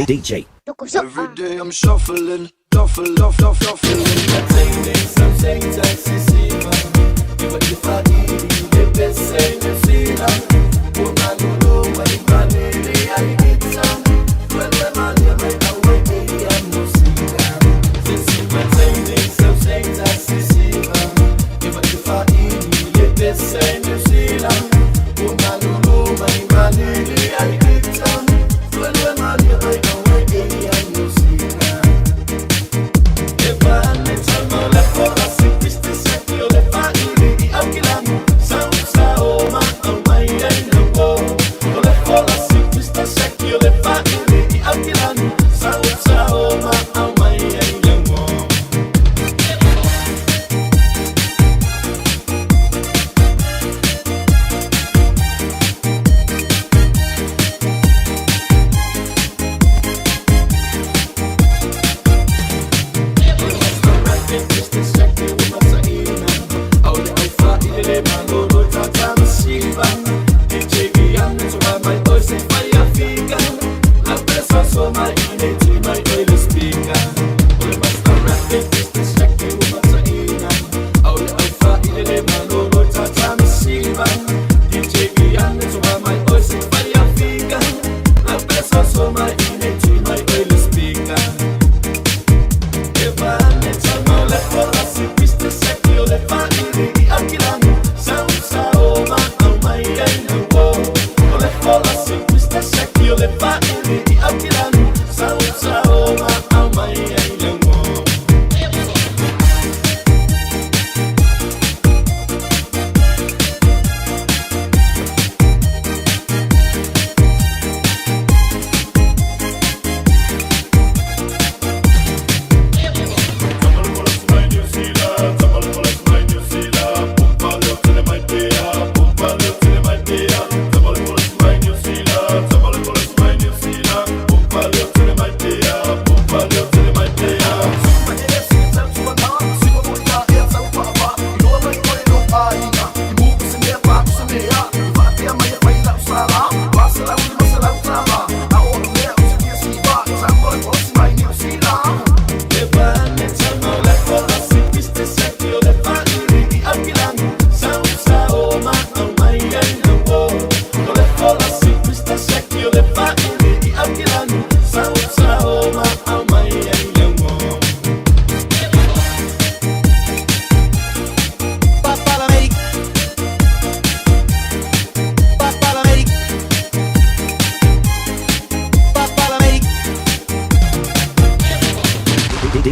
DJ. Every day I'm shuffling, shuffle, shuffle, shuffling.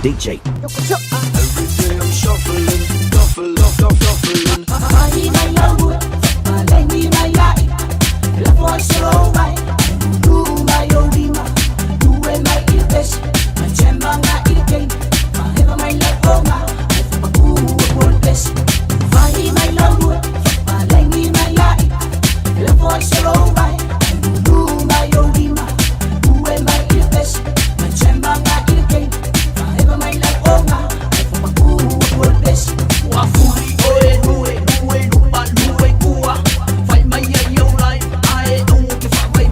DJ. Every day I'm shuffling, shuffle, shuffle, shuffling. Wafuri oe nue nue lupa lue kua. Fai mai ai au lai ae au ke fa mai.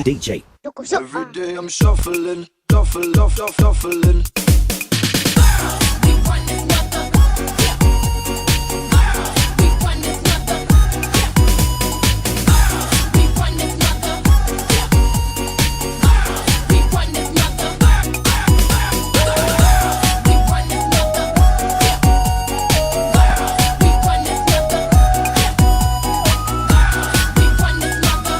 DJ. Every day I'm shuffling, shuffle, shuffle, shuffling. We run this mother. Yeah. We run this mother. Yeah. We run this mother. Yeah. We run this mother. We run this mother. Yeah. We run this mother. Yeah. We run this mother. Yeah. We run this mother.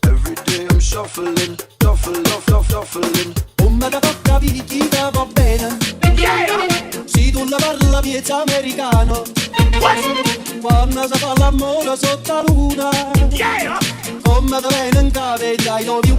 Every day I'm shuffling, shuffle, shuffle, shuffling. Come da poca picchita va bene. Se tu la parla piezza americano. Quando si fa l'amore sotto la luna. Come te viene in capo I love you.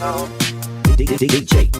DJ.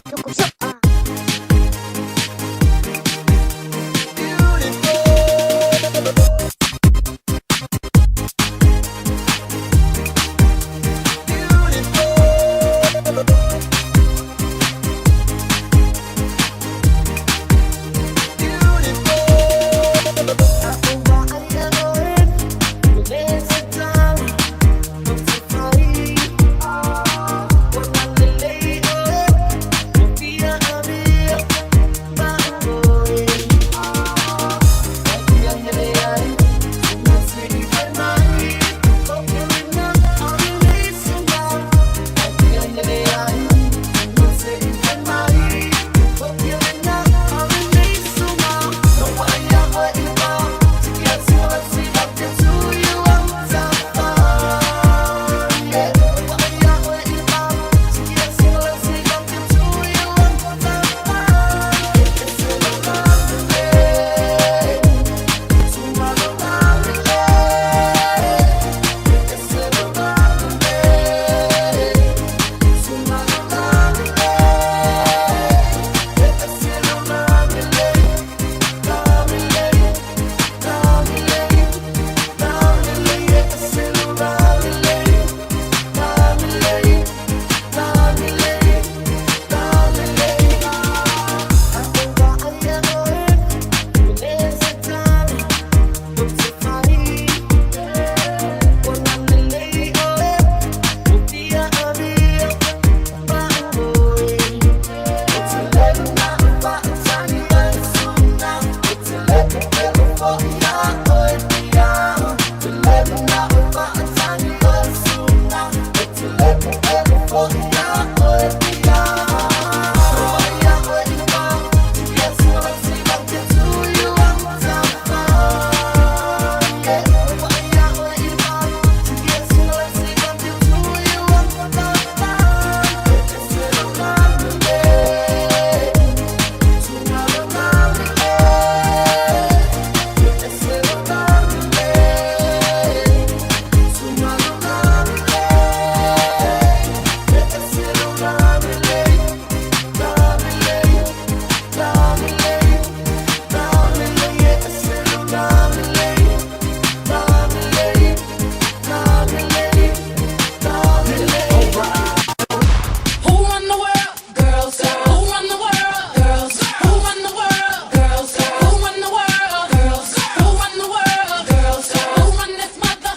Who run the world? Girls. Who run the world? Girls. Who run the world? Girls. Who run the world? Girls. Who run the world? Girls. Who run this mother?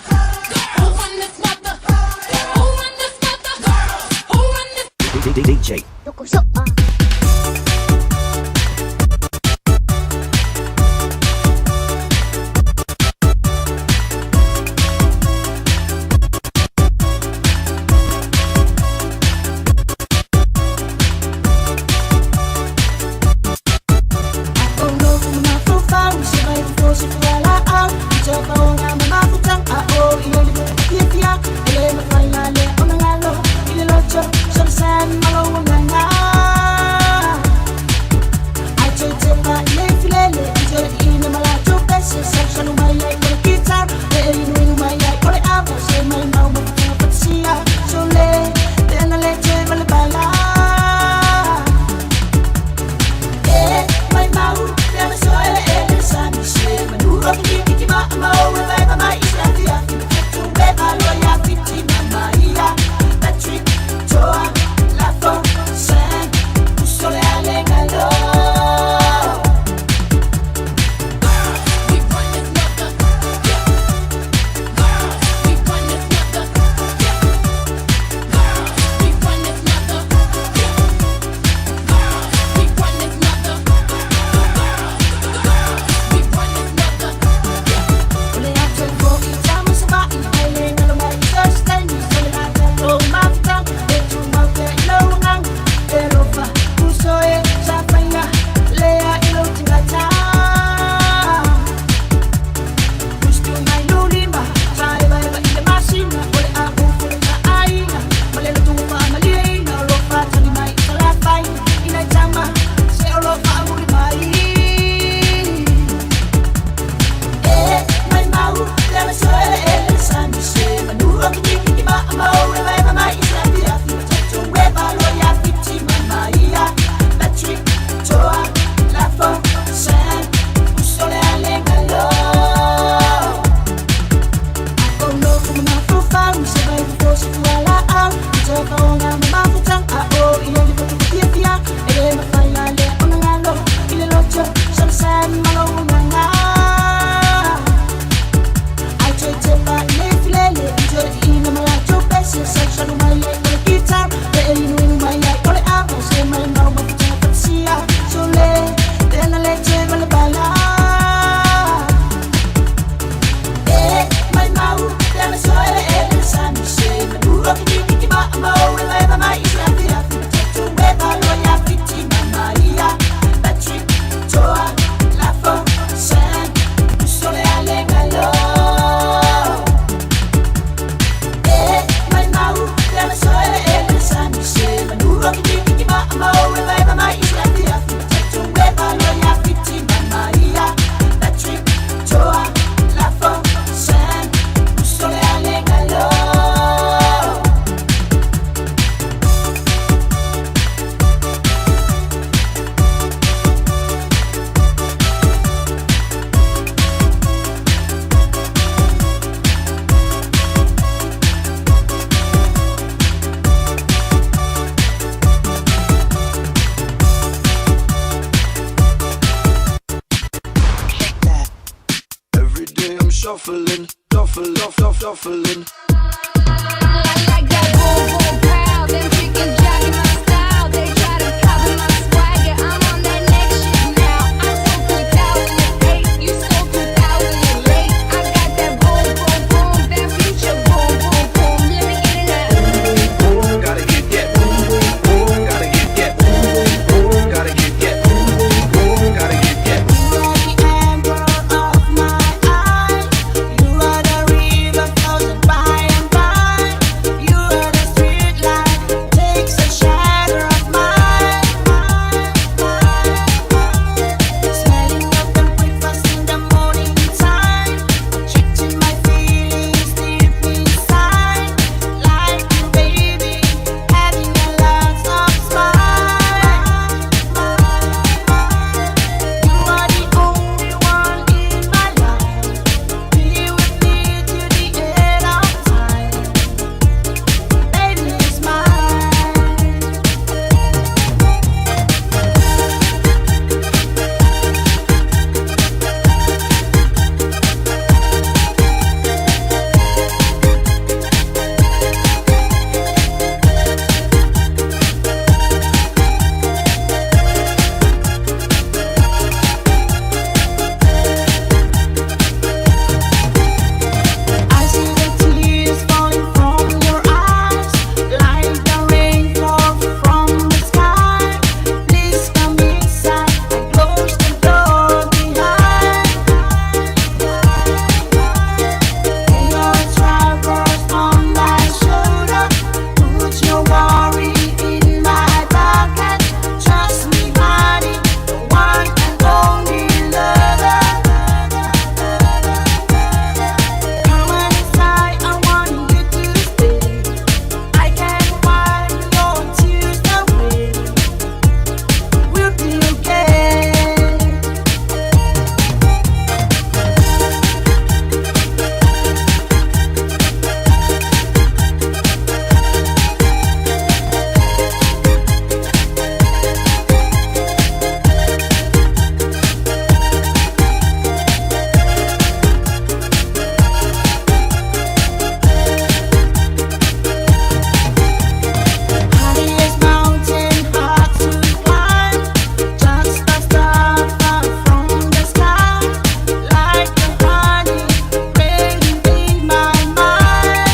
Who run this mother? Who run this mother? Girls. Who run this? DJ. San malo shuffling, shuffle, shuffle, shuffling. I like that boom boom pow. Them chickens jocking my style. They try to copy my swagger. I'm on that next shit now. I'm so 2008, you so 2008. I got that boom boom boom, that future boom boom boom. Let me get it now. Gotta get that boom boom boom. Gotta get that boom boom boom. Gotta get that boom boom boom. Gotta get that. You are the amber of my eye. You are the river flows by and by. You are the street light takes the shadow of mine. Smelling of the breakfast in the morning time, checking my feelings deep inside. Like you, baby, having a lot of smile. You are the only one in my life. Be with me to the end of time. Baby, it's mine. I see the tears falling from your eyes, like the rainfall from the sky. Please come inside and close the door behind. Lay your troubles on my shoulder, put your worry in my pocket. Trust me, honey, the one and only lover. Come on inside, I want you to stay. I can wipe your tears away. We'll be okay. Highest mountain hard to climb, just a star far from the sky, like a honey raining in my mind.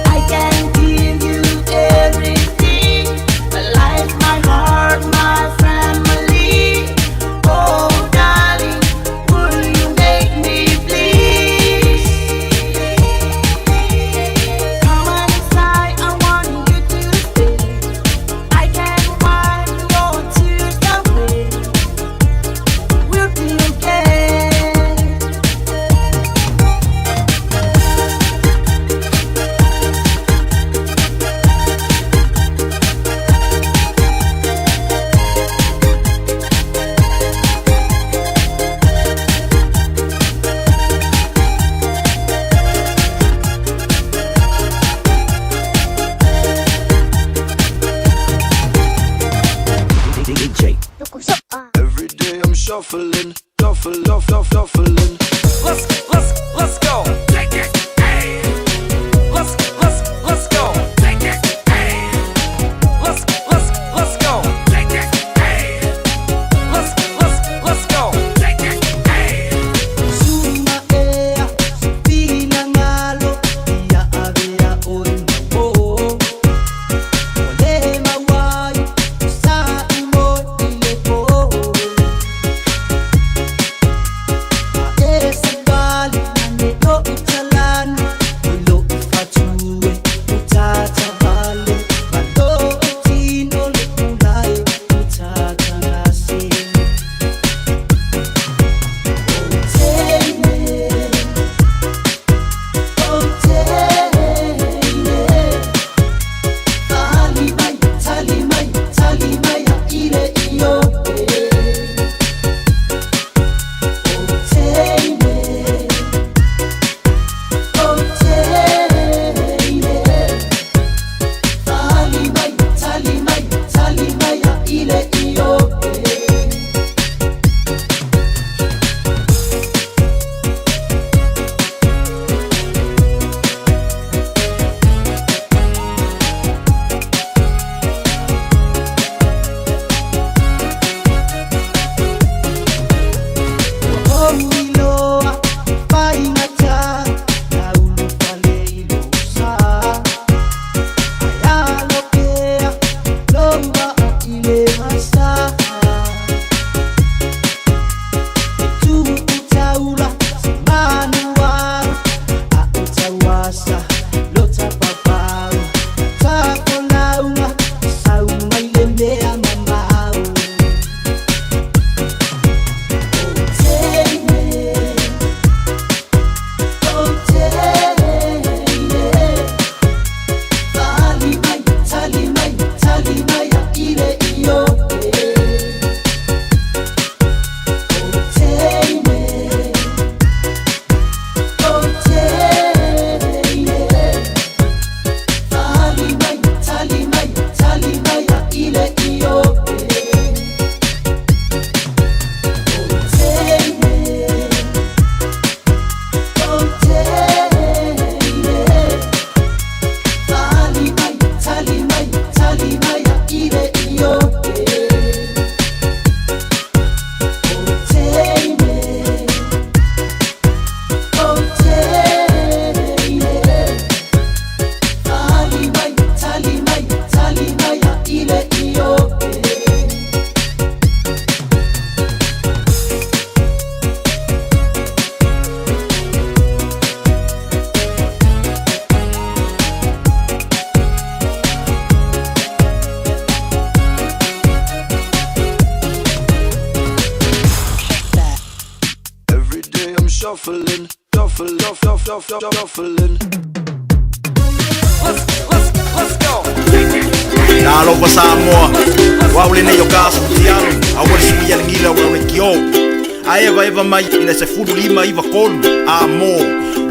I can give you everything, my life, my heart, my family. Oh, darling, will you make me please? Come on inside, I want you to stay. I can wipe your tears away. We'll be okay. DJ Every day I'm shuffling, shuffle, shuffle, shuffling. Let's go. Take it. Hey. Let's go. Take it. Hey. Let's go. Take it. Hey. Let's go. Take it. Hey. Suma ea, finangalo, ia avea oi mo. O le mawai, sa imo i le po. A Shuffling, shuffle, shuffle, shuffle, shuffling. Let's, let's, let's go. Talofa Samoa, o au lenei o Gas Tialo, aua le suia le gila o le kio. A eva eva mai i le 1593, a mo,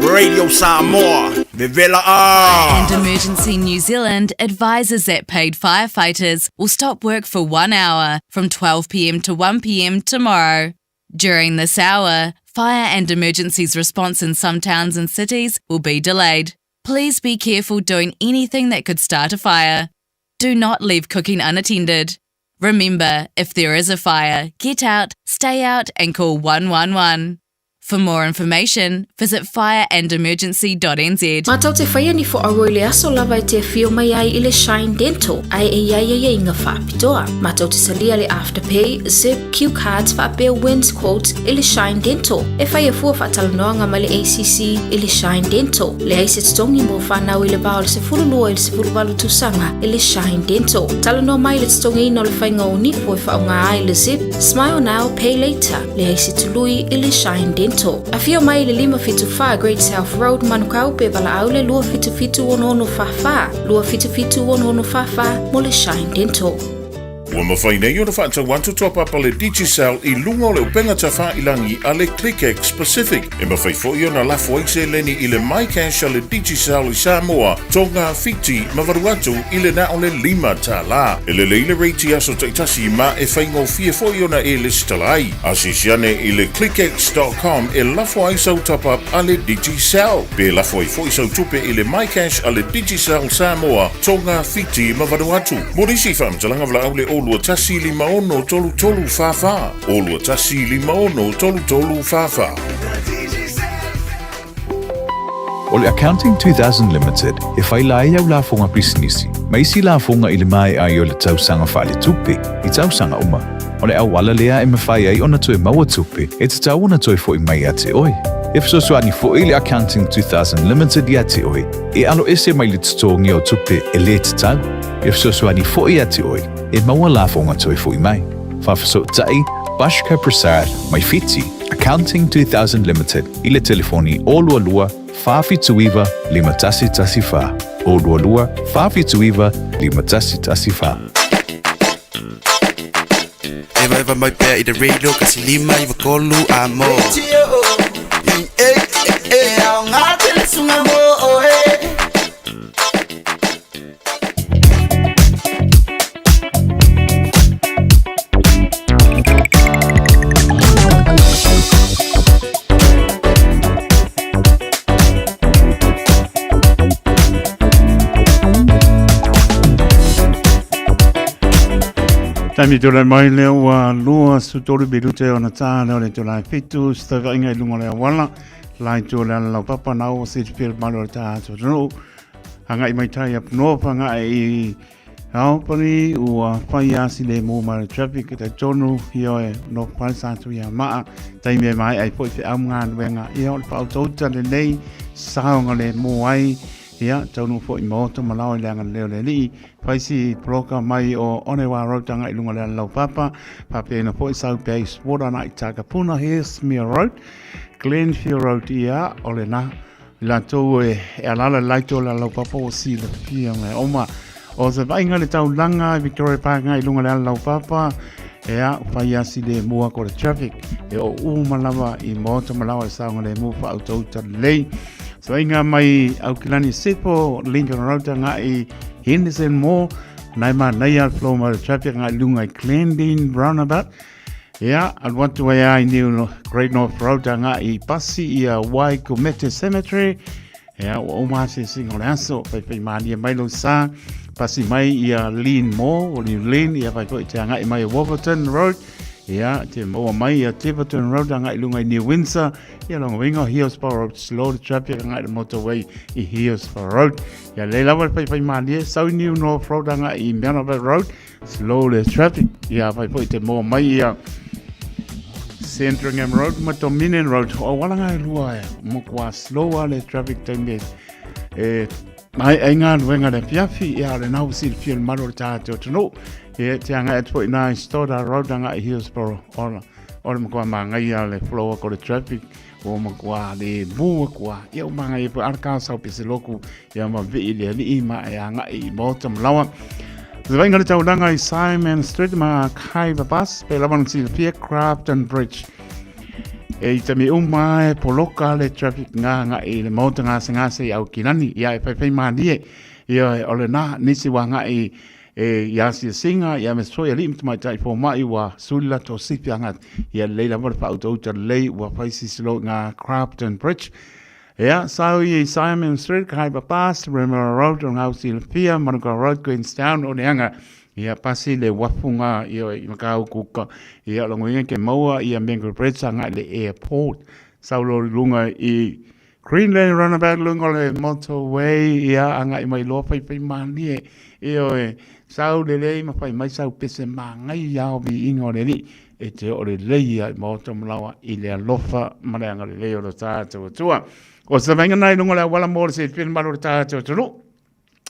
Radio Samoa, vevela a. And Emergency New Zealand advises that paid firefighters will stop work for one hour from 12 pm to 1 pm tomorrow. During this hour, fire and emergencies response in some towns and cities will be delayed. Please be careful doing anything that could start a fire. Do not leave cooking unattended. Remember, if there is a fire, get out, stay out, and call 111. For more information, visit fireandemergency.nz. Mātou te whaia ni whaaro i le aso lava e te whio mai ai i le Shine Dental ai e iai ai inga whaapitoa. Mātou te salia le Afterpay, Zip, Q Cards whaapea Wins Quotes i le Shine Dental. E whaia fua whaatalanoanga mai le ACC i le Shine Dental. Le ai se totongi mo whanau i le vao le se furulua i le se furuwalu tausaga i le Shine Dental. Talanoa mai le totogiina o le faiga o nipo e faaaoga ai le Zip, Smile Now, Pay Later, leai se tului i le Shine Dental. Afio mai i le 574 Great South Road, Manukau, pe valaau le 277 6644, 277 6644 mo le Shine Dental. Ua mafai nei ona faatau atu top-up a le Digicel i luga o le upega tafailagi a le ClickX Pacific. E mafai foi ona lafo ai seleni i le MyCash a le Digicel i Samoa, Tonga, Fiti ma Vanuatu i le na o le $5. E lelei le rate i aso taitasi ma e faigofie foi ona e lesitala ai. Asiasi ane i le clickx.com e lafo ai sau top-up a le Digicel. Pe lafo ai foi sau tupe i le MyCash a le Digicel Samoa, Tonga, Fiti ma Vanuatu. Mo nisi faamatalaga valaau le 021 56 33 44. 021 56 33 44. O le Accounting 2000 Limited e faila ai au lafoga pisinisi, ma isi lafoga i le maea ai o le tausaga faaletupe i tausaga uma. O le auala lea e mafai ai ona toe maua tupe e tatau ona toe foʻi mai ia te oe. E fesoasoani foʻi le Accounting 2000 Limited iā te oe e aloese mai le totogi o tupe e lē tatau. E fesoasoani foʻi iā te oe e maua lafoga toe foʻi mai. Faafesootai Bashka Prasad mai Fiti, Accounting 2000 Limited i le telefoni 022 479 5114. 022 479 5114. Eva eva mai pea i le radio 159 a mo. E ao ngā te le sunga mo oe. Taimi tūlai mai lea ua 23 minute ona tā lea o le itula e 7, se tauvaaiga i luga o le auala, la itu o le ala laupapa na ua silafia le mamalu o le tā atu atunuu. Agai mai tai up north, agai i Albany, ua whai asi le mō mai le traffic e tau ioe North Palsa atu ia maa, taimi e mai ai foi fe au ngā ia o le whautauta le nei, saonga le mō ai, ia taunu foi maoto ma lao i le anga leo le alii, faisi poloka mai o Onewa Road anga i lunga le ala laupapa, faapena foi South Bay Sport ana i Takapuna Hillsmere Road, Glenfield Road ia o lena i latou e e alala le laito o le ala laupapa ua silafia mai oma o se vaaiga le taulaga i Victoria Park i luga le ala laupapa ea fai asi le mua ko le traffic e o uma lava i maota ma lawa le saoga le mua faautauta lelei se vaaiga mai Aukilani Sefo Lincoln Road agai Henderson Mall nai manaia le flow mai le traffic agai luga i Glendene Roundabout Ia, alu atu ai a i New Great North Road agai i pasi ia Waikumete Cemetery. Ia, ua uma asiasiga o le aso, faifai malie mai lou sa, pasi mai ia Lean Mall, o New Lean, ia fai foi te agai mai Wolverton Road, ia, te maua mai ia Tiverton Road agai lunga i New Windsor, ia longa winga o Hillsborough Road, slow the traffic agai le motorway i Hillsborough Road. Ia, lei lava le faifai malie, sau i New North Road agai i Melville Road, Slow le traffic. Ia fai foi te moa mai ia Sandringham Road ma Dominion Road. O auala ngā e lua e. Mo kua slow a le traffic taimi e mai ai ngā luenga le fiafi ia le nau silafia le malo le tāte o tunu. E te anga e tui nā i Stoddard Road anga i Hillsborough. Ola, ola mo kua māngai a le flow ko le traffic. Ua matua le mu aku a. Ia ua magaia foi ala ka sau pese loku ia ma vii le alii ma e agai i maota ma lawa. Se vainga le taulaga i Simon Street ma Khyber Bus pe lava na silafia Crafton Bridge. E i tami uma e poloka le traffic ngā ngai i le maota gasegase i Aukilani ia e whaiwhai mālie ia o le nā nisi wā ngai e i asiasinga ia me soi alii ma tamaitai fomai ua suli latou sifi aga ia lelei lava le faautauta lelei ua fai sisilo i ngā Crafton Bridge. Ia, sau i Simon Street, Khyber Pass, Remuera Road, o Ngā Silafia, Manukau Road, Queenstown, o Neanga. Ia, pasi le wafu ngā, ia, i Makau Kuka. Ia, o longo inga ke maua, ia, Mango Bridge, anga le airport. Sau lo lunga i Greenland Runabout, lunga o le motorway, ia, anga i mai loa whai whai mānie. Ia, e, sau le lei, ma whai mai sau pese māngai iao vi inga o le li. E te oo lelei ia i maota malawa i le alofa ma le agalelei o lo tātou Atua. O se vainga nai lunga le awala mo le se whina malo le tātou atunuu.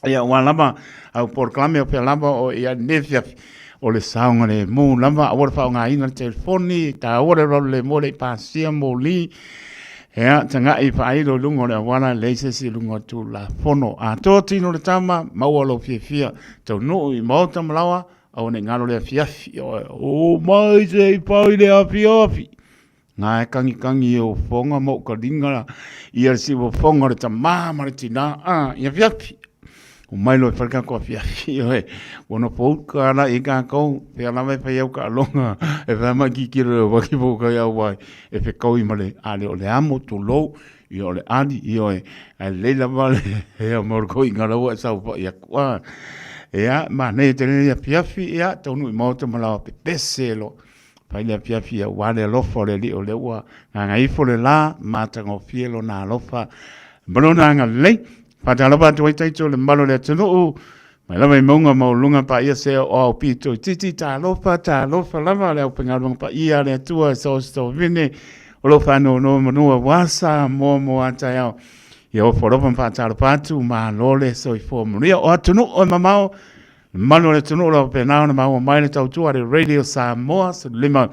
Ia ua lava au polokalame o pea lava o ia nei fiafi o le saoga le mu lava aua le faaaogaina le telefoni taua le rolo le mo le i pasia moli Ea, taga'i faailo i luga o le auala, leai se isi i luga o le Tulafono. Atoa tino le tama, maua lou fiafia, taunuu i maota ma laoa, Aua ne i ngaro le afiafi, oe, o mai se i pau i le afiafi. Ngā e kangikangi e o fonga ma o ka ringa ia le siwa fonga le tamā ma le tinā, a, i afiafi. O mai loe whare kako afiafi, oe, ua no pouka ala i kākou, pea lava e whai au ka alonga, e whai mai ki kiro e waki po kai au wai, e whekau i male, a le o le amo tō lou, i o le ali, i oe, ai lei lava le, ea mo ko i ngaraua e sau whai aku, a, ea, ma nei te nei afiafi, ea, taunu i maota ma lawa pe pese lo, whai le afiafi ia wale alofa o le li o le ua, ngā ngā ifo le la, mātanga o fie lo nā alofa, malo nā ngā lei, whātalofa atu ai taito le malo le atunuu, mai lava i maunga maualuluga paia se o ao pito i titi, talofa, talofa lava le aufaigaluega paia a le Atua e soosovine, o lo o faanonoa manua aua Samoa mo a taeao. Ia ofo alofa ma faatalofa atu, malo le soifua manuia o atunuu e mamao, le malu o le atunuu o lo o faapena ona maua mai le tautua a le Radio Samoa 15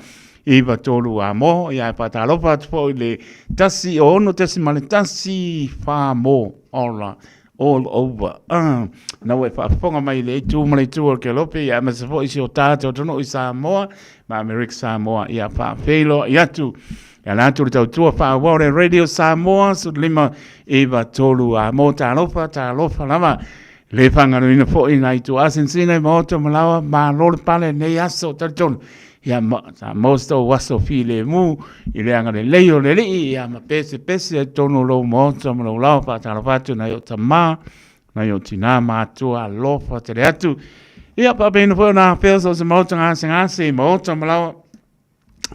9 3 a mo, ia e faatalofa atu foi i le 106.1 fa mo, all right. All over. Na ua e faafofoga mai i le itu ma le itu o le Kelope, ia aemaise foi si o tātou atunuu i Samoa, ma Amerika Samoa, ia faafeiloai atu. E ala atu le tautua faaauau le Radio Samoa, 15 9 3 a mō talofa, talofa lava. Le whanganuina foi nā itu asensina i maota malawa, malo le pale nei aso talitonu. Ia ma, sa most o aso file mu, i le anga le lei o le lii, ia ma pese pese ai tonu lou maota ma lou lawa whaatalofa atu nai o tamā, nai o tinā mātua alofa tele atu. Ia whaapena foi o nā whea so se maota ngase ngase i maota ma lawa,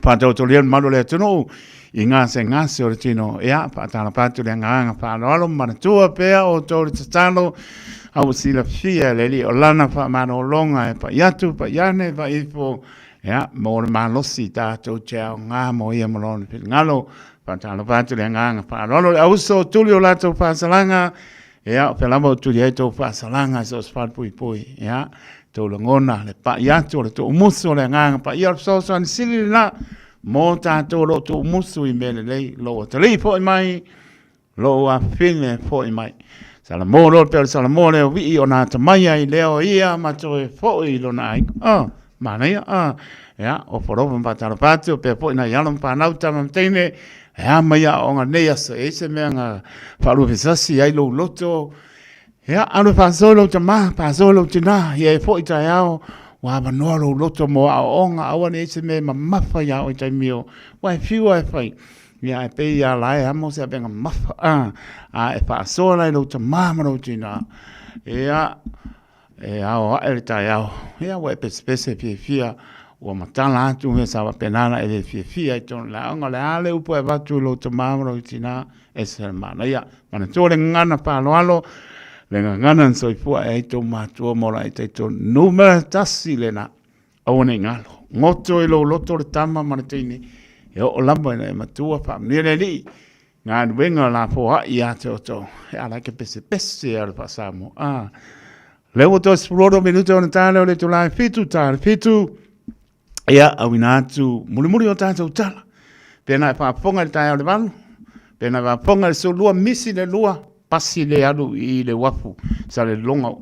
whaatautolia le malu le atunuu, i ngase ngase o le tino, ia whaatalofa atu le angaanga whaaloalo manatua pea o tō le tatalo, a ua silafia le alii o lana faamalologa e pai atu, pai ane, pai ifo, ia, mo le malosi tatou te aoga mo ia ma lona finagalo. Faatalofa atu le agaga faaaloalo le auso o tuli o latou faasalaga, ia, o fea lava o tuli ai tou faasalaga so o se falepuipui, ia, tou lagona le pai atu o le tuumusu o le agaga paia o le fesoasoani sili lena mo tatou o lo o tuumusu i mea lelei, lou atalii foi mai, Lou afine foi mai. Salamo loa pea o le Salamo lea o Vii ona atamai ai lea o ia ma toe foi i lona aiga. Ah, manaia, ah. Ia, o forofa ma whātalofa atu, pea foi nai alo ma whānau tama ma teine, e a mai a onga nei aso, e se mea nga whaalua fesasi ai lou loto. Ia, alu e whaasoi lou tama, whaasoi lou tina, ia e foi tae ao, ua awanoa lou loto mo a onga, aua nei se mea mamafa ia oi taimi o, ua e whiua e whai. Ia, e pei ia la e amo se avenga mafa, a, a e whaasoa lai lou tamā ma lou tinā. Ia, e ao ae le taeao. Ia, ua e pesepese fiafia, ua matala atu mea sa faapena e le fiafia i tōna laoga. O le a le upu e avatu i lou tamā ma lou tinā, e se manaia. Manatua le gagana faaaloalo, le gagana na soifua e ai tō matua mo la e taitonu. Numera 1 lena. Aua nei ngalo. Ngoto i lou loto le tama ma le teine, e oo lava ina e matua faamanuia le Alii, galuega lafoai ia te outou. E ala ke pesepese a le faa-Samoa. Ah, lea ua toe 16 minute ona tā lea o le itula e 7, tā le 7, ia, auina atu mulimuli o tātou tala. Pēnā e faafofoga i le taeao le 8. Pe na faafofoga i le 12 misi le lua, pasi le alu i le uafu Salelologa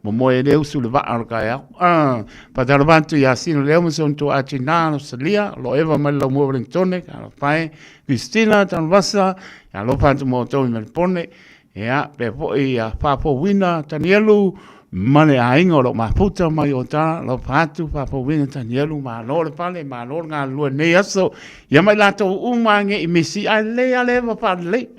momoe ai le usu i le vaa o le taeao. Faatalofa atu ia Sina Leo ma si ona tuaa Tina Rosalia, o lo o eva mai le laumua o Wellingtone, talofa e Christina Tanuvasa, alofa atu mo outou i Melipone, ia, pea foi ia Faafouina Tanielu ma le aiga o lo o mafuta mai o ta, alofa atu Faafouina Tanielu, malo le fale, malo le galulue i lenei aso, ia ma i latou uma age i misi, ae lelei lava le eva faalelei.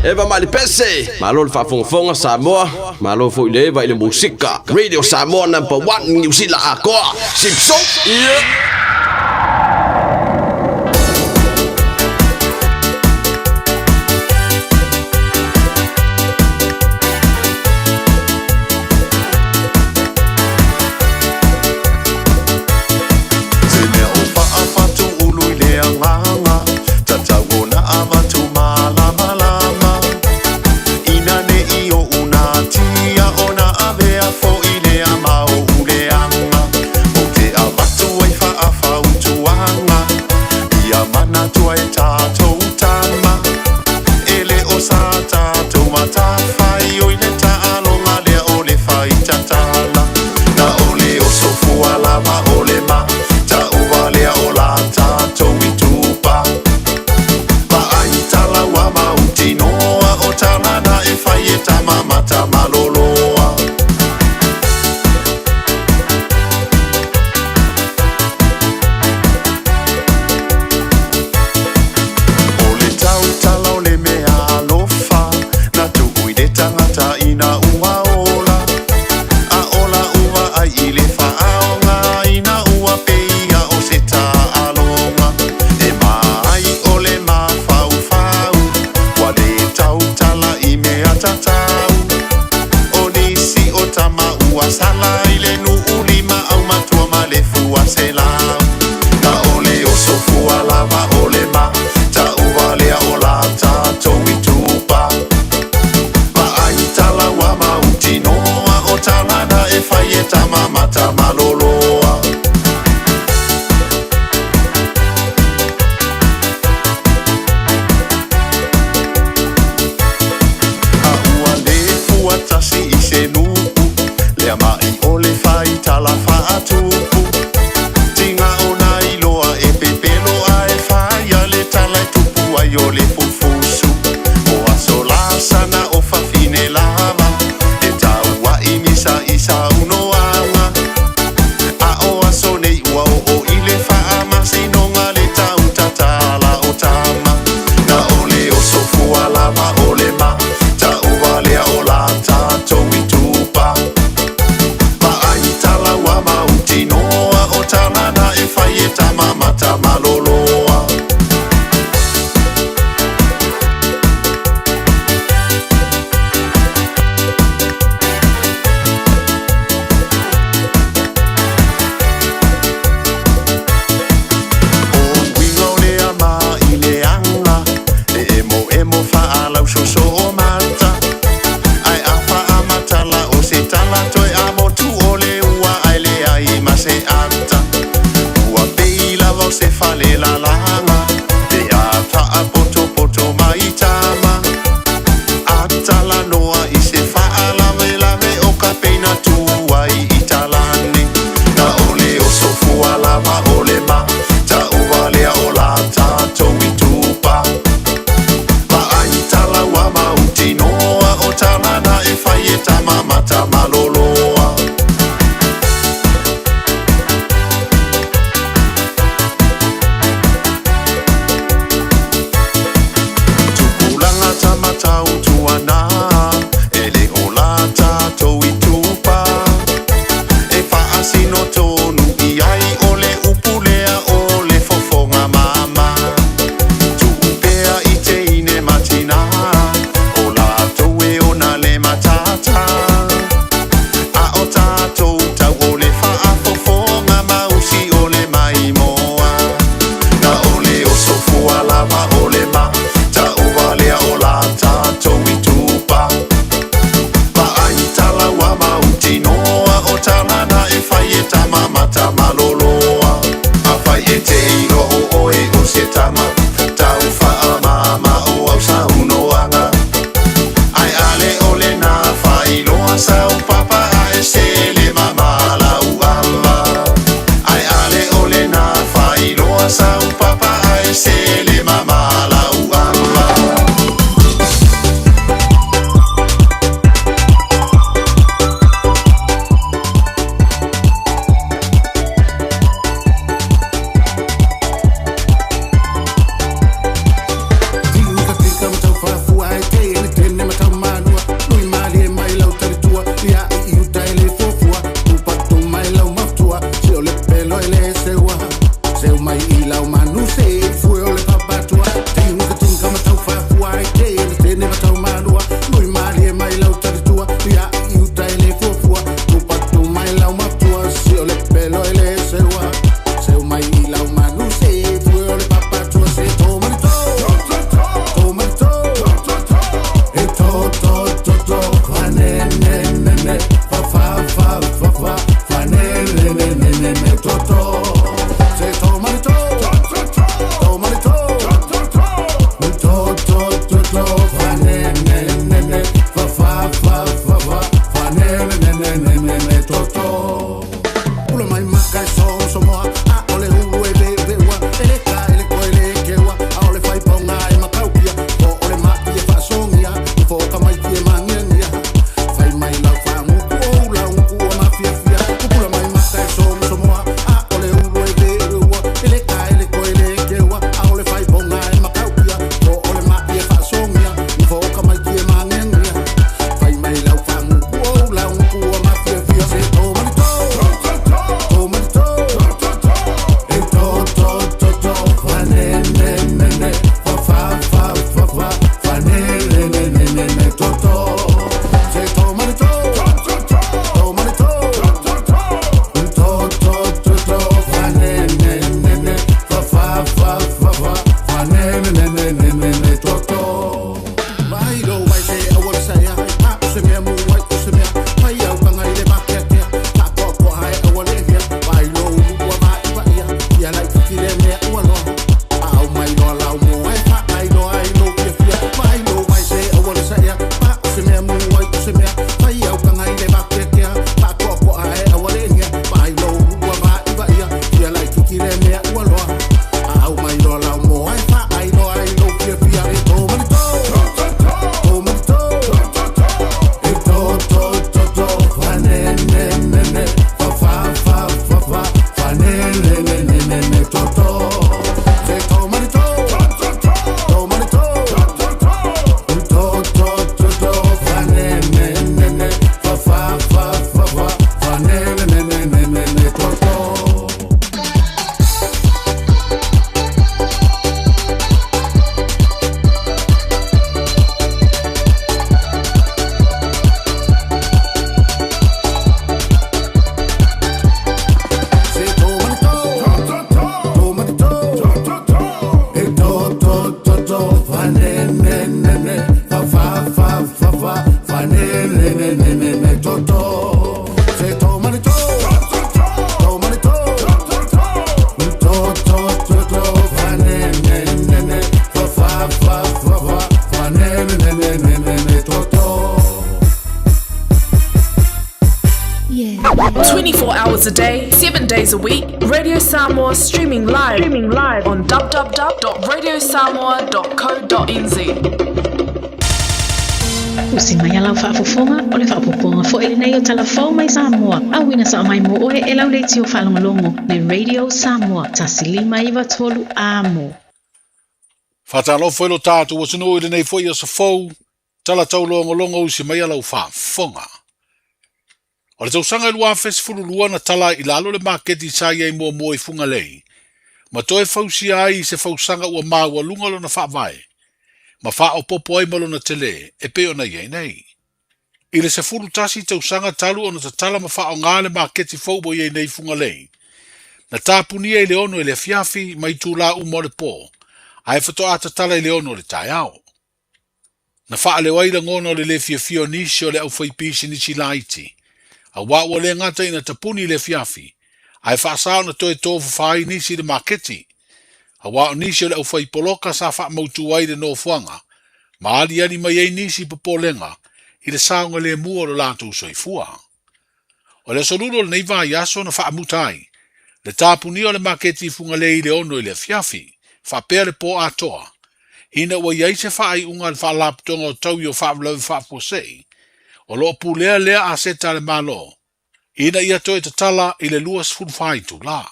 Eva mai le pese. Malo le faafogafoga Samoa. Malo foi le eva i le musika. Radio Samoa number 1 New Zealand akoa. Sipso. Yeah. Se mea o faafatu ulu i le agaga Tatau ona avatu malamalama Ina ne i o unatia ona avea fo'i lea ma ou leaga Ou te avatu ai ne ne ne ne to to. Se to mani to, to mani to, to to to to fa ne ne ne ne fa fa fa fa fa fa ne ne ne ne ne ne to to. Se to mani to, to mani to, e to to to to fa ne ne ne ne fa fa fa fa fa fa ne ne ne ne ne ne to to. Se to mani to, to mani to, to to to to fa ne ne ne ne fa fa fa fa fa fa ne ne ne ne ne ne to to. 24 hours a day, 7 days a week, Radio Samoa streaming live on www.radiosamoa.co.nz. Usi mai alau faafofoga o le faapopoga foʻi lenei o talafou mai Samoa. Auina saa mai mo oe e lau leitio faalogologo le Radio Samoa 1 5 93 amo. Whātālofo e lo tātou atunuu i lenei foi aso fou, tala taulogologo usi mai alau faafofoga. O le tausaga i 2012 na tala i lalo le maketi sa i ai muamua i Fugalei, ma toe fausia ai i se fausaga ua maualuga lona faavae, ma faaopopo ai ma lona telē e pei ona i ai nei. I le 11 tausaga talu ona tatala ma faaogā le maketi fou ua i ai nei i Fugalei, na tapunia i le 6 i le afiafi ma itulā uma o le pō, ae faatoa tatala i le 6 o le taeao. Na faaleo ai lagona o le lē fiafia o nisi o le aufaipisinisi laiti, auā ua le gata ina tapuni i le afiafi, ae faasā ona toe tofafā ai nisi i le maketi, auā o nisi o le aufaipoloka sa faamautū ai le nofoaga, ma aliali mai ai nisi popolega i le saogalēmū o lo latou soifua. O le aso Lulu o lenei vaiaso na faamuta ai, le tapunia o le maketi i Fugalei i le 6 i le afiafi, faapea le pō atoa, ina ua i ai se faaiuga a le Faalapotopotoga o Taui o Faalavelave Faafuasei, o loo pulea lea aseta a le Malo, ina ia toe tatala i le 24 itulā.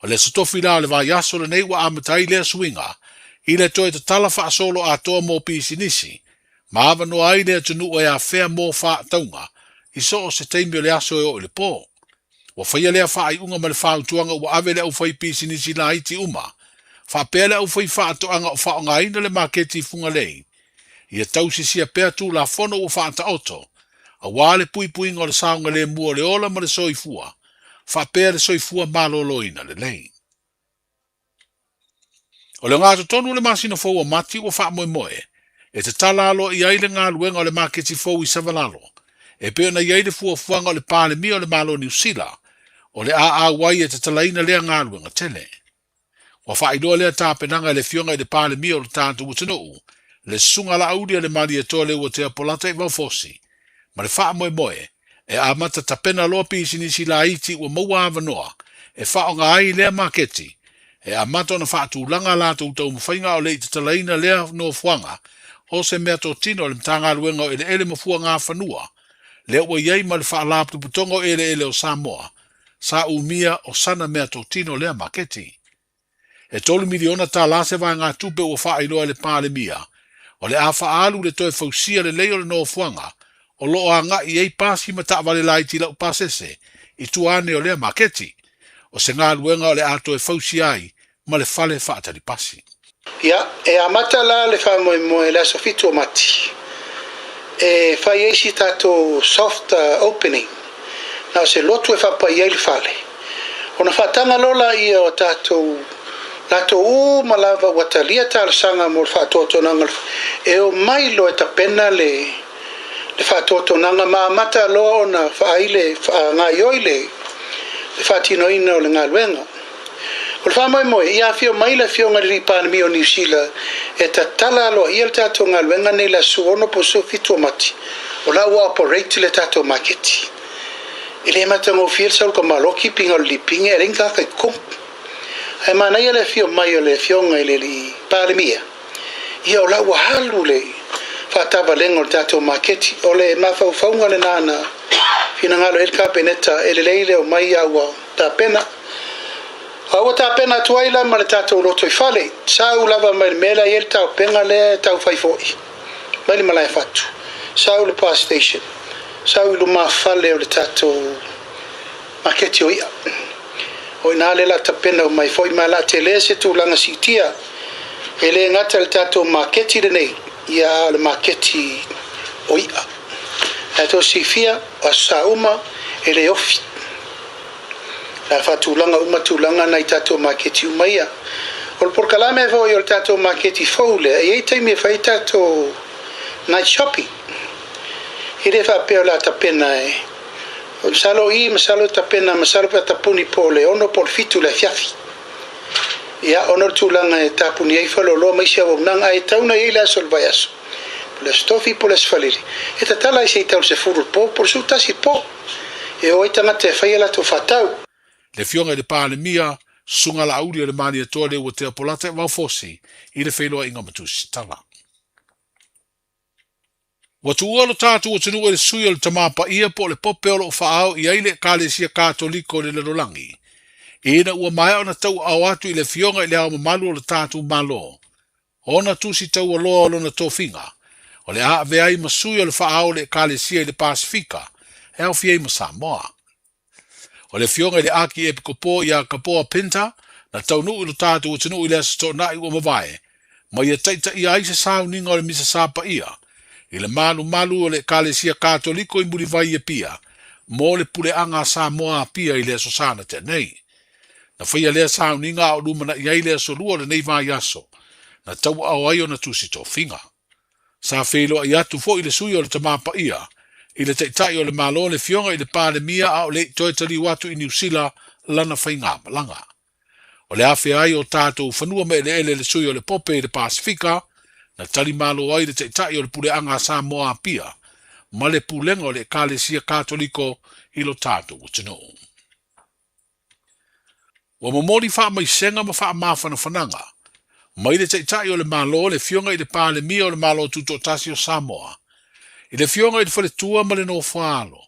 O le aso Tofi la o le vaiaso lenei ua amata ai lea suiga, i le toe tatala faasolo atoa mo pisinisi, ma avanoa ai le atunuu e afea mo faatauga, i so o se taimi o le aso e oo i le pō. Ua faia lea faaiuga ma le fautuaga ua ave i le aufaipisinisi laiti uma, faapea le aufaifaatoaga o faaaogaina le maketi i Fugalei, ia tausisia pea tulafono ua faataoto, auā le puipuiga o le saogalēmū o le ola ma le soifua, faapea le soifua malōlōina lelei. O le ogatotonu o le masina fou o Mati ua faamoemoe e tatala aloaia ai le galuega o le maketi fou i Savalalo, e pei ona i ai le fuafuaga o le Palemia o le Malo o Niu Sila, o le a auai e tatalaina lea galuega tele. Ua faailoa lea tapenaga e le Afioga i le Palemia o le tatou atunuu, le Susuga Laauli a le Malietoa Leuatea Polataivao Fosi, ma le faamoemoe e amata tapena loa pisinisi laiti ua maua avanoa e faaaoga ai lea maketi, e amata ona faatulaga a latou taumafaiga a o le i tatalaina lea nofoaga o se meatotino a le Matagaluega o Eleele ma Fuagafanua, lea ua i ai ma le Faalapotopotoga o Eleele o Samoa, sa umia o sana meatotino lea maketi. E $3 miliona se vaegatupe ua faailoa e le Palemia, o le a faaalu i le toe fausia lelei o le nofoaga o loo agai ai pasi ma taavale laiti laupasese i tua ane o lea maketi. O se galuega o le a toe fausia ai ma le fale faatalipasi. Ia, e amata la le faamoemoe i le aso 7 o Mati e fai ai si tatou soft opening, na o se lotu e faapaia ai le fale. Ona faataga loa laia o tatou latou uma lava ua talia talosaga mo le faatotonaga e omai loa e tapena le le faatotonaga ma amata loa ona faai le faagaioi le le faatinoina o le galuega. O le faamoemoe, ia afio mai le Afioga i le Palemia o Niu Sila e tatala aloaia le tatou galuega nei i le aso 16 po o le 17 o Mati, o la ua operate le tatou maketi. E le matagofie le sau i le tamaloa keeping o le lipine ae leai ni tagata i totonu. Ae manaia le afio mai o le Afioga i le alii Palemia, ia o la ua alu le faatavalega o le tatou maketi. O le mafaufauga lena na finagalo ai le Kapeneta e lelei le omai a ua tapena. A ua tapena atu ai la ma le tatou lotoifale, sau lava mai le mea la e i ai le taopenga lea e taufai foi mai le malaefatu, sau i le bus station, sau i lumafale o le tatou maketi o i'a. O i ina lea o le a tapena uma ai foi ma o le a tele se tulaga siitia. E le gata i le tatou maketi lenei, ia a o le maketi o i'a. Ae tou silafia, o aso sa uma e le ofi. O le a faatulaga uma tulaga na i tatou maketi uma ia. O le polokalame foi o le tatou maketi fou lea, e i ai taimi e fai ai tatou night shopping. E le faapea o le a tapena e, masalo i, masalo e tapena, masalo pe a tapuni po o le 6 po o le 7 i le afiafi. Ia, ona o le tulaga e tapuni ai faleoloa ma isi auaunaga, ae tatau ona i ai le aso o le vaiaso, po o le aso Tofi po o le aso Falele, e tatala ai se i tau i le 10 i le po po o le 11 i le po, e o ai tagata e fai a latou faatau. Le Afioga i le Palemia, Susuga Laauli o le Malietoa Leuatea Polata e Vaofosi i le feiloaiga ma Tusitala. Ua tuua lo tatou atunuu e le sui o le Tama Paia po o le Pope o lo o faaao i ai le Ekalesia Katoliko i le lalolagi, ina ua maea ona tauaao atu i le Afioga i le Ao Mamalu o le tatou Malo ona tusi taualoa o lona tofiga, o le a avea ai ma sui o le faaao o le Ekalesia i le Pasefika e aofia ai ma Samoa. O le Afioga i le Akiepikopo ia Kapoa Pinter na taunuu i lo tatou atunuu i le Aso Toonai ua mavae, ma ia taitaia ai se sauniga o le Misa Sa Paia i le malumalu o le Ekalesia Katoliko i Mulivai i Apia mo le puleaga a Samoa Apia i le Aso Sa na tea nei. Na faia lea sauniga a o lumanai ai le Aso Lua o lenei vaiaso na tauaao ai ona tusi tofiga. Sa feiloai atu foi le sui o le Tama Paia i le Taitai o le Malo le Afioga i le Palemia a o le i toe taliu atu i Niu Sila lana faigamalaga. O le afea ai o tatou fanua ma eleele le sui o le Pope i le Pasefika, na tali malo ai le Taitai o le Puleaga a Samoa Apia ma le Pulega o le Ekalesia Katoliko i lo tatou atunuu. Ua momoli faamaisega ma faamafanafanaga mai le Taitai o le Malo, le Afioga i le Palemia o le Malo Tutoatasi o Samoa, i le Afioga i le Faletua ma le Nofoaalo,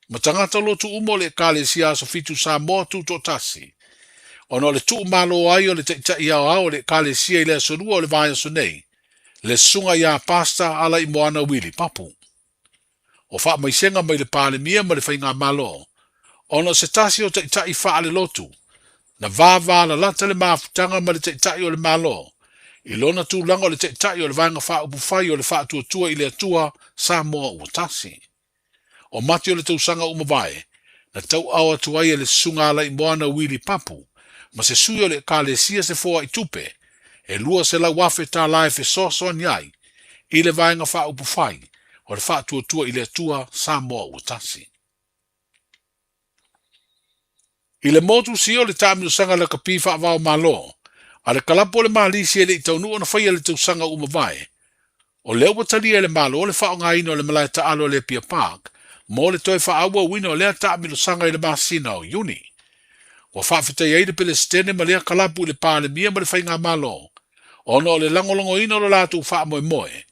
ma tagata lotu uma o le Ekalesia Aso Fitu Samoa Tutoatasi, ona o le tuumalo ai o le Taitai Aoao o le Ekalesia i le Aso Lua o le vaiaso nei, le Susuga ia Pastor Alaimoana Willie Papu. O faamaisega mai le Palemia ma le Faigamalo, ona o se tasi o taitai faalelotu, na vavalalata le mafutaga ma le Taitai o le Malo, i lona tulaga o le Taitai o le Vaega Faaupufai o le Faatuatua i le Atua Samoa Ua Tasi. O Mati o le tausaga ua mavae, na tauaao atu ai e le Susuga Alaimoana Willie Papu ma se sui o le Ekalesia se foai tupe e 200,000 tala e fesoasoani ai i le Vaega Faaupufai o le Faatuatua i le Atua Samoa Ua Tasi. I le motu sio o le taamilosaga lakapi faavao Malo a le kalapu o le Malisi e le i taunuu ona faia le tausaga ua mavae, o lea ua talia e le Malo le faaaogaina o le malae taalo o le Apia Park mo le toe faaauauina o lea taamilosaga i le masina o Iuni. Ua faafetai ai le Pelesitene ma lea kalapu i le Palemia ma le Faigamalo ona o le lagolagoina o lo latou faamoemoe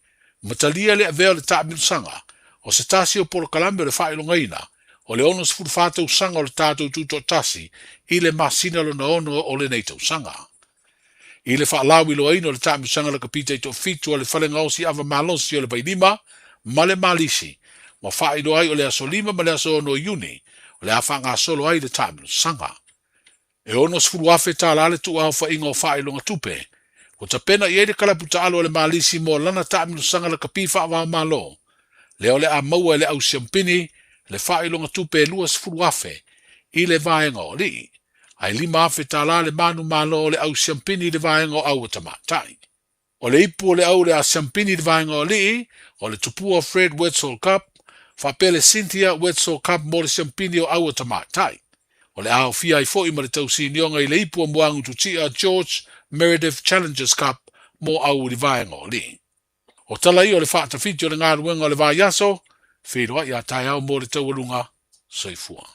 ma talia le avea o le taamilosaga o se tasi o polokalame o le faailogaina o le 64 tausaga o le tatou Tutoatasi i le masina lona ono o lenei tausaga. I le faalauiloaina o le taamilosaga lakapi taitoafitu a le Fale Gaosi Ava Malosi o le Vailima ma le Malisi, ua faailoa ai o le aso 5 ma le aso 6 o Iuni o le a faagasolo ai le taamilosaga. E $60,000 tala le tuuaofaiga o faailoga tupe ua tapena i ai le kalapu taalo a le Malisi mo lana taamilosaga lakapi faava-o-Malo, lea o le a maua e le au siampini le faailoga tupe e $20,000 i le vaega o alii, ae $5,000 tala le manumalo o le au siampini i le vaega o au a tamaitai. O le ipu o le au o le a siampini i le vaega o alii, o le tupua Fred Wetzel Cup, faapea le Cynthia Wetzel Cup mo le siampini o au a tamaitai. O le a aofia ai foi ma le tausinioga i le ipu o Moagu Tutia George Meredith Challengers Cup mo au i le vaega o alii. O tala ia o le faatafiti o le galuega o le vaiaso, feiloai a taeao mo le taualuga. Soifua.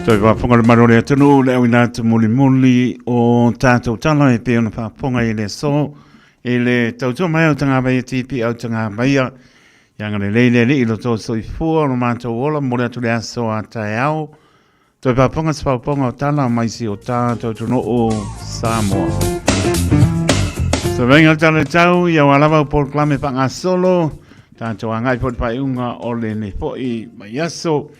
Toe faafofoga le mamalu o le atunuu le auina atu mulimuli o tatou tala e pei ona faafofoga i le aso i le tautua mai au tagavaia TP au tagavaia ia agalelei le Alii i lo outou soifua lo matou ola momoli atu le aso a taeao Toe faafofoga se faafofoga o tala mai si o tatou atunuu Samoa. Savaiga le tala i le tau, ia ua lava au polokalame faagasolo, tatou agai foi i le faaiuga o lenei foi vaiaso.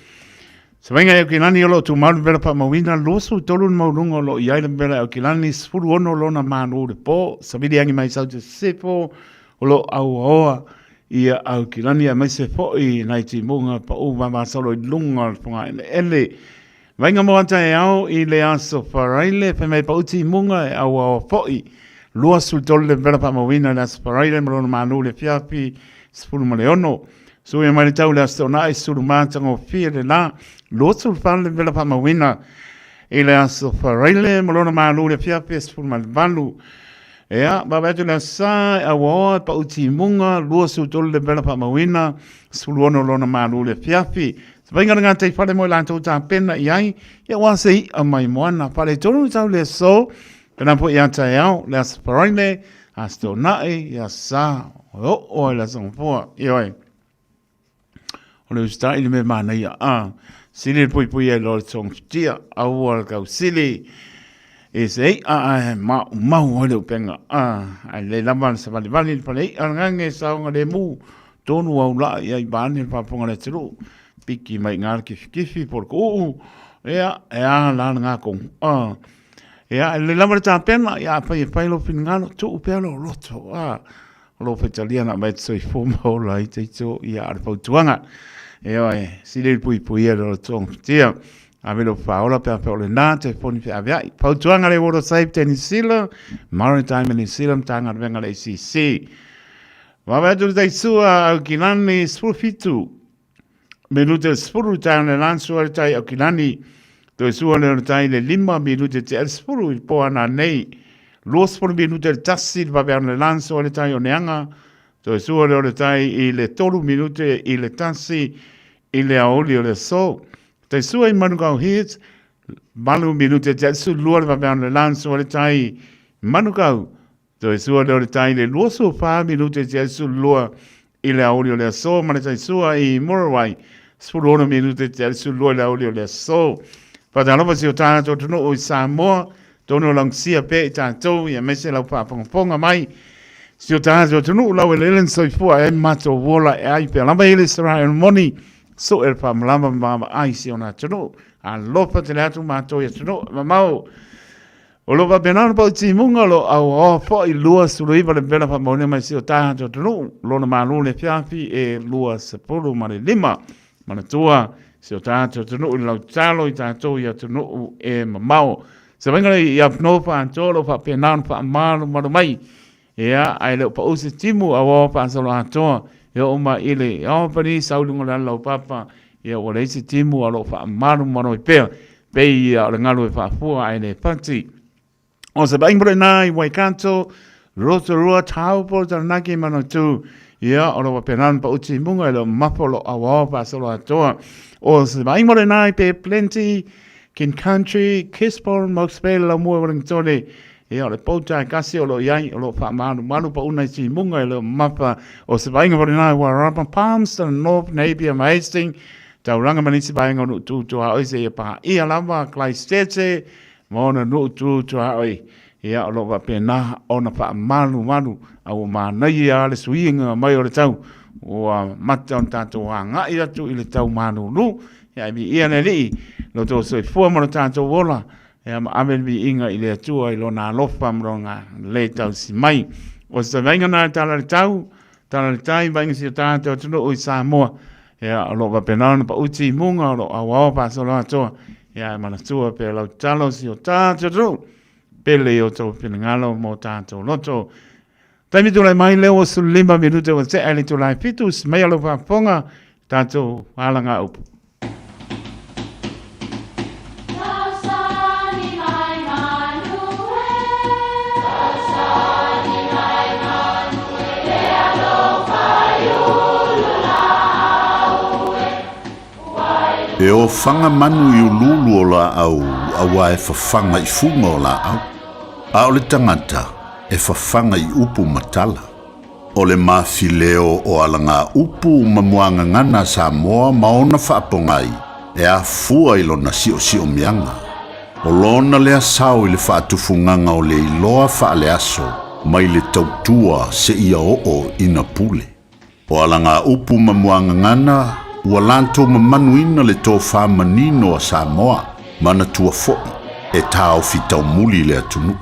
Savaiga i Aukilani o lo o tumau le mevela faamauina, 23 le maualuga o lo o i ai le mevela i Aukilani, 16 lona malu i le po, savili agi mai Saute Sisifo o lo o auaoa ia Aukilani aemaise foi nai timuga pau vavasolo i luga o le fogaeleele. Vaiga mo taeao i le aso Faraile, fai mai pau timuga e auaoa foi 23 le vela faamauina i le aso Faraile ma lona malu i le afiafi 16. Suia mai le tau i le aso Toonai, sulu matagofie le la, 24 le vela faamauina i le aso Faraile ma lona malu i le afiafi 18. Ea, vaavaai atu i le aso Sa, e auaoa, e pau timuga, 23 le vela faamauina, 16 lona malu i le afiafi. Se faiga le gataifale mo i latou tapena i ai, ia aua se i'a mai moana. Faaletonu le tau i le aso, pena foi ia taeao, le aso Faraile, aso Toonai, ia aso Sa, e oo lava i le aso Gafua. Ioe. O le usitai le mea manaia a sili le puipui ai loa le togafitia aua le tausili i se i'a ae maumau ai le upega a ae lelei lava le savalivali i le fale i'a le gage saogalemu tonu au laa i ai vaeane le faafofoga a le atunuu piki mai i ina le kifikifi po o le tuuu ia e a la lena tonu a ia e lelei lava le tapena ia afai e fai lou finagalo tuu pea lou loto a O lo o faitalia na aumai te soifua ma ola ai te ito ia a le fautuaga. Ioe, sili le puipuia i lo togafitia. Ave lou faaola pe a fai o lena telefoni feaveai. Fautuaga le Water Safety New Zealand, Maritime New Zealand, Matagaluega a le ACC. Vaavaai atu le taisua Aukilani 17 minute le 10 i taeao le lan sua le tai Aukilani. Toe sua lea o le tai le 5 minute te le 10 i le po ana nei. 20 minute le tasi le vaveano le lan sua le tai o Neaga. Toe sua lea o le tai i le 3 minute i le tasi i le aoauli o le aso. Tai sua i Manukau Heads, 8 minute te le 12 le vaveano le lan sua le tai Manukau. Toe sua lea o le tai i le 24 minute te 12 i le aoauli o le aso ma le tai sua i Muriwai 16 minute te 12 i le aoauli o le aso. Faatalofa si o tatou atunuu i Samoa, tonu o laugusia pea i tatou ia aemaise lau faafogafoga mai. Si o tatou atunuu lau eleele na soifua ai matou ola e ai pea lava i le Israel moni sue le faamalama ma vaavaai si ona atunuu. Alofa tele atu matou i atunuu mamao. O lo o faapena ona pau timuga o lo o auaoa foi 29 le mevela faamaonia mai si o tatou atunuu, lona malu le afiafi e 25. Manatua si o tatou atunuu i le lautalo i tatou i atunuu e mamao. Se vaaiga lea i Up North atoa o lo o faapena ona faamalumalu mai. Ia, ae le o pau se timu auaoa faasolo atoa e oo mai i le Albany, sau i luga o le alalaupapa, ia ua leai se timu a o lo o faamalumalu ai pea. Pei ia o le galu e faafua ae le pati. O se vaaiga lena i Waikato, Rotorua, Taupo, Taranaki, Manatū, ia, o lo o faapena ona pau timuga i le mamafa o lo o auaoa faasolo atoa. O se vaaiga lena i Bay of Plenty, King Country, Gisborne, Mokes Bay, Laumua, Wellingtone, ia, o le pou tae kasi o lo o i ai, o lo o faamalumalu pauna i timuga i le mamafa. O se vaaiga foi lena i Wairarapa, Palmerston North, Napier ma Hastings, Tauranga ma nisi vaega o nuu tu tuaoi seia paia lava Christchurch ma ona nuu tu tuaoi. Ia, o lo o faapena ona faamalumalu a ua manaia lava le suiga mai o le tau ua mata ona tatou agai atu i le tau malulu. Ia, ae viia le Alii lo outou soifua ma lo tatou ola, ia ma ave le viiga i le Atua i Lona alofa ma Lona le tausi mai. O se vaaiga lena e tala i le tau, tala i le tai, vaaiga si o tatou atunuu i Samoa. Ia, o lo o faapena ona pau timuga, o lo o auao faasolo atoa. Ia, e manatua pea lau tatalo si o tatou atunuu, pele i o outou finagalo ma o tatou loto. Taimi tulai mai lea ua 15 minute ua tea i le itula e 7, usi maia lau faafofoga, tatou alagaupu. E ofaga manu i uluulu o laau auā e fafaga i fuga o laau, a o le tagata e fafaga i upu ma tala. O le mafileo o alagaupu ma muagagana a Samoa ma ona faapogai e afua i lona siosiomiaga. O lona lea sao i le faatufugaga o le iloa faaleaso mai le tautua seia oo ina pule. O alagaupu ma muagagana ua latou mamanuina le tofa manino a Samoa, manatua foi e taofi taumuli le atunuu.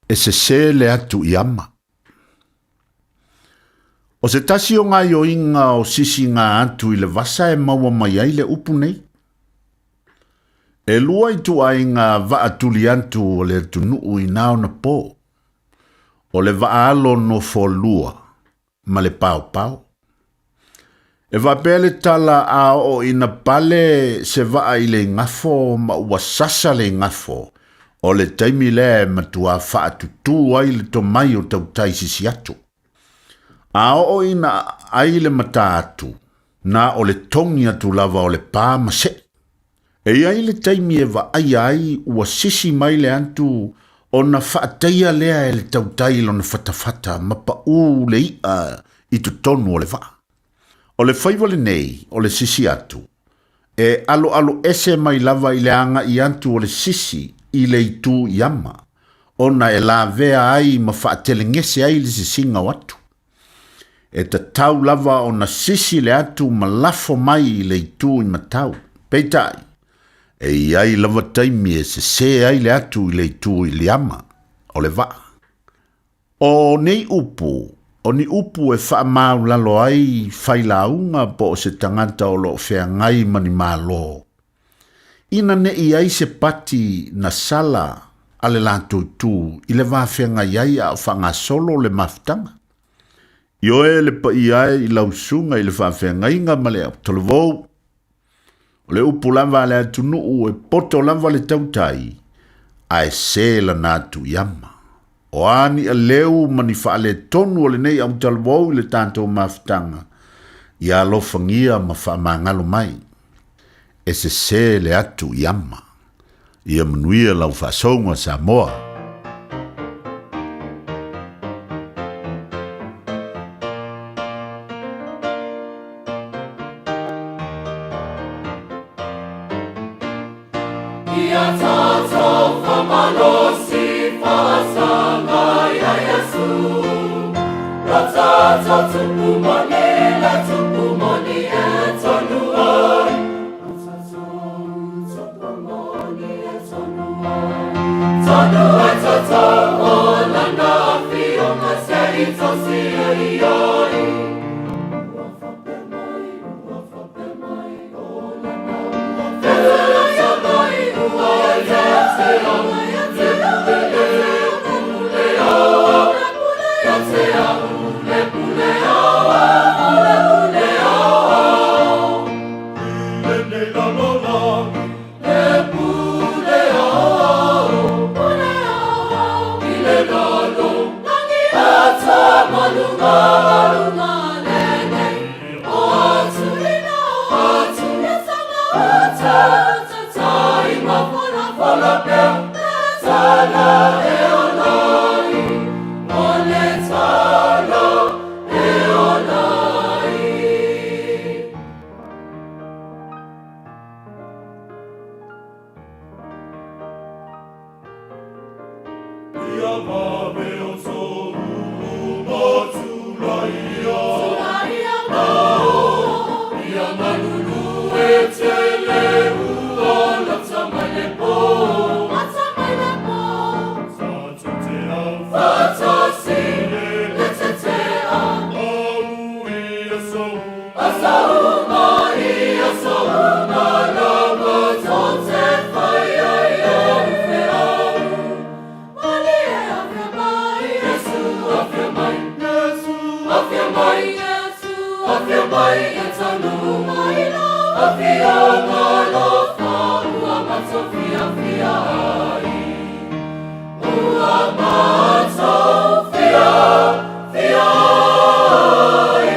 E sesē le atu i ama. O se tasi o gaoioiga o sisiga atu i le vasa e maua mai ai le upu nei. E lua ituaiga vaa tuli atu o le atunuu i na ona pō, o le vaa alo nofolua ma le paopao. E faapea le tala a oo ina pale se vaa i le igafo ma ua sasa le igafo, o le taimi lea e matuā faatutū ai le tomai o tautai sisi atu. A oo ina ai le matā atu, na o le togi atu lava o le pā ma seʻi. E i ai le taimi e vaaia ai ua sisi mai le atu ona faateia lea e le tautai lona fatafata ma paʻū le iʻa i totonu o le vaa. O le faiva lenei o le sisi atu, e aloalo ese mai lava i le agaʻi atu o le sisi i le itu i ama, ona e lavea ai ma faatelegese ai le sisiga o atu. E tatau lava ona sisi le atu ma lafo mai i le itu i matau. Peitai, e i ai lava taimi e sesē ai le atu i le itu i liama o le vaa. O nei upu, o ni upu e faamaulalo ai failauga po o se tagata o lo o feagai ma ni malo. Ina ne i ai se pati na sala a le latou itu i le va feagai ai a o faagasolo le mafutaga. Ioe le paia e i lau susuga i le faafeagaiga ma le autalavou. O le upu lava a le atunuu e poto lava le tautai, ae se lana atu i ama. O a ni aleu ma ni faaletonu o lenei autalavou i le tatou mafutaga, ia alofagia ma faamagalo mai. E sesē le atu i ama. Ia manuia lau faasouga Samoa. Ia tātou whamalosi whaasanga ia Yesu. Ra tātou tupu moni, le tupu moni e tonu ai. Ra tātou tupu moni e tonu ai. Tonu ai tātou o lana whionga se i tausia i ai. Ua whapea mai, ua whapea mai o lana ua mai ua te te au le pule le pule au le te au le pule au le pule au le le la la la le pule au pule au i le lalo ata malunga malunga lene o atu atu ata tai ma fola fola pea tala e olai o le tala e olai. Ia vave o tōu matulaia. Ia malulu e te le ua lata mai le pō. Sa te au whatasi le te te a. Au i a sau. A sau mai a sau malama tō te whai ai au whe au. Mali e awhia mai, Yesu awhia mai, Yesu awhia mai, Yesu awhia mai e tanu mai la. Awhia ngā lofa ua matofia fia ai. Ua matofia fia ai.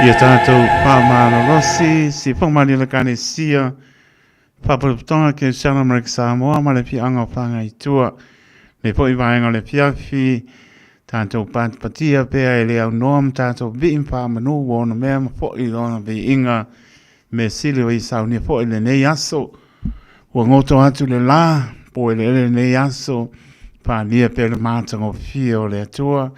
Ia tātou whāmālolosi, si whakamalila kanesia, whaputaputonga ke Shalom Rick Samoa ma le fianga o whangai tua. Le po i vaenga le fiafi, tātou patipatia pea e le au noa ma tātou vii whamanu wona mea ma fo i lona vi inga me sili o i saunia fo i le nei aso. Ua ngoto atu le la, po e le ele nei aso, pālia pea le mātanga o fia o le atua.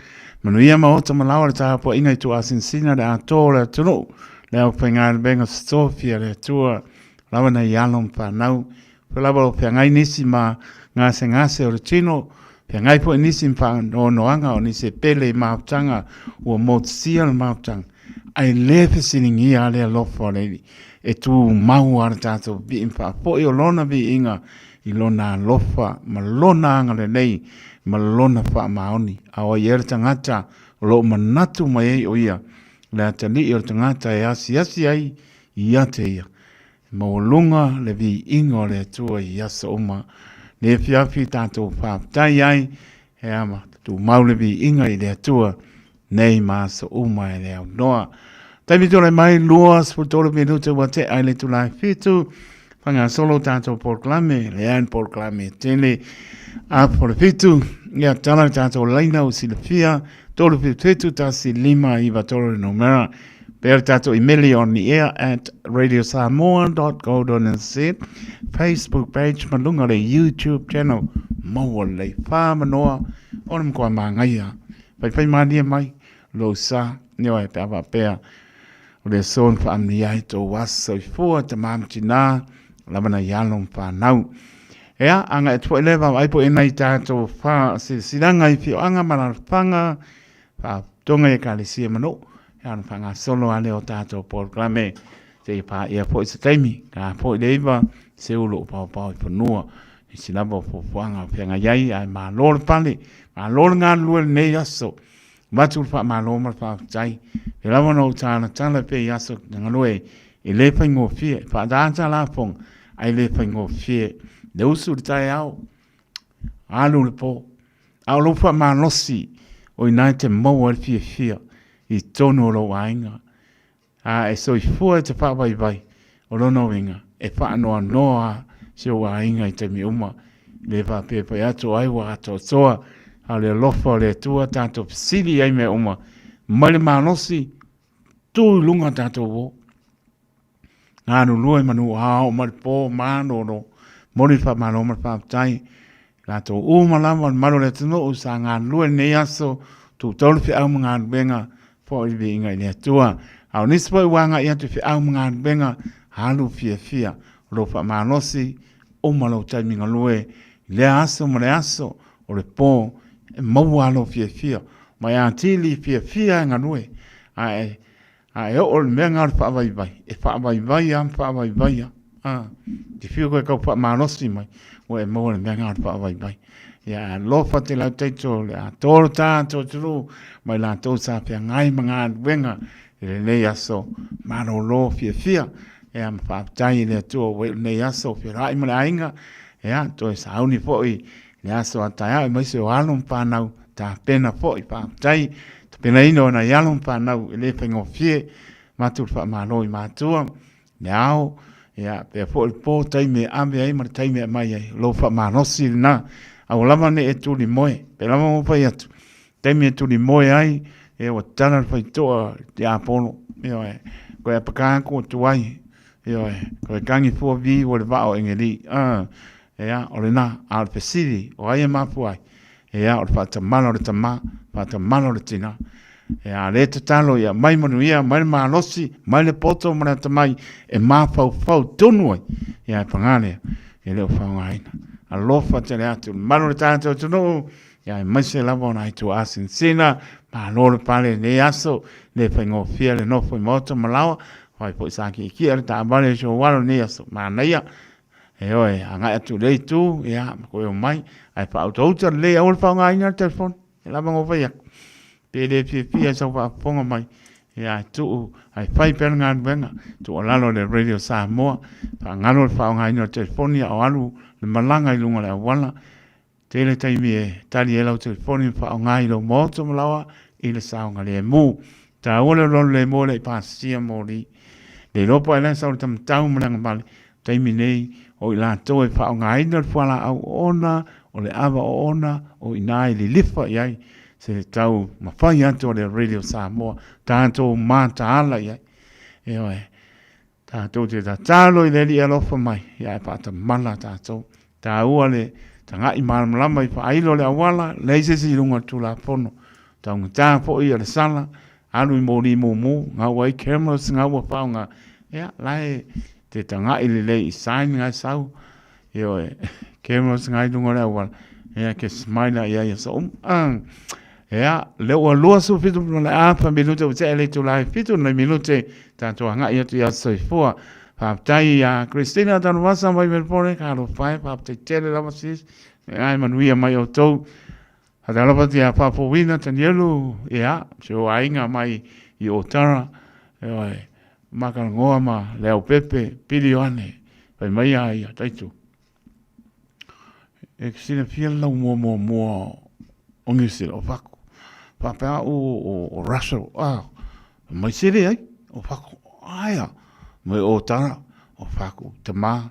Manuia ma ota ma lawa le taha inga i tu asinsina le atoa le atunu. Le au whainga le benga stofia le atua. Lawa na i alo whanau. Pe lawa o whangai nisi ma ngase ngase o le tino. Whangai po nisi mpa no noanga o nisi pele i mautanga. Ua motisia le mautanga. Ai le fesilingi a le alofa o le e tu mau a le tātou vi mpa. Po i o lona vi inga i lona alofa ma lona anga le nei ma lona wha maoni. A o i ere tangata o lo manatu mai ei o ia. Le atali i o tangata e asi asi ai i ate ia. Maulunga le vi inga o le atua i asa uma. Le fiafi tātou whaptai ai he ama tu mau le vi inga i le atua nei maasa uma e le au noa. Taimi tō mai lua sefulu minute ua te ai le tulae fitu. Whanga solo tātou polokalame, le an polokalame tele a po le fitu. Ia tala tātou laina o silafia, 377 1 5 9 le numera. Pea tātou imeli on the air at radiosamoa.co.nz, Facebook page, malunga le YouTube channel, maua le whamanoa, o le mkoa mangaia. Pai pai mania mai, lo sa, neo e pea pea. O le son whaamni ai tō wasa i fua te mamtina, lawana i alo whanau. Ea, anga e tua lewa ai po enei tātou wha silanga i whio anga mararwhanga, wha tonga e kalesia manu, ea ana whanga solo ale o tātou polokalame, te i pā ia po i se taimi, ka po i leiwa, se ulu o pau pau i whanua, i silava o fuafuaga o feagai ai, ae malo le pale, malo le galulue i lenei aso, avatu le faamālō ma le faafetai, e lava ona ou talatala pea i aso galue e lē faigofie, e faataata lafoga, ae lē faigofie, le usu i le taeao, alu i le pō, a o lou faamalosi o inā e te maua ai le fiafia i totonu o lou aiga, A e soifua e te faavaivai o lona uiga e faanoanoa a si ou aiga i taimi uma, le faapea pai atu ai ua atoatoa, a o le alofa o le Atua tatou fesili ai mea uma mai le malosi, tu i luga tatou o. Galulue manu ao ma le po malolo, moli le faamalo ma le faafetai. Latou uma lava o le malu o le atunuu sa galulue lenei aso, tutau le feau ma galuega, foi le viiga i le Atua. A o nisi foi ua agai atu i feau ma galuega, alu fiafia o lou faamalosi, uma lou taimi galue i lea aso ma le aso o le po, e maua lou fiafia, ma e atili fiafia e galue, ae A e oo i le mea lena o le faavaivai, e faavaivai lava ma faavaivai lava. A, te fiu koe kau faamalosi mai, ua e maua le mea lena o le faavaivai. Ia, e alofa te lau taito, le atoa o le tātou atunuu, mai latou sa feagai ma galuega i lenei aso malōlō fiafia. Ia, ma faafetai i le Atua ua iu lenei aso, feorai ma le aiga, ia, toe sauni foi le aso a taeao, aemaise o alo ma fanau tapena foi, faafetai tapenaina o nai alo ma fanau e le faigofie. Avatu le faamalo i matua, le ao, ia, pea foi le po, taimi e ave ai ma le taimi e aumai ai. O lou faamalosi lena. Aua lava ne i e tuli moe. Pe lava ua fai atu, taimi e tuli moe ai, ia ua tala le faitoa ia Apolo. Ioe, koe apaka atu o tuai. Ioe, koe kagi fua vi ua le vaa o Egeli. Ia, o lena, a o le fesili, o ai e mafua ai? Ia, o le faatamala o le tama, faatamala o le tina. Ia, a le tatalo, ia mai manuia, mai le malosi, mai le poto ma le atamai e mafaufau tonu ai. Ia, e paga lea, e le o faaaogaina. Alofa tele atu i le malu o le tatou atunuu, ia aemaise lava ona ai tuaa sinasina, malo le pale i lenei aso, le faigofie le nofo i maota ma laoa, fai foi sa kiakia le taavale i Showalo i lenei aso, manaia. Ioe, agai atu i lea itu, ia, ma toe omai, ae faautauta lelei, aua le faaaogaina le telefoni, e lava ona fai atu. Pe le fiafia i sau faafofoga mai, ia, ae tuu, ae fai pea le galuega, tuualalo i le Radio Samoa, faagalo le faaaogaina o le telefoni a o alu le malaga i luga o le auala, tele taimi e tali ai lau telefoni ma faaaoga i lou maota ma laoa i le saogalemu. Taua le alualu lemu e le i pasia moli. Le iloa po o ai la e sau le tamatau ma le agavale, taimi nei o i latou e faaaogaina le fualaau oona, o le ava oona, o i ina e lilifa i ai se tau mafai atu o le Radio Samoa, tatou mataala i ai. Ioe. Tatou te tatalo i le Alii alofa mai, ia e faatamala tatou. Taua le taga'i malamalama i faailo le auala, leai se isi i luga o le Tulafono. Taugata foi ia le sala, alu i moli mumu, gau ai cameras, gau ua faaaoga. Ia, la e te taga'i lelei i sign nga e sau, ioe, cameras nga i luga o le auala, ia ke smile i ai aso uma. Ia, lea ua 27 ma le afa minute ua tea le itula e 7 nai minute, tatou agai atu i aso soifua. Faafetai ia Christina Tanuvasa mai Melbourne, ka alofa e, faafetai tele lava sis, e manuia mai outou. Faatalofa atu ia Faafouina Tanielu, ia, si ou aiga mai i Otara, ioe, Makalagoa ma Leaupepe, Pili Ioane, fai mai a ia Taitu. E silafia le lau moa muamua o Niu Sila, o Fako. Faapea au o Russell, ah, mai se leai, o Fako, aia, mai o Tara, o Fako, tamā,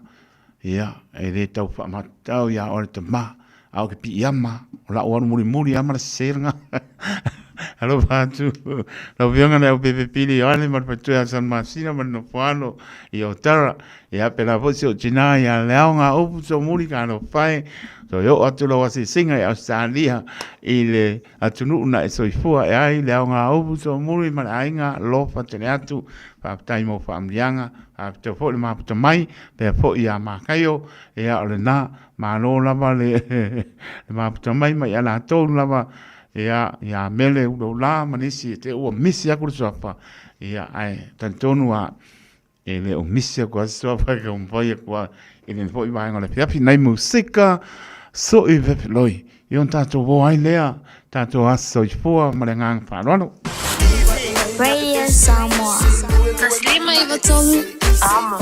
ia, e le tau whaamatau ia oe le tamā, a o ke piiama, o lau alu mulimuli ama le sesega. Alofa atu, lau Afioga le Aupepe Pili Ioane ma le Faletua ia San Masina ma le Nofoalo i Otara. Ia pēlā foi si ou tinā ia Leao ngā upu Tomuli ka alofa e, toe oo atu lau asiasiga i Ausetalia i le atunuu na e soifua e ai Leao ngā upu Tomuli ma le aiga alofa tele atu. Faafetai mo faamanuiaga, faafetai foi le mafuta mai, pea foi ia Makaio, ia o lena, malo lava le, le mafuta mai ma ia latou lava, ia, ia Mele Uloula ma nisi e te ua misi aku le suafa, ia, ae talitonu a, e le o misi aku a se suafa e taumafai atu a, i le foi vaega o le afiafi, nai musika, so'i fefiloi, i ona tatou o ai lea, tatou aso soifua ma le agaga faaaloalo. Radio Samoa. 153 Amo.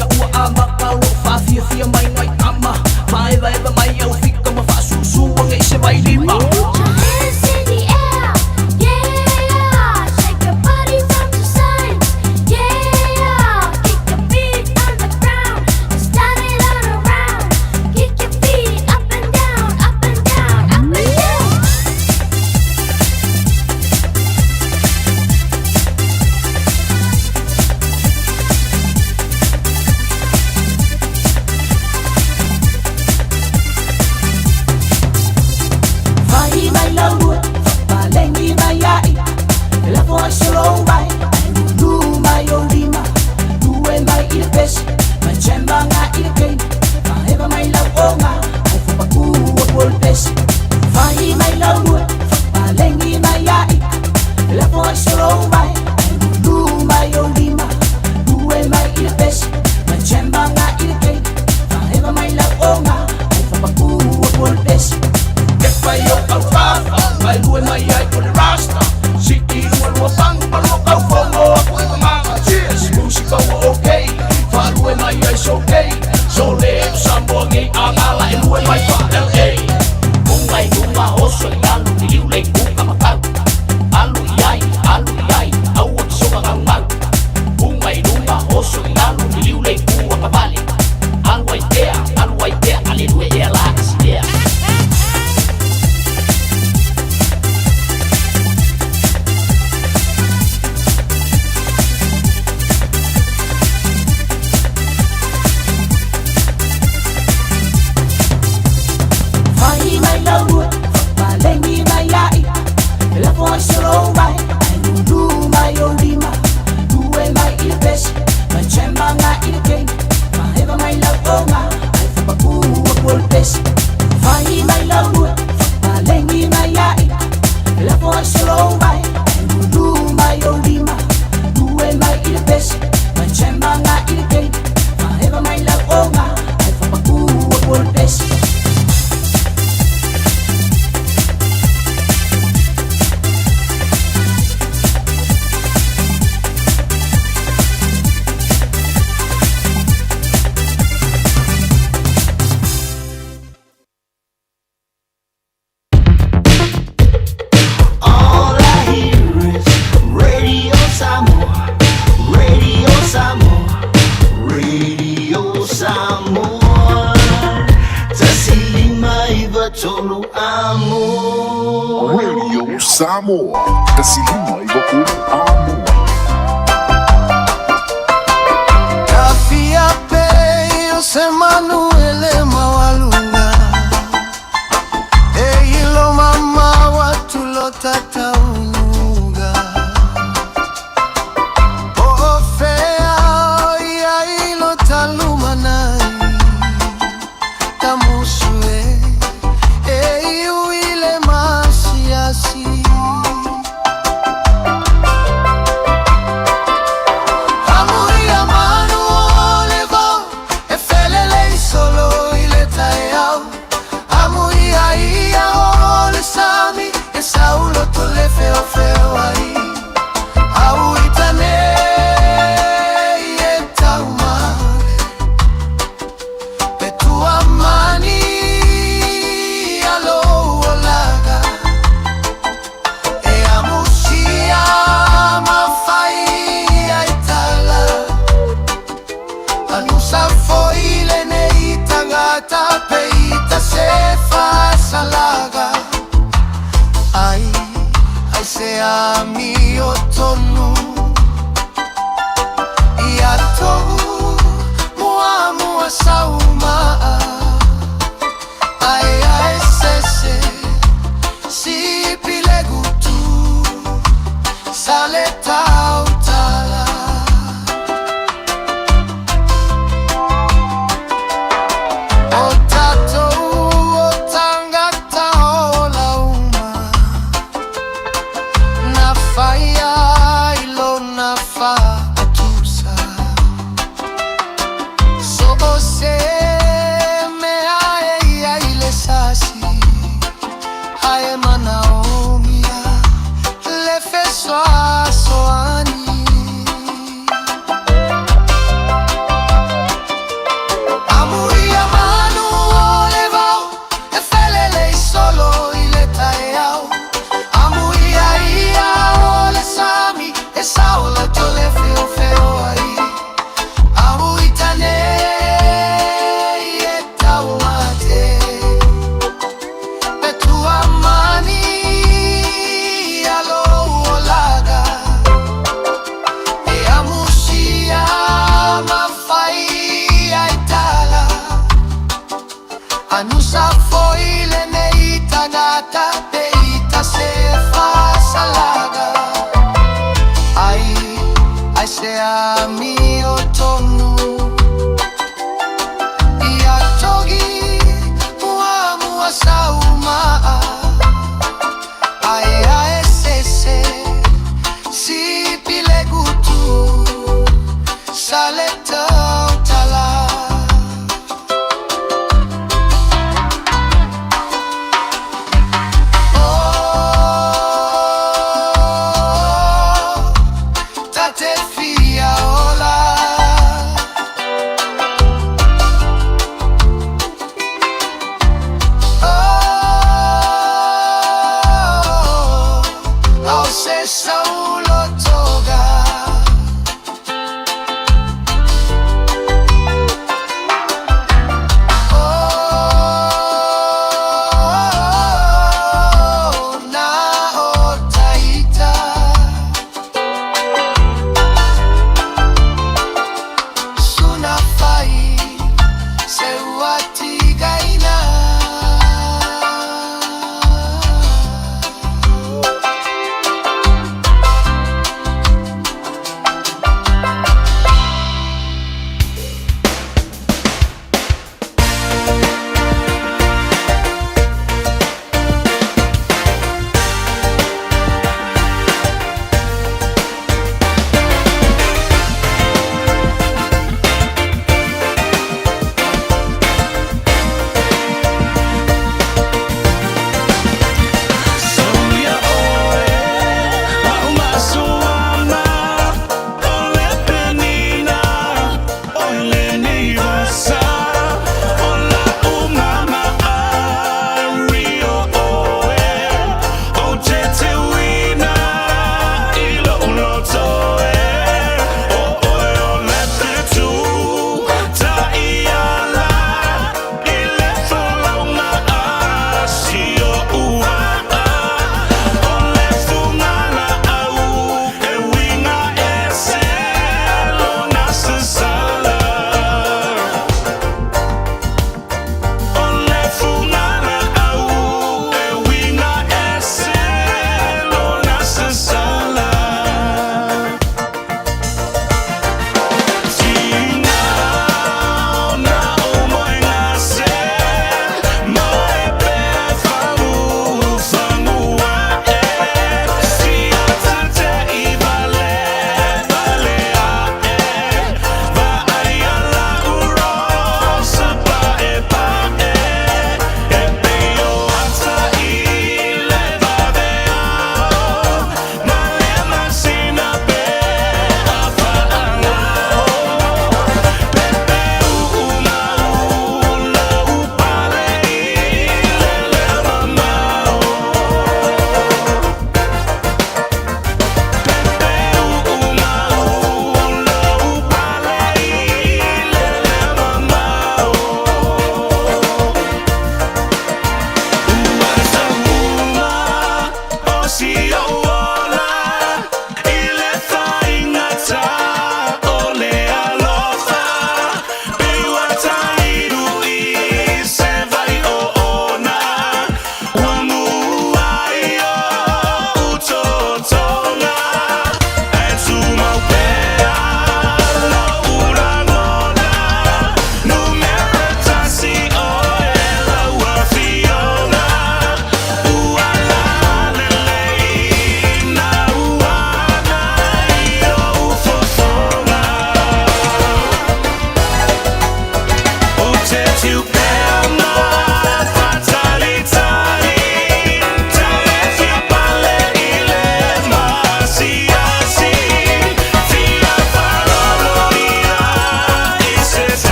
lea ua amata o loo faafiafia mai nai tama Faaevaeva mai au fika ma faasusua ge i se vailima Hands in the air, yeah. Shake your body from to side, yeah. Kick your feet on the ground, start it all around. Kick your feet up and down, up and down, up and down. Fai mai lau lua, fapalengi mai ai E lafo ai solo vai, ai lulu mai o lima Lue mai i le pesi, mai chemba nga i le keina Faeva mai lau onga, ai fapaku o po le pesi Fai mai lau lua, fapalengi mai ai E lafo ai solo vai, ai lulu mai o lima Lue mai i le pesi, mai chemba nga i le keina Faeva mai lau onga, ai fapaku o po le pesi Kepa i o kau fafa, mai lue mai ai ko le rasta Siki lua lua pangu pa lua kau fongo aku e manga Cheers, musika ua okay, whaalue mai ai so okay So le o Samoa ngei angala e lue mai fa LA Unga i lunga oso i alu ni liu lei kuka makau Alu i ai, alu i ai, aua ki soka ngau ngau Unga i lunga oso i alu ni liu lei kua pavale Alu ai tea, alu ai tea, ale lue ea la asilea Fai mai lau lua, fapalengi mai ai E lafo ai solo vai, ai lulu mai o lima Lue mai i le pesi, mai chemba nga i le keina Faeva mai lau onga, ai fapaku o po le pesi Fai mai lau lua, fapalengi mai ai E lafo ai solo vai, ai lulu mai o lima Lue mai i le pesi, mai chemba nga i le keina Faeva mai lau onga, ai fapaku o po le pesi All I hear is Radio Samoa, Radio Samoa, Radio Samoa. Tasilima iva tolu amo. Radio Samoa. Tasilima iva tolu amo. Tafia pe o se manuele mawalunga E ilo mama watulo tataunuga Ofea ia ilo talumanai Tamusue e iuile masiasi Amuia manu o le vao E felele i solo i le taeao Amuia ia o le sami E saulo to le feofeo ai Au i tane e taumare Pe tua mani alo olaga E amusia mafai ai tala Anusa foile nei tangata peita se fasalaga Ai, ai se ami o tonu Ia tohu mua mua saumaa Ai ai sese si pilegutu Sale tautala O tatou o tangata o lauma Na faia i lona faatusa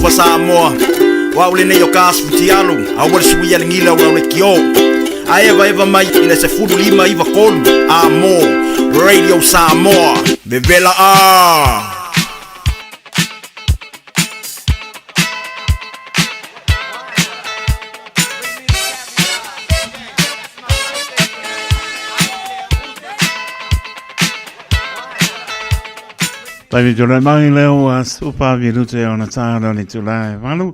Alofa Samoa. Wa ule nei o ka asu futialu, a ua le sui ale gila ua le kio. A eva eva mai ina se fulu lima iva kolu, a mo, Radio Samoa, vevela a. Taimi tō mai leo a supa vi rute o na tāra le tū lai valu.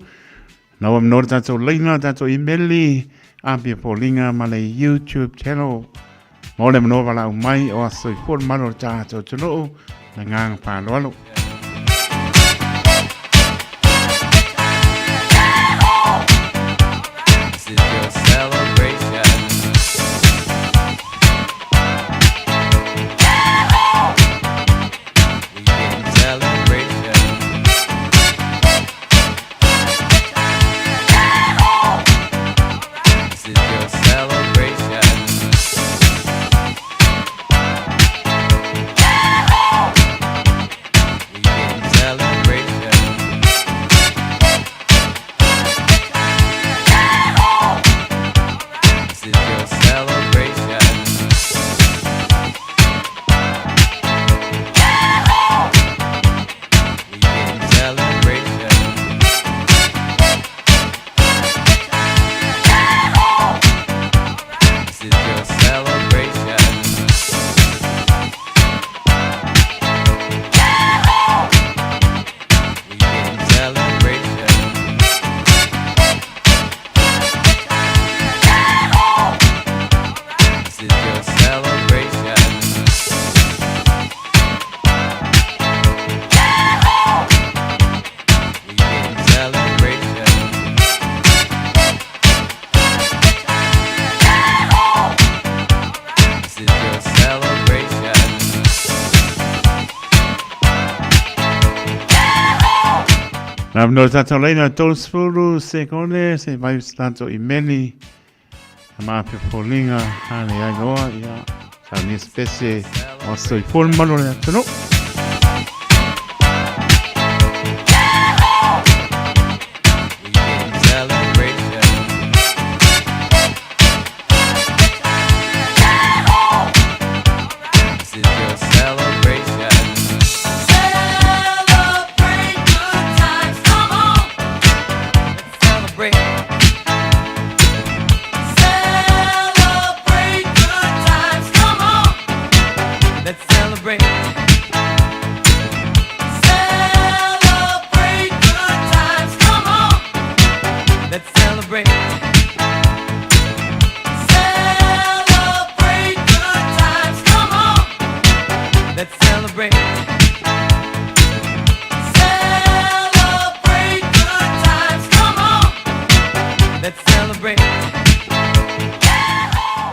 Na ua mnore tātou leina, tātou imeli, apia pōlinga ma le YouTube channel. Mo le mnoa wala mai o aso i fōra maro tātou tunoo, na nganga pāloalo. This is your celebration. We can celebration. This is your celebration. We can celebration. This is your celebration. We can celebration. This is your celebration. We can celebration. This is your celebration. We can celebration. This is your celebration. Na mnore tātou leina 30 sekone se vai tātou imeli. A maa pia pōlinga hale ai loa ia. Sa ni spese o aso i fōra maro le atono. We can celebration. This is your celebration. Celebrate good times, come on. Let's celebrate. Celebrate good times, come on. Let's celebrate. Celebrate good times, come on. Let's celebrate. Celebrate good times, come on. Let's celebrate. Celebrate good times, come on. Let's celebrate.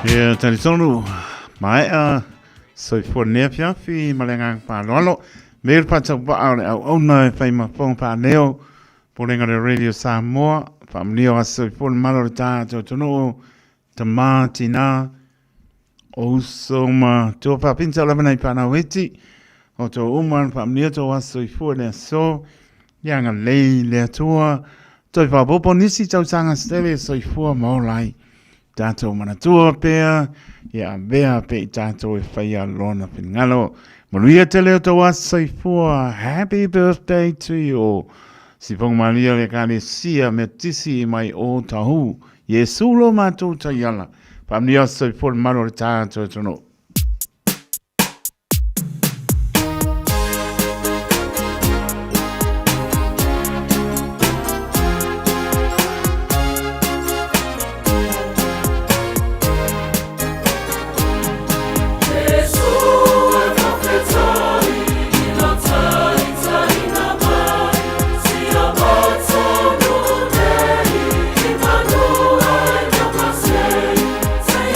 Ia talitonu, maea soifua nea fiafi ma le agaga faaaloalo. Me le faataupaa o le auauna e fai ma fofoga faaleo, pulega le Radio Samoa, faamanuia o aso soifua le malo o le tatou atunuu, tamā tinā, o uso ma tua faapinta o lava nai fanau iti, o tō uma na faamanuia tō aso soifua i le aso, ia agalelei le Atua, toe faaopoopo nisi tausaga setele soifua ma ola ai. Tātou manatua pea, ia avea pe i tātou e whaia lona finagalo. Manuia tele o tō aso soifua. Happy birthday to you. Sifoga malia le ekalesia Metisi mai o tahu. Iesu lo mātou taiala. Faamanuia aso soifua le malo o le tātou atunuu. Say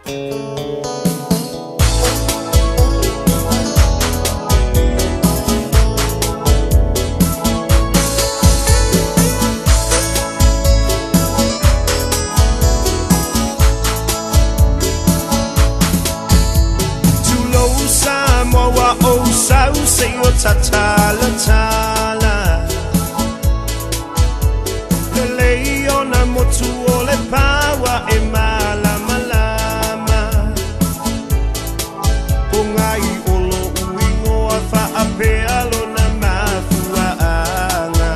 Tulou Samoa ua ou sau seia tatalatala. Lelei ona motu o le paua e malamalama. Pogai o lo'u igoa faapea lona mafuaaga.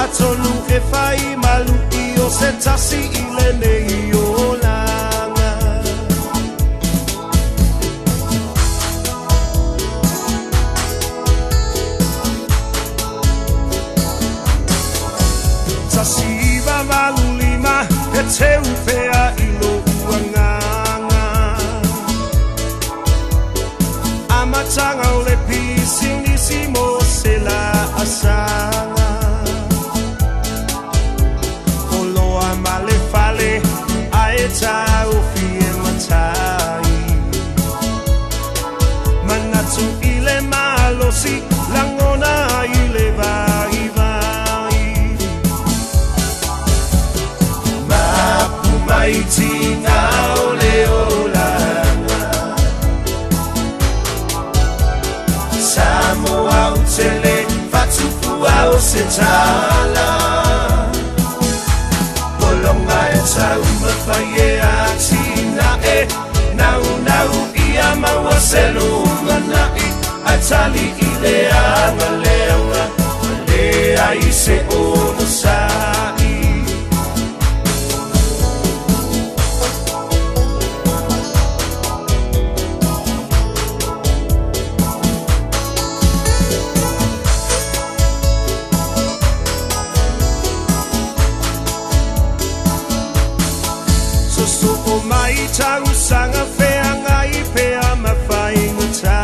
Atonu e fai malu'i o se tasi i lenei olaga. 1985 e teu pea i lo'u agaga. Amataga o le pisinisi mo se laasaga. Oloa ma le fale ae taofi e matai. Manatu i le malosi lagona i le vaivai. Mapu mai tiga o le olaga. Samoa ou te le fatufua o se tala. Pologa e taumafai e atinae. Naunau ia maua se lumanai. Ae tali i le agaleaga. Ua leai se onosai. Sosoo mai tausaga feagai pea ma faigata.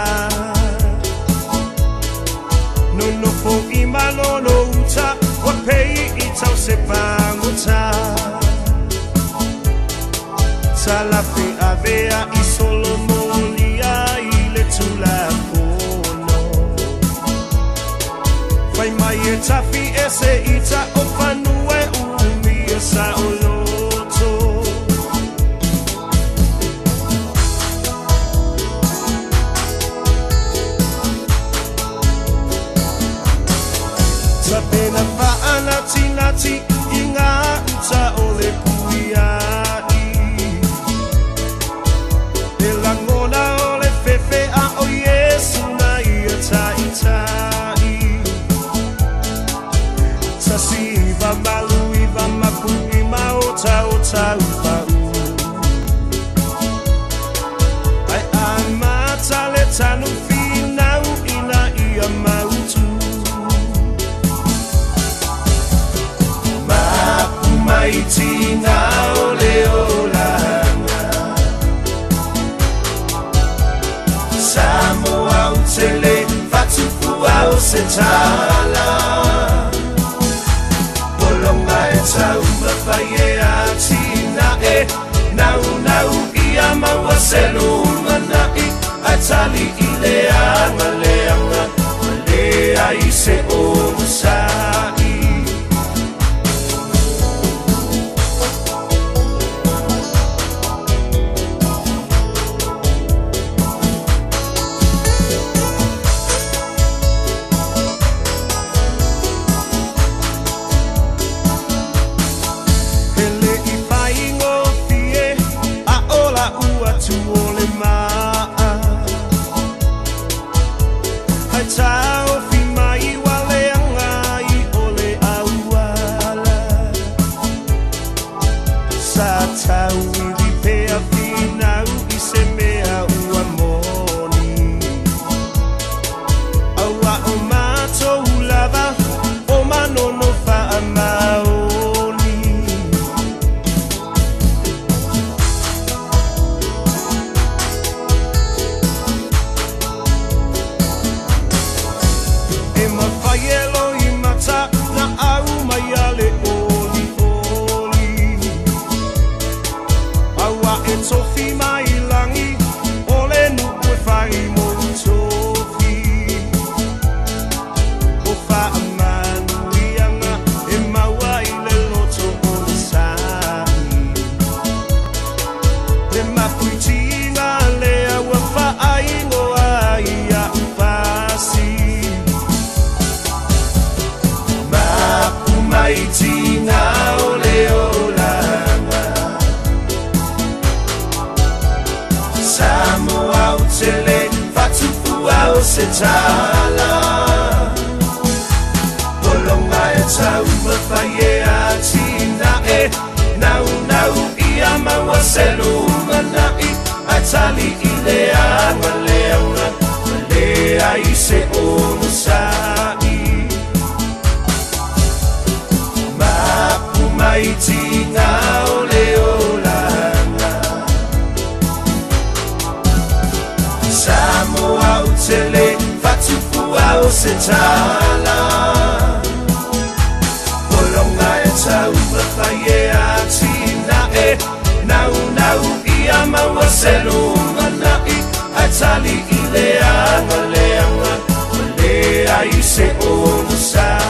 Nonofo i malolo uta ua pei i tau se pagota. Talafe avea i solomolia i le tulafono. Fai mai e tafi ese i taofanua e umia saoloto. Tapena faanatinati i ngā uta o le puia'i. E lagona o le fefe a o Iesu na ia ta'ita'i. 1989 mapu'i ma o tautaupa'u. Ae amata le tanu finau ina ia mautu. Mapu mai tiga o le olaga. Samoa ou te le fatufua o se tala. Pologa e taumafai e atinae. Naunau ia maua se lumanai. Ae tali i le agaleaga. Ua leai se onosai. Mapuitinga lea ua faaigoa ai a'u pasi. Mapu mai tiga o le olaga. Samoa ou te le faatufua o se tala. Pologa e taumafai e atinae. Naunau ia maua se lumanai. Ae tali i le agaleaga ma leai se onosai. Mapu mai tiga o le olaga. Samoa ou te le faatufua o se tala. Pologa e taumafai e atinae. Naunau ia maua se lumanai. Ae tali i le agaleaga ma leai se onosai.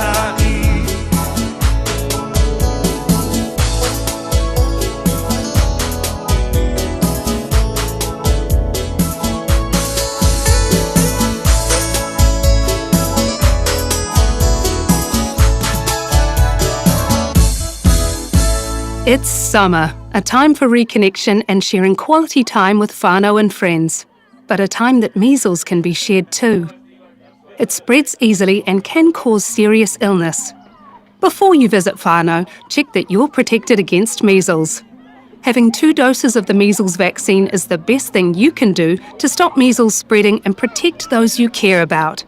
It's summer, a time for reconnection and sharing quality time with whānau and friends, but a time that measles can be shared too. It spreads easily and can cause serious illness. Before you visit whānau, check that you're protected against measles. Having 2 doses of the measles vaccine is the best thing you can do to stop measles spreading and protect those you care about.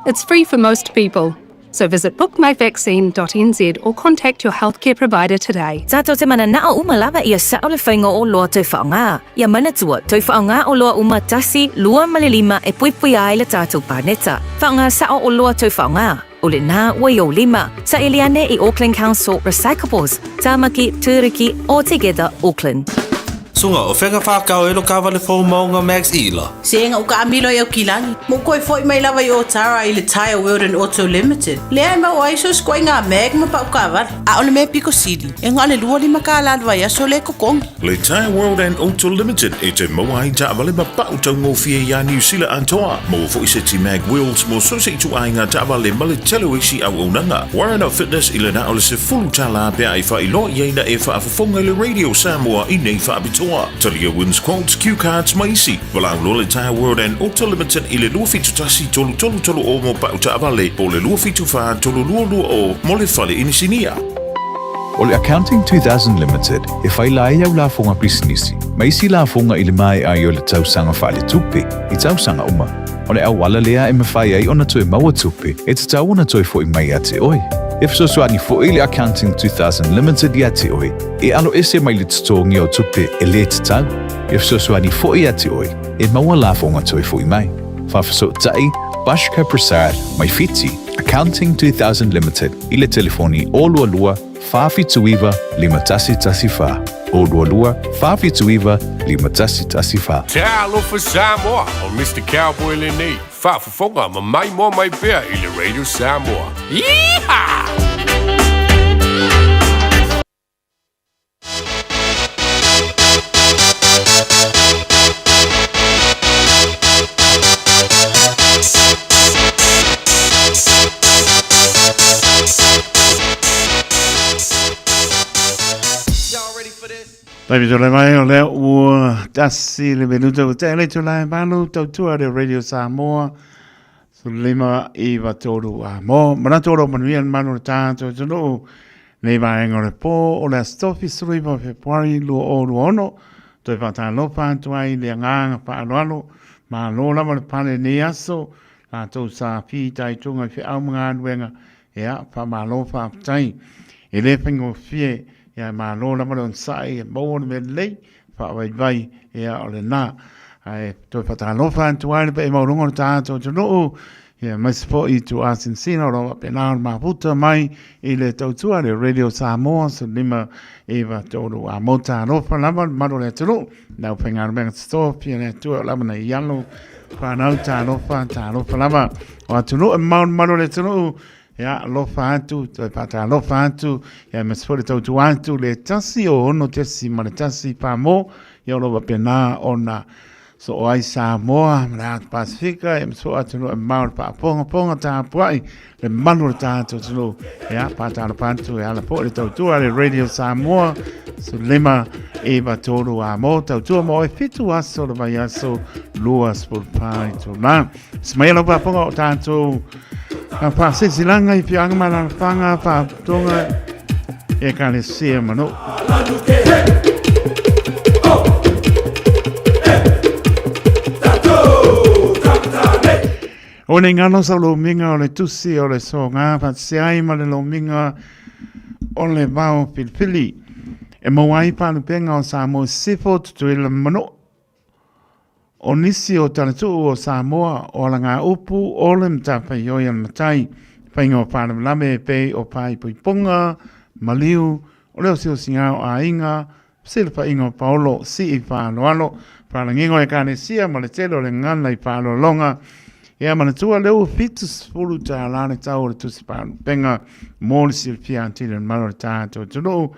It's free for most people. So visit bookmyvaccine.nz or contact your healthcare provider today. Tātou te mananao uma lava ia sao le whainga o loa tau whaonga. Ia manatua, tau whaonga o loa uma tasi, lua ma le lima e puipui ai le tātou pāneta. Whaonga sao o loa tau whaonga. O le nā ua i o lima. Sa eliane i Auckland Council Recyclables, Tāmaki, Tūruki, o Together Auckland. Sunga, o fega whākau e lo kāwale fō maunga Max Ila. Se nga uka amilo i au kilangi. Mo koe foi mai lava i o tara i le Tire World and Auto Limited. Lea e mau ai so skoe ngā mag ma pau kāwale. A ole me piko sili. E ngā le lua lima kā la lua ia so le kokongi. Le Tire World and Auto Limited e te maua ai taavale ma pau taugofie iā Niu Sila atoa. Maua foi se ti mag wheels mo so se itu ai ngā taavale ma le tele o isi auaunaga. Warren Fitness i le na o le sefulu tālā pea e faailoa i ai na e faafofoga i le Radio Samoa i nei faapitoa. Talia wins quotes, cue cards ma isi. Valaau loa le Tire World and Auto Limited i le 271 333 o mo pau taavale po o le 274 322 mo le fale inisinia. O le Accounting 2000 Limited e faila ai au lafoga pisinisi ma isi lafoga i le maea ai o le tausaga faaletupe i tausaga uma. O le auala lea e mafai ai ona toe maua tupe e tatau ona toe fo'i mai ia te oe. E fesoasoani fo'i le Accounting 2000 Limited ia te oe e aloese mai le totogi o tupe e lē tatau. E fesoasoani fo'i ia te oe e maua lafoga toe fo'i mai. Faafesootai Bashka Prasad mai Fiti, Accounting 2000 Limited i le telefoni 022 479 5114, 022 479 5114. Talofa Samoa, o Mr. Cowboy lenei, faafofoga ma maimoa mai pea i le Radio Samoa. Yeehaw! Taimi tole mai o lea ua tasi le minuta ua tea le tulae malu tautua le Radio Samoa 15 i 3 a mo manatu o lo manuia le malu le tātou atunuu Nei vaega o le pō o le Aso Tofi 19 o Fepuari 2026, toe faatalofa atu ai i le agaga faaaloalo, malo lava le pale i lenei aso, latou sa fitaituga i feau ma galuega, ia, faamalo faafetai. E le faigofie, ia, e malo lava le onosai e maua le mea lelei, faavaivai, ia, o lena. Ae toe faatalofa atu ai le paia maualuga o le tatou atunuu, ia aemaise foi i tuuasinasina o lo o faapena ona mafuta mai i le tautua le Radio Samoa 1593 a mo talofa lava le mamalu o le atunuu le aufaigaluega totofi a le Atua o lava nei alo whanau talofa talofa lava o atunuu e mamao le mamalu o le atunuu ia alofa atu toe faatalofa atu ia aemaise foi le tautua atu le 1 o 6 tesi ma le 1 whamo. Ia o lo faapena ona soo ai Samoa ma le Ata Pasifika, ia ma so atunuu e mamao le faafogafoga tapuai le malu o le tatou atunuu. Ia, faatalofa atu e ala foi le tautua le Radio Samoa, 15 93 a mo tautua mo e 7 aso le vaiaso 24 itula. Semaia lau faafofoga o tatou faasilasilaga i afioaga ma alaalafaga faalapotopotoga ekalesia ma nuu. O nei ngalo sa lomiga o le tusi o le soga faatasi ai ma le lomiga o le vao filifili. E maua ai palupega o Samoa Sisifo, Tutuila ma Manua. O nisi o talatuu o Samoa o alagaupu o le matafaioi a le matai, faiga o faalavelave e pei o paaipoipoga, maliu, o le osiosiga o aiga, fesilafaiga o paolo, sii faaaloalo, faalagiga o ekalesia ma le tele o le gagana i faaaloaloga. Ia manatua lea ua $70 le tau o le tusi faalupega mo le silafia atili o le malu o le tatou atunuu.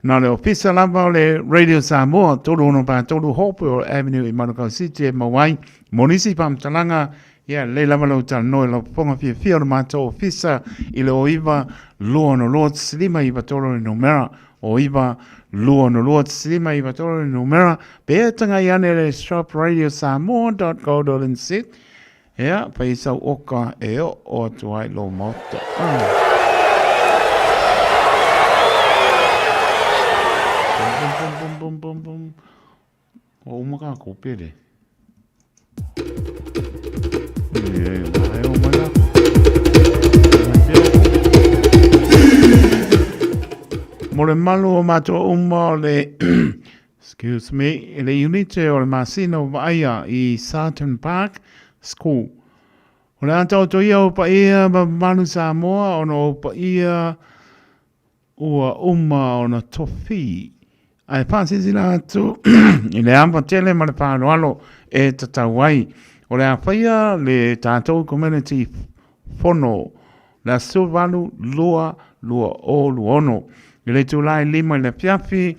Na o le ofisa lava o le Radio Samoa, 3643 Hopewell Avenue i Manukau City e maua ai. Mo nisi faamatalaga, ia lelei lava lou talanoa i lau fofoga fiafia o le matou ofisa i le 09 262 1593 le numera, 09 262 1593 le numera, pe tagai ane le shopradiosamoa.co.nz. Ia, fai sau oka e oo atu ai lou maota. Bum, bum, bum, bum, bum, bum. O uma kākou pele. E, e o mai lākou. Mo le malu o mātou uma o le Excuse me, i le iunite o le masina o Vaaia i Sarton Park School. O le a taoto ia o paia ma mamalu Samoa ona o paia ua uma ona tofi. Ae faasilasila atu i le ava tele ma le faaaloalo e tatau ai. O le a faia le tatou community fono le aso 8 2 2026 i le itula e 5 i le afiafi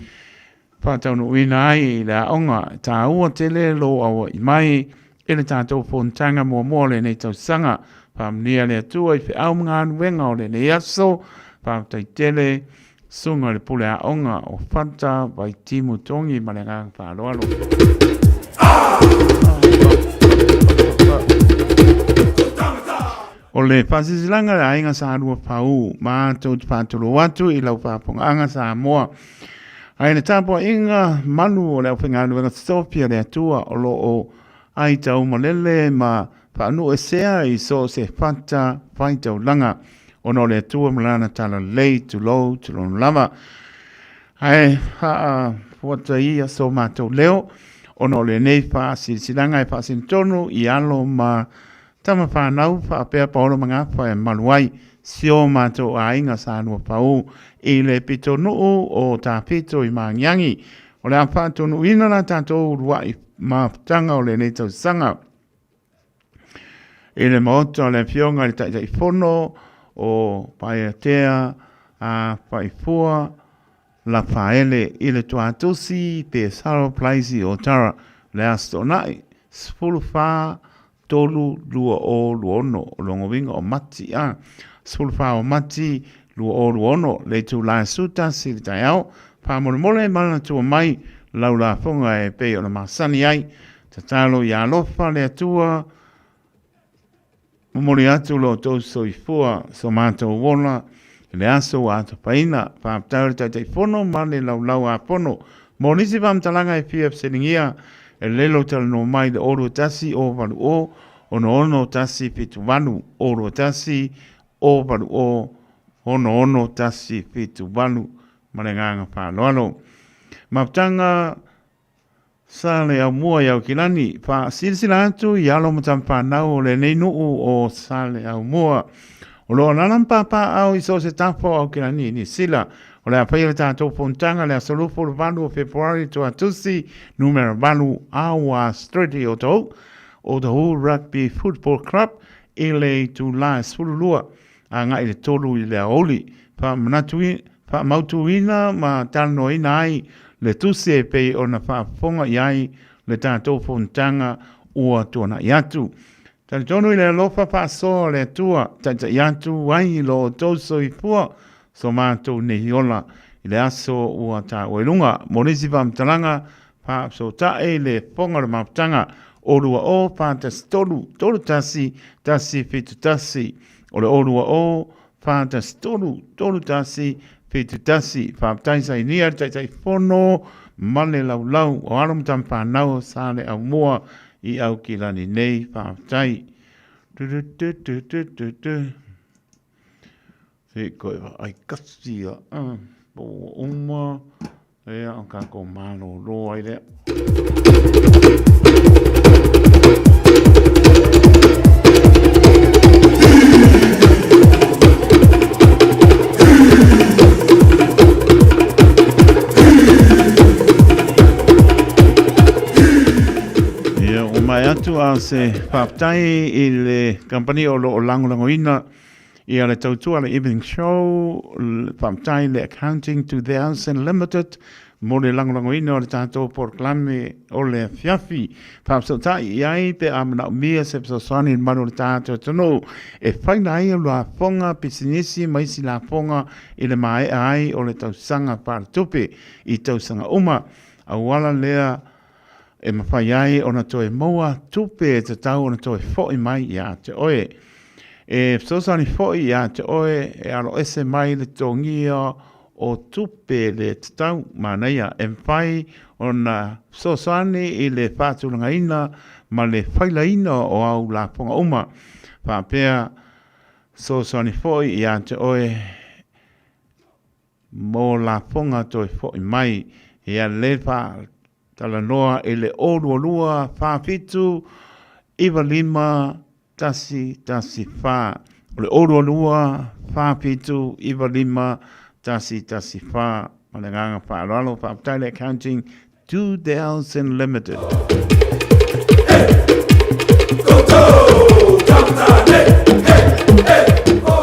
faataunuuina ai i le aoga. E tāua tele lou aua'i mai i le tatou fonotaga muamua o lenei tausaga. Faamanuia le Atua i feau ma galuega o lenei aso. Faafetai tele Susuga i le Pule Aoga o Fata Vaitimu Togi ma le agaga faaaloalo. O le faasilasilaga a le Aiga Sa Lua Pau, matou te faatulou atu i lau faafofogaaga Samoa. Ae le tapuaiga malu o le aufaigaluega totofi a le Atua o lo o aitaumalele ma faanuuesea i so o se fata faitaulaga ona o le Atua ma Lana talalelei, tulou, tulou lava. Ae faafuata ia so matou leo ona o lenei faasilasilaga e faasinotonu i alo ma Tama whānau, faapea Paolo ma Gafa e malu ai si o mātou aiga Sa Lua Pau i le pitonuu o Tafito i Māngiangi. O le a faatonuina la tātou ulua'i mafutaga o lenei tausaga i le maota o le Afioga i le Taitaifono o Paeatea a Faifua Lafaele i le Tuatusi pe Saro Place i Otara le Aso Toonai 14 3 2 o 2 6 o lona uiga o Mati a 14 o Mati 2026 le itula e 11 i le taeao. Faamolemole manatua mai lau lafoga e pei ona masani ai. Tatalo ia alofa le Atua momoli atu lo outou soifua so matou ola i le aso ua atapaina. Faafetai o le Taitaifono ma le Laulau a Fono. Mo nisi faamatalaga e fia fesiligia, e lelei lou talanoa mai i le 021 080 66178, 021 080 66178 ma le agaga faaaloalo. Mafutaga Sa le Aumua i Aukilani, faasilasila atu i alo ma tama fanau o lenei nuu o Saleaaumua. O lo o alaala ma papaaao i so o se tafa o Aukilani i Niu Sila. O le a faia le tatou fonotaga le aso 28 o Fepuari Tuatusi, numera 8 Awa Street i Otahuhu, Otahuhu Rugby Football Club i le itula e 12 agai i le 3 i le aoauli. Faamautuina ma talanoaina ai le tusi e pei ona faafofoga i ai le tatou fonotaga ua tuanai atu. Talitonu i le alofa faasoa o le Atua, taitai atu ai i lo outou soifua so matou nei ola i le aso ua taua i luga. Mo nisi faamatalaga, faafesootai le Fofoga o le Mafutaga o 20 43 31 171. O le 020 43 31 71. Faafetai sainia le Taitaifono ma le laulau o alo ma tamafanau o Saleaaumua i Aukilani nei. Faafetai. Du, du, du, du, du, du, du. Se koe vaai kasi a po ua uma ia o kākou malōlō ai lea. Ia, ua maea atu a o se faafetai i le kamupani o lo o lagolagoina Ia le tautua le Evening Show, faafetai le Accounting 2000 Limited mo le lagolagoina o le tatou polokalame o le afiafi. Faafesootai i ai pe a manaomia se fesoasoani i le malu o le tatou atunuu e faila ai lafoga pisinisi ma isi lafoga i le maea ai o le tausaga faaletupe i tausaga uma. Auala lea e mafai ai ona toe maua tupe e tatau ona toe foi mai ia te oe. E fesoasoani foi ia te oe e aloese mai le totogia o tupe le tatau. Manaia, e mafai ona fesoasoani i le faatulagaina ma le failaina o au lafoga uma, faapea fesoasoani foi ia te oe mo lafoga toe foi mai. Ia le faatalanoa i le 022 47 95 114. O le 022 47 95 114. Ma le agaga faaaloalo, faafetai le Accounting 2000 Limited.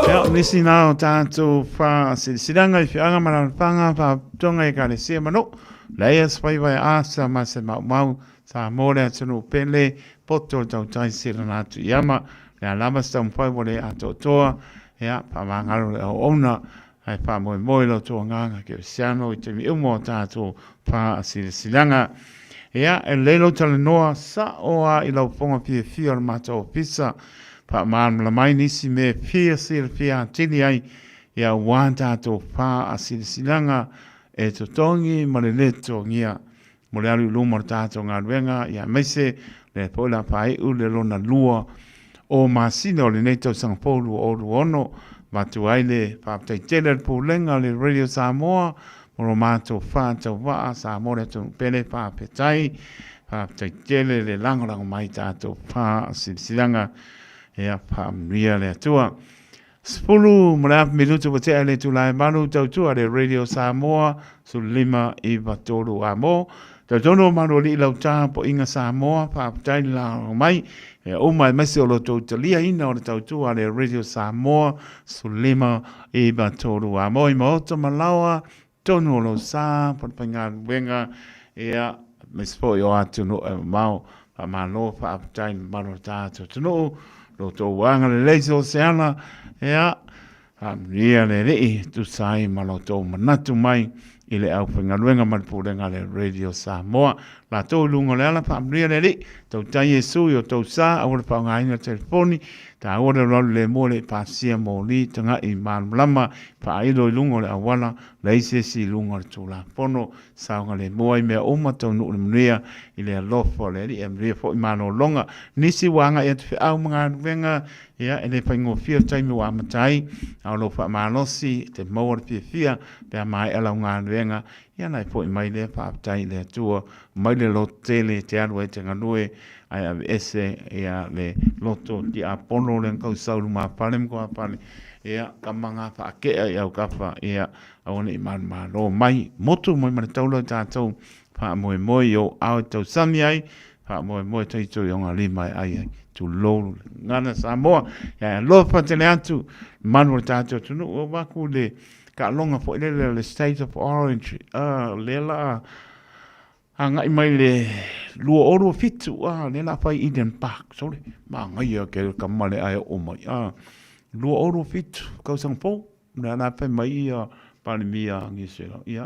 Ia, o nisi nā o tātou whaasilasilanga i whianga ma rarapaga whaputonga i Ekalesia ma nuu, leia se whaiwai asa ma se maumau, sa mō le atunuu pele, poto le tautai silana atu i ama, le alama se taumafai ua le atoatoa, ia, whaamangalo le auauna, Ae faamoemoe lo outou agaga kerisiano i taimi uma o tatou faasilasilaga. Ia, e lelei lou talanoa sao a i lau fofoga fiafia o le matou ofisa, faamalamalama ai nisi mea e fia silafia atili ai, ia aua tatou faasilasilaga e totogi ma le le totogia mo le alu i luma o le tatou galuega, ia aemaise lea foi o le a faaiu le lona lua o masina o lenei tausaga fou 2026. Avatu ai le faafetai tele a le Pulega o le Radio Samoa mo lo matou faatauvaa Samoa le atunuu pele, faafetai, faafetai tele le lagolago mai i tatou faasilasilaga. Ia faamanuia le Atua. 10 ma le afu minutu ua tea i le itula e 8, tautua le Radio Samoa 15 9 3 a mo. Talitonu o Malualii lau tapuaiga Samoa, faafetai le lagolago mai e uma aemaise o lo outou taliaina o le tautua a le Radio Samoa 15 9 3 a mo i maota ma laoa tonu o lou sa po le faigaluega ia aemaise foi o atunuu e mamao. Faamalo faafetai le mamalu o le tatou atunuu, lo outou agalelei so o se ala, ia faamanuia le Alii e tusa ai ma lo outou manatu mai i le aufaigaluega ma le pulega a le Radio Samoa. Latou i luga o le ala, faamanuia le Alii, tautai Iesu i o outou sa, aua le faaaogaina le telefoni, taua le alualu le mua le i pasia moli, tagai malamalama, faailo i luga o le auala, leai se isi i luga o le Tulafono, saogalemu ai mea uma, taunuu le manuia i le alofa o le Alii, e manuia foi malologa. Nisi ua agai atu feau ma galuega, ia, e le faigofie le taimi ua amata ai, a o lou faamalosi, te maua le fiafia pe a maea lau galuega, ia ona e foi mai lea, faafetai i le Atua, mai le loto tele e te alu ai e te galue, ae aveese ia le loto tiapono lea na tausau i lumafale ma tuafale, ia, tama na faakea i autafa, ia, aua ne i malomalo mai, motu mai ma le taula o tatou, faamoemoe i ou ao e tausami ai, faamoemoe taito i ona lima e ai ai, tulou le gagana Samoa, ia e alofa tele atu, manu o le tatou atunuu, o vaku le Taaloga foi lele o le State of Orange, a, lea la a agai mai le 2027, a, lea la a fai Eden Park, sole, manaia ke kama le ae oo mai, a, 2027, tausaga fou, lea la fai mai ia Palemia a Niu Sila, ia,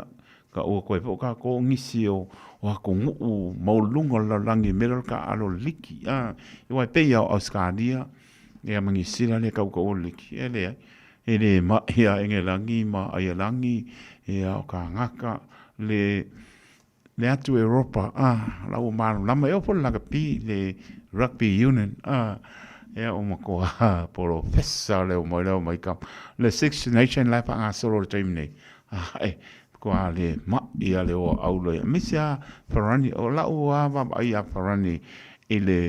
ka ua koe foi kākou o nisi o, o atunuu maualuluga o le lalolagi i mea lea o le taaalo o le liki, a, aua e pei lava o Ausetalia, ia ma Niu Sila lea e tautaua le liki, e leai. E le maʻi a Engelagi ma Aialagi, ia o kānaka, le, le atu Europa, a, la ua malamalama, e oo foi le lakapi, le rugby union, a, ia ua matua polofesa le omai le omai kama. Le Six Nation la e faagasolo i le taimi nei, a, e matua le maʻi a le oa aula ia, aemaise lava Farani, o lau lava vaavaai ia Farani i le,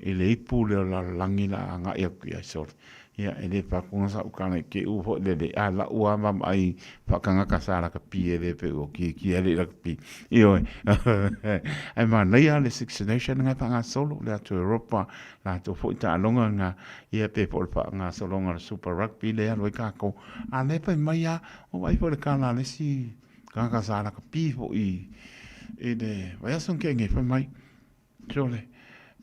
i le ipu lea o le lalolagi la a agai atu i ai sole. Ia, e le pakuga sa ukana i ke u foi lele, a lau a vaavaai faakagaka sa lakapi e le pe ua kiekie ale i lakapi. Ioe. Ae manaia le Six Nation nga e faagasolo le atu Europa, latou foi taaloga nga, ia pe po o le faagasologa o le Super Rugby lea e alu ai kākou. A lea fai mai a, ua vaai foi i le kala a le isi tagata sa lakapi foi i le vaiaso na tea nei, fai mai, Sole,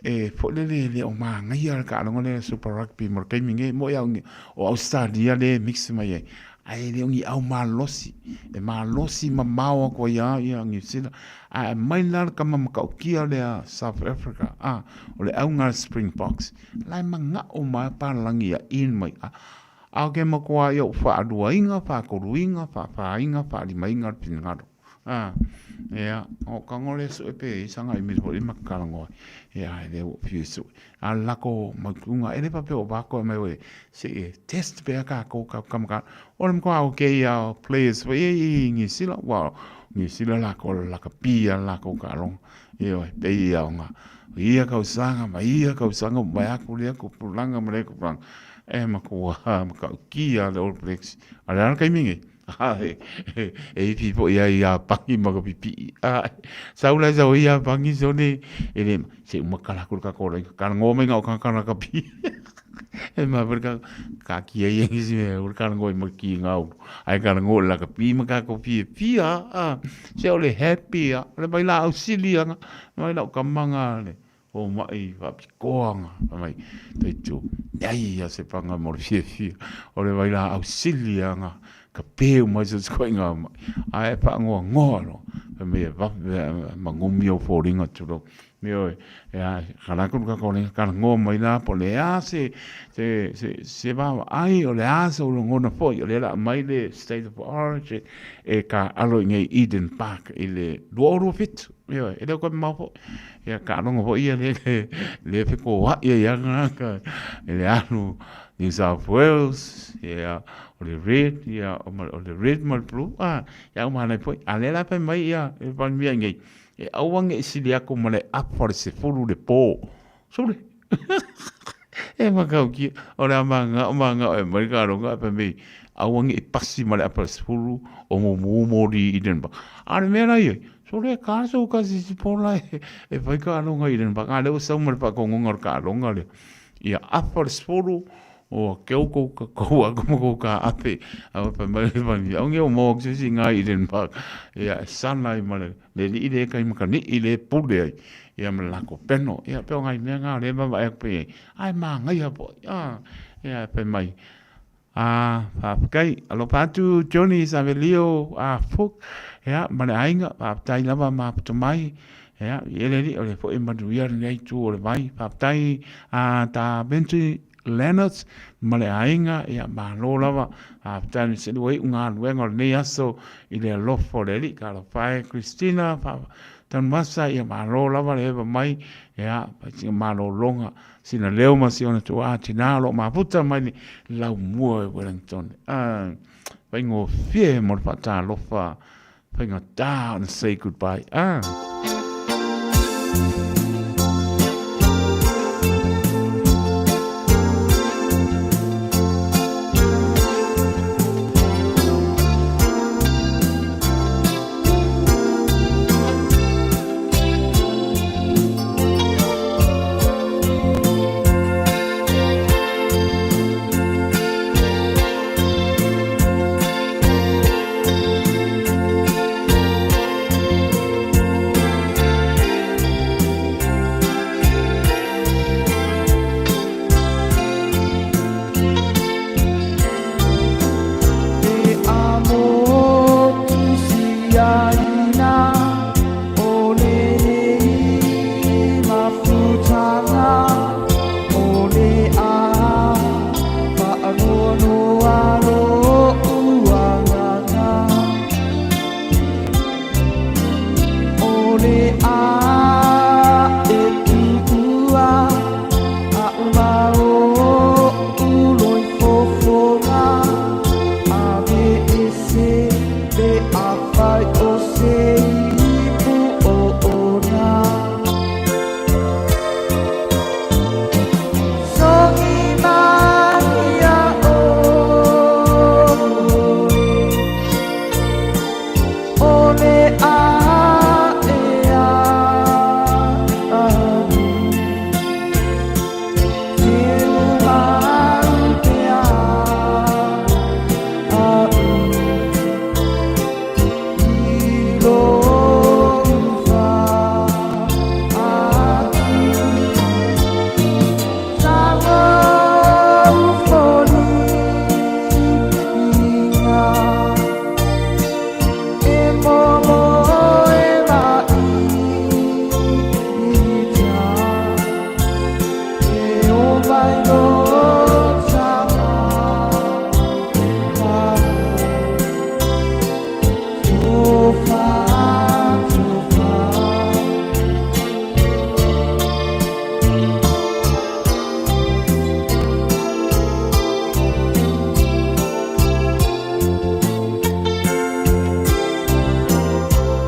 e foi lele e le o manaia le taaloga lea Super Rugby mo le taimi nei, moʻi au o Ausetalia lea e mix mai ai, ae le o ni au malosi, e malosi mamao atu ai lava ia Niu Sila, ae aumai la le tama matautia lea South Africa, a, o le auga a le Springboks, la e manao mai lava palagi ia in mai, a, a o ke matua ia o faaluaina, faatoluina, faafāina, faalimaina le finagalo. A, ia, o ka ngole sue pe i sanga i miri hoi makala ngoe. Ia, e le o fiu sue. A lako mautunga, e le pape o vako e mai oe, se e test pe a ka ko ka kamaka. O le mkoa o ke ia players foi e i New Zealand, wa, New Zealand la ko la ka pia la ko ka long. Ia, pe ia o nga. Ia kausanga, ma ia kausanga, mai aku lea ko pulanga ma lea ko pulanga. E makua, makaukia le All Blacks. A le ana kaimingi. E ifi foi ai iā Pangi ma ka pipii. Sau lai sau ai iā Pangi sone e le se uma kala aku le kako lai kala ngo mai ngau kala ka pi. E ma per ka ka ki ai ngi si me ur kala ngo ma ki ngau. Ai kala ngo la ka pi ma ka ko pi pi a a se o le happy a le mai la au sili anga mai la ka manga le O mai faapitoaga fai mai taitu leai ia se panga mo le fiafia o le vailaau sili aga ka peu mai so se koiga mai ae faangoagoa loa fai mai e vave magumi ou foliga tulou ioe ia kala atu le tatou kalagoa mai la po o le a se se se vaavaai o le a sou lagona foi o lea o le a aumai le state of origin e taaalo i inei Eden Park i le 2027. Ioe, e le o koe mamao foi. Ia, taaloga foi ia le, le fekoaʻi ai lava tagata i le alu New South Wales, ia, o le red, ia, o le red ma le blue, a, ia uma ana ai foi. A lea la fai mai ia le Palemia nei, e aua ne i sili atu ma le afa o le 10 le po. Sole! E matautia, o le a manao manao e aumai le taaloga ae fai mai, aua ne i pasi ma le afa o le 10 o mumu moli i Eden Park. A o le mea la i ai, sole e ka sou kasi isi po la e fai taaloga i Eden Park, a o lea ua sau ma le faatonuga o le taaloga lea. Ia afa o le 10, ua keu kou kou aku ma kou kaape, a ua fai mai le fai, aua ne i ou maua atu se isi i ina i Eden Park. Ia e sana ai ma le le alii le kai makaniʻi le pule ai, ia ma le lākou peno. Ia pei o nai mea na o lea e vaavaai atu pea i ai, ae manaia foi, a, ia fai mai, a, faafetai, alofa atu Johnny Savelio a Fook, ia, ma le aiga, faafetai lava mafuta mai, ia, i ele alii o lea foi e manuia lenei itu o le vai, faafetai a ta Ventry Leonards ma le aiga, ia malo lava, faafetai le selu ai galuega o lenei aso i le alofa o le Alii, talofa e Christina, Tanuvasa, ia malo lava le eva mai, ia sina malologa, sina leo ma si ona tuaa tinā o lo o mafuta mai le laumua i Wellington. Ah, faigofie mo le faatalofa, faigata ona say goodbye. Ah. le a e tuua a uma o uloi fofoga a ve e se le a fai o se ipu o ona. Sogi mai ia oe o le a e a au Te umau pea au I lou fa'atu Sa ou foliga E momo e maʻi E o mai lo tama Tofa, tofa.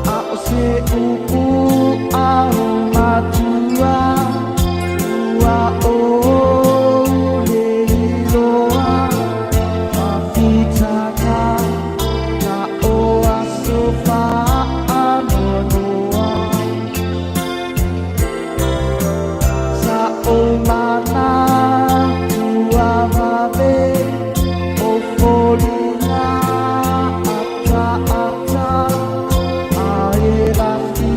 A o se upu a o matua ua ou le iloa mafutaga na o aso faanoanoa sa ou manatua vave o foliga ataata a e lafi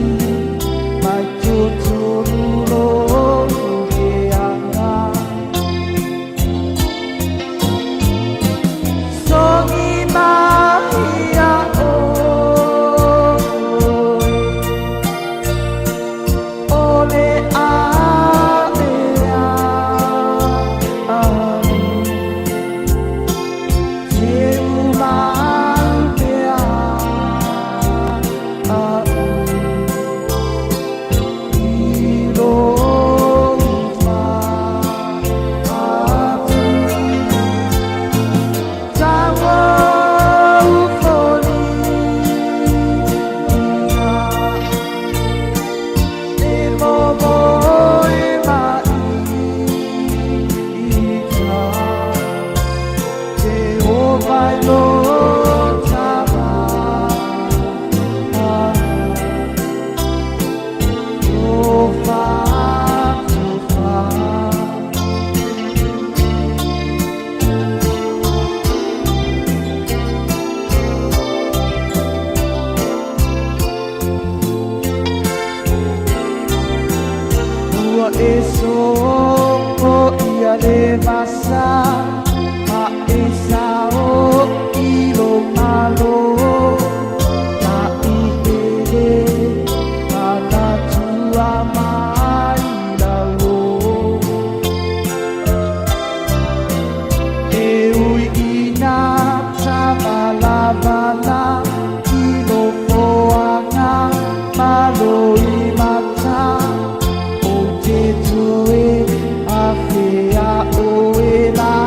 mai totonu lou heanga. Sogi mai ia oe o le a e a au Te umau pea au I lou fa'atu Sa ou foliga E momo e maʻi Te o vai lo tama Tofa, tofa. Ua e sopo ia le vasa ma e sao i lo malo ma i hele manatua mai lau. E ui ina tavalavala i lo foaga malo i mata o te toe afea oe la.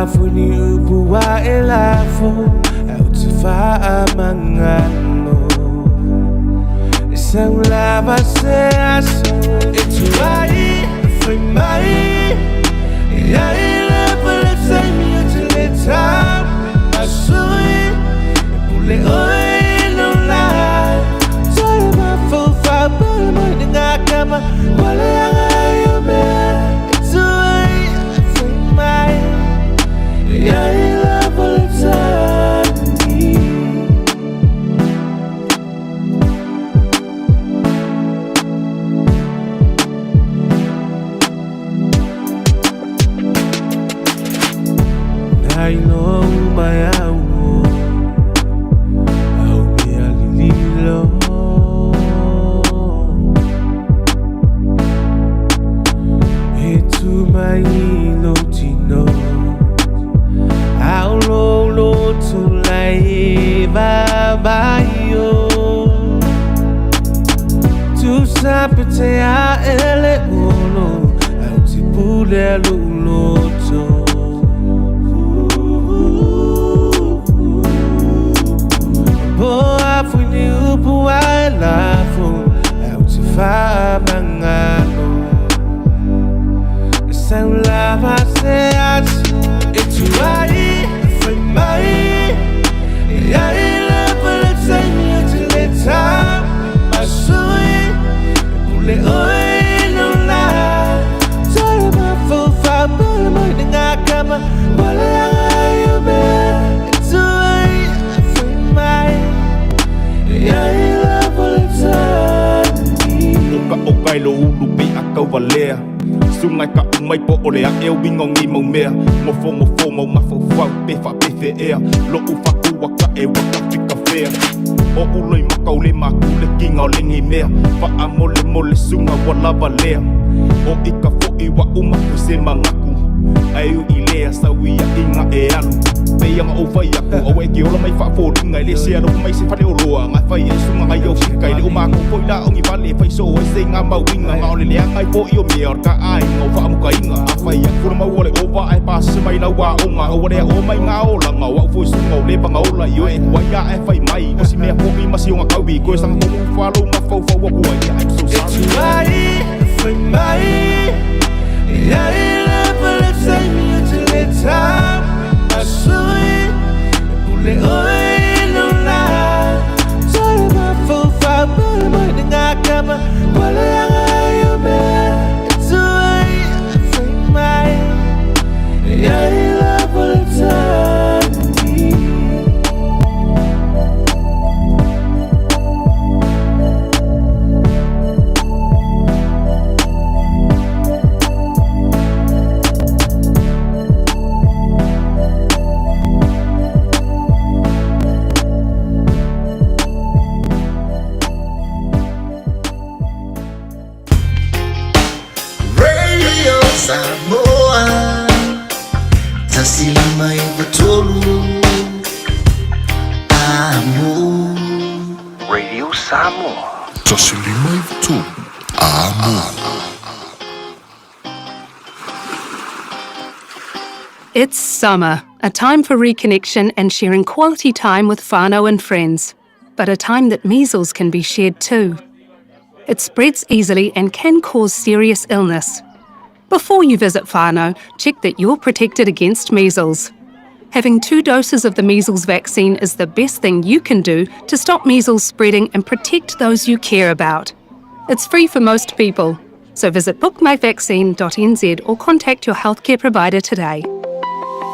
a foi ni upu a e lafo Au te whaamangalo E sau lava se aso E tuai, whai mai Ia i le pele taimi o te le tau Asui, e pule oi no la Toi mafaufa, pule mai ni ngā kama Wale anga i o mea E tuai, whai mai Ia i le pele taimi Nai lo mai au Au mea lililo E tu mai lo tino Au lo lo tu lai va vai o Tu sape te a ele olo Au te pule alu loto Po a fui ni upu a e lafo Au te whaamangalo E sau lava se aso E tuai, whai mai Ia i le pele taimi o te le tau Asui, e pule oi no la Toi mafaufa, pule mai ni ngā kama Wale anga i o mea E tuai, whai mai Ia i le pele taimi O ka o kai lo ulu pe a kau valea Sunga ka umai po o le a e wingo ngi mau mea Ngofo ngofo mau mafaufau pe fa pe fe ea Lo u faku waka e waka fika fea O uloi makau le maku le kinga o le ngi mea Faa mole mole sunga wala valea O ika fo i wa uma se mangaku Ai u i lea sau ia inga e alu Peianga o whai aku Awe ke ola mai whaaforinga I le sea loko mai se whare o loa Ngai whai e sunga ngai au fika I le o mākou foi la ongi vale Whai so e se ngā mauinga Ngā ole lea ngai fo i o mea O ka ai ngā o whaamuka inga A whai aku na mau ole ova Ai pāsese mai lau a onga Awa lea o mai ngā olanga O au foi sunga o le panga ola I oe e kua ia e whai mai O si mea fo i masi o ngā kaui Koe sanga tomu whalo ngā whau whau aku ai I'm so sorry E tuai, whai mai Ia i le pele taimi o te le tau Asui, e pule oi no la Toi mafaufa, pule mai ni ngā kama Wale anga i o mea E tuai, whai mai Ia i le pele taimi Radio Samoa 153 Amo Radio Samoa 153 Amo It's summer, a time for reconnection and sharing quality time with whānau and friends, but a time that measles can be shared too. It spreads easily and can cause serious illness. Before you visit whānau, check that you're protected against measles. Having 2 doses of the measles vaccine is the best thing you can do to stop measles spreading and protect those you care about. It's free for most people, so visit bookmyvaccine.nz or contact your healthcare provider today.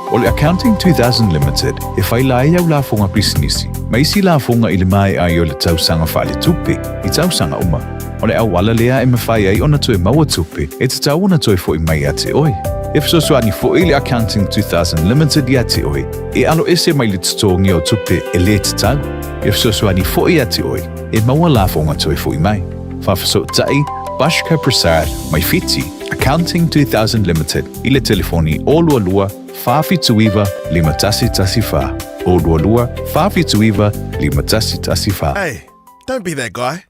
O le Accounting 2000 Limited e faila ai au lafoga pisinisi ma isi lafoga i le maea ai o le tausaga faaletupe i tausaga uma. O le auala lea e mafai ai ona toe maua tupe e tatau ona toe fo'i mai ia te oe. E fesoasoani fo'i le Accounting 2000 Limited ia te oe e alo ese mai le totogi o tupe e lē tatau. E fesoasoani fo'i ia te oe e maua lafoga toe fo'i mai. Faafesootai Bashka Prasad mai Fiti, Accounting 2000 Limited i le telefoni 022 479 5114. 022 479 5114. Hey, don't be that guy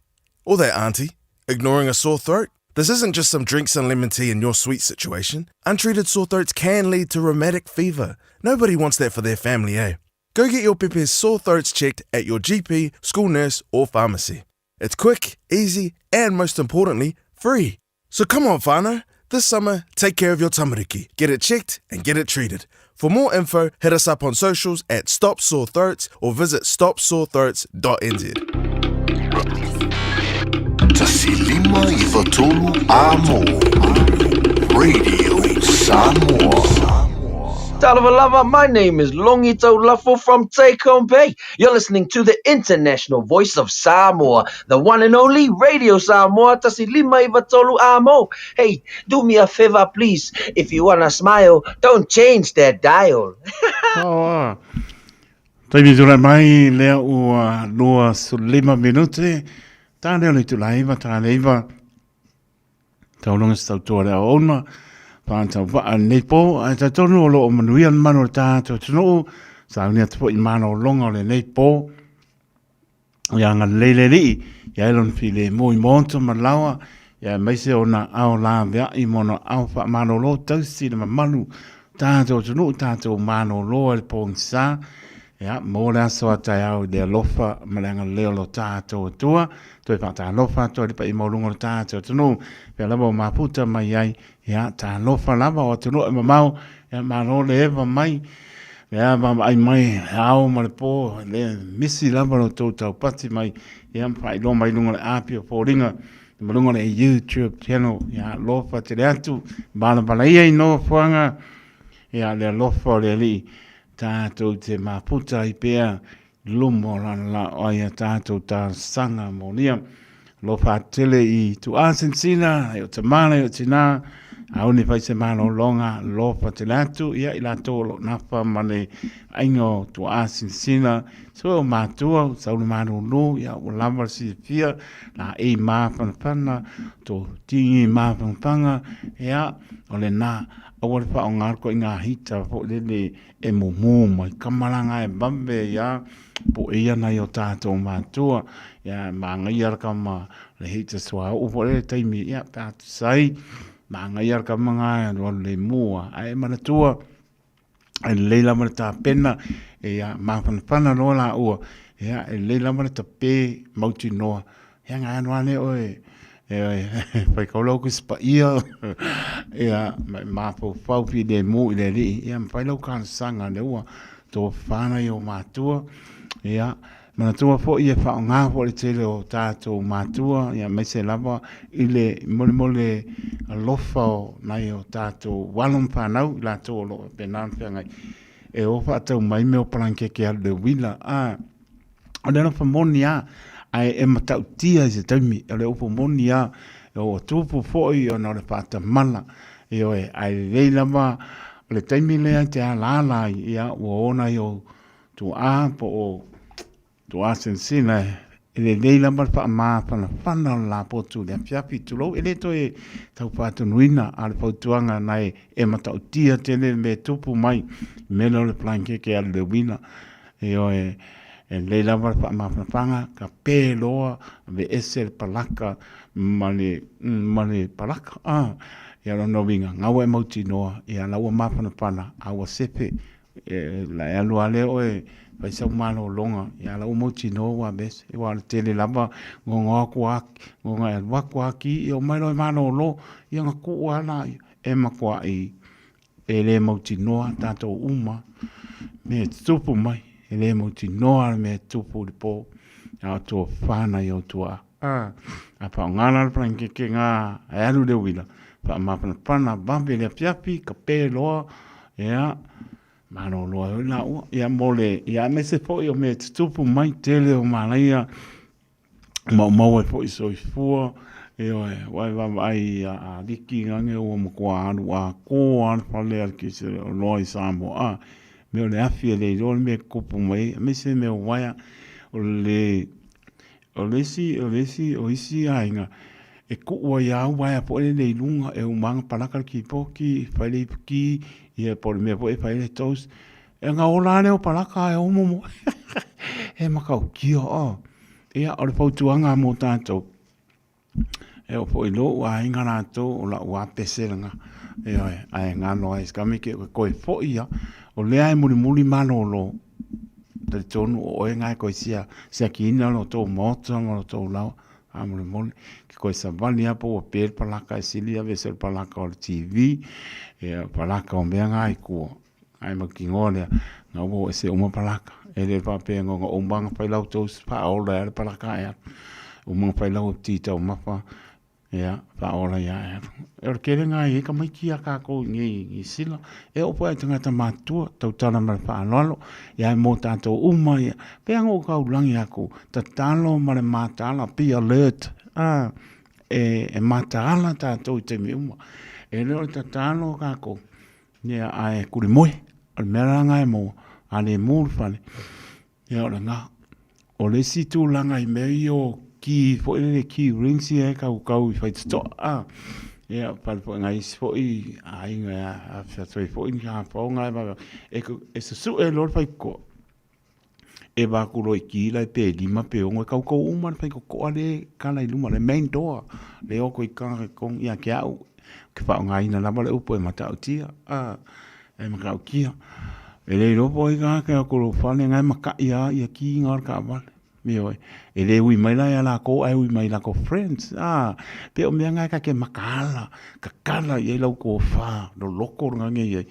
or that auntie ignoring a sore throat. This isn't just some drinks and lemon tea in your sweet situation. Untreated sore throats can lead to rheumatic fever. Nobody wants that for their family, eh? Go get your pepe's sore throats checked at your GP, school nurse, or pharmacy. It's quick, easy, and most importantly, free. So come on, whānau. This summer, take care of your tamariki. Get it checked and get it treated. For more info, hit us up on socials at Stop Sore Throats or visit stopsorethroats.nz. 1593 Amo Radio Samoa. Talofa lava, my name is Longi Taulafo from Take Home Bay. You're listening to the international voice of Samoa, the one and only Radio Samoa 1593 Amo. Hey, do me a favor, please. If you wanna smile, don't change that dial. Oh, Taimi tula mai lea ua 25 minute. Tā leo le tula iwa, tā le iwa. Taulonga se tautoa le auauna, whātau waa lenei pō, ae talitonu o lo o manuia le manu o le tātou atunuu, sauni atu foi i malōloga o lenei pō, ia agalelei le Alii, ia ai lona filemu i moto ma laoa, ia aemaise ona ao laveai ma ona ao faamalōlō tausi le mamalu tātou atunuu, tātou malōlō ai le pōgisa, ia, mo le aso a taeao i le alofa ma le agalelei o lo tātou Atua, Toe faatalofa atu ai le paia maualuga o le tatou atunuu, pea lava ua mafuta mai ai, ia, talofa lava o atunuu e mamao, ia, malo le eva mai, lea vaavaai mai le ao ma le po, le misi lava lo tou taupati mai, ia, ma faailoa mai luga o le api o foliga, ma luga o le YouTube channel, ia, alofa tele atu, valavala ia i nofoaga, ia, le alofa o le Alii, tatou te mafuta ai pea luma o lana la o ai a tātou talosaga molia. Alofa atu tele i Tuasinsina, e o tamana, e o tinā, aone fai se malologa, alofa tele atu, ia i latou o lo o nafa ma le aiga o Tuasinsina, so o matua, o saula malolo, ia ua lava le silafia, la e mafanafana, to tigi mafanafanga, ia, o lena, aua le faaaoga le koiga hita foi lele e mumu mai ka malanga e vave ia po e ia nai o tātou mātua ia māngaia la kama le heita sua o po le taimi ia pe atu sai māngaia la kama ngā alu alu le mua ae manatua e lelei lava le tapena e ia mafanafana loa la ua ia e lelei lava le tape mautinoa Ia ngā anu ane oe, e oe, whai kau lau kusi pa ia, ia, mai māwhau fi le mō i le alii, ia, ma whai lau kānsanga le ua, tō whānau i o mātua, ia, manatua foi e whaongā foi le tele o tātou mātua, ia, maise lava i le molemole alofa o nai o tātou walo ma whānau, i lātou o loo pēnā na wheangai, e o whaatau mai me o palankeke alu le uila, a, O le alofa moni a, ae e matautia i se taimi, o le upu moni a, e ua tupu foi ona o le faatamala, ioe, ae lelei lava o le taimi lea e te alaala ai, ia, ua ona i ou tuaa po o tuaa sinsina, e lelei lava le faamafanafana o le lapotu i le afiafi, tulou, e le toe tau faatonuina, a o le fautuaga na e matautia tele le mea e tupu mai, i mea lea o le falaikeke alu i le uila, Ioe, e lelei lava le faamafanafanga, ka pē loa, aveese le palaka ma le, ma le palaka, ah, ia lona uiga, gaua e mautinoa, ia la ua mafanafana, a ua sefe, e, la e alu lava lea oe, fai sau malologa, ia la ua mautinoa ua aveese, aua o le tele lava, goga aku a, goga e alu aku a ki, ia omai loa e malolo, ia ona kuu lava lea, e makuai E le mautinoa tātou uma me e tutupu mai, e le mautinoa le mea e tutupu i le pō, a o tua whānau i o tua a, a whaongā la le palankeke ngā e alu le uila, whaamapanapana vave le afiafi, ka pē loa, ia, malo loa hoi la ua, ia mo le, ia aemaise foi o mea e tutupu mai tele o malaia, maumau ai foi soifua, ioe, ua e vaavaai ia Aliki gage ua matua alu atoa lava le fale a le kesi o loa i Samoa, a, mea o le afi e le iloa le mea e tupu mai ai, aemaise mea o uaea, o le, o le isi, o le isi, o isi aiga, e tuu ai lava uaea foi lele i luga, e uma lava ona palaka le kipoti, fai le ipuki, ia po o le mea foi e fai ai le toast, e ona ola lava lea o palaka ae omo he matautia. Ia, o le fautuaga mo tatou, E oo foi i lou aiga latou o la'u a pese lena, ioe, ae galo ai si tamaiti e toe fo'i ia, o lea e mulimuli malolo, talitonu o oe na e toe sia siakiina lo tou maota ma lo tou laoa, faamolemole, e toe savali lava po ua pe le palaka e sili aveese o le palaka o le TV, ia palaka o mea na i tua. Ae mautinoa lea, na ua oo ese uma palaka. E le faapea na ona uma ona fai lau toast faaola ai lava le palaka ae alu. Uma ona fai lau ti taumafa, ia, faaola ai lava ae alu. O le tele lena e i ai tamaiti a tatou i inei i Niu Sila, e oo foi lava i tagata matutua, tautala ma le faaaloalo, ae mo tatou uma ia, pei lava ona ou taulagi atu, tatalo ma le mataala, be alert, e mataala tatou i taimi uma. E le o le tatalo tatou, Ia, ae kulimoe, o le mea la lena e maua, a le mu le fale, ia o lena. O le isi tulaga i mea ia o ki foi lele, key rings ia e kaukau i faitotoa, a, ia pale foi nai isi foi aiga e afifio atu ai foi ni afaoga e, e susue loa le faitotoa. E vaku loa i ki la pe lima pe ono e kaukau uma le faitotoa le kala i luma le main door le oko i ka kong ia ke au ke whaongaina lava le upu e matautia a e matautia e le iloa po o ai ka ke ako lo fale ngai makai a ia ki ngā o le kaawale Ioe, e le ui mai la ia lakou ae ui mai lako friends a pe o mea ngai ka ke makaala kakala i ai lau tofa loloko le ngange i ai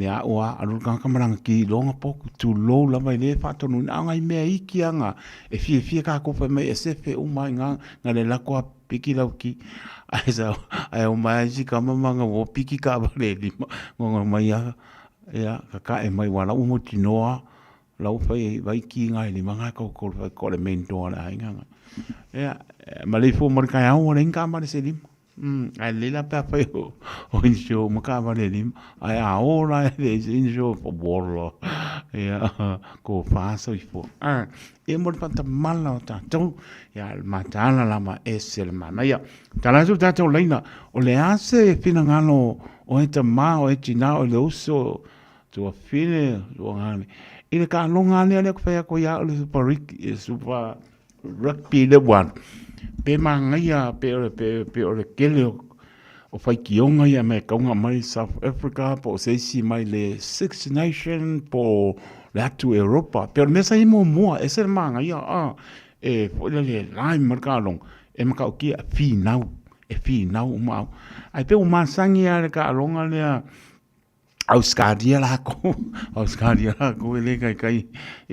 ia a'u a alu le tagata ma lana ki longa poku tulou lava e le faatonuina a o nai mea iki a nga e fiafia kakou fai mai e sefe uma ai nga nga le lako a piki lau ki ae sa ae omai a isi kama ma nga ua piki kaavale e lima nga mai a ia kakae mai ua lau mautinoa Lau fai e vai ki ngai lima ngai kau kau fai ko le main door le aiga ngai. Ia, ma le fo mo le kai au le inga ma le se lima. Ai le la pa fai o o insure ma ka va le lima. Ai a o la le insure fo bolo. Ia, ko fa so i fo. Ah, e mo le pata mala o tātou. Ia, mataala lava e se le mana. Ia, tala atu tātou leina, o le a se finagalo o e tamā, o e tinā, o le uso, Tuafine, tuagane. I le kaaloga lea lea ku whai ako ia le Super Rugby, Super Rugby le one. Pe manaia, pe o le, pe, pe o le kele o, o whaikionga ia me kaunga mai South Africa, po o seisi mai le Six Nation, po le atu Europa. Pe o le mea sa i muamua, e se le manaia, a, e foi le le lai ma le kaaloga, e makaukia, finau, e finau uma au. Ai pe o masangi a le kaaloga lea, Auskaria lākou, Auskaria lākou e le kaikai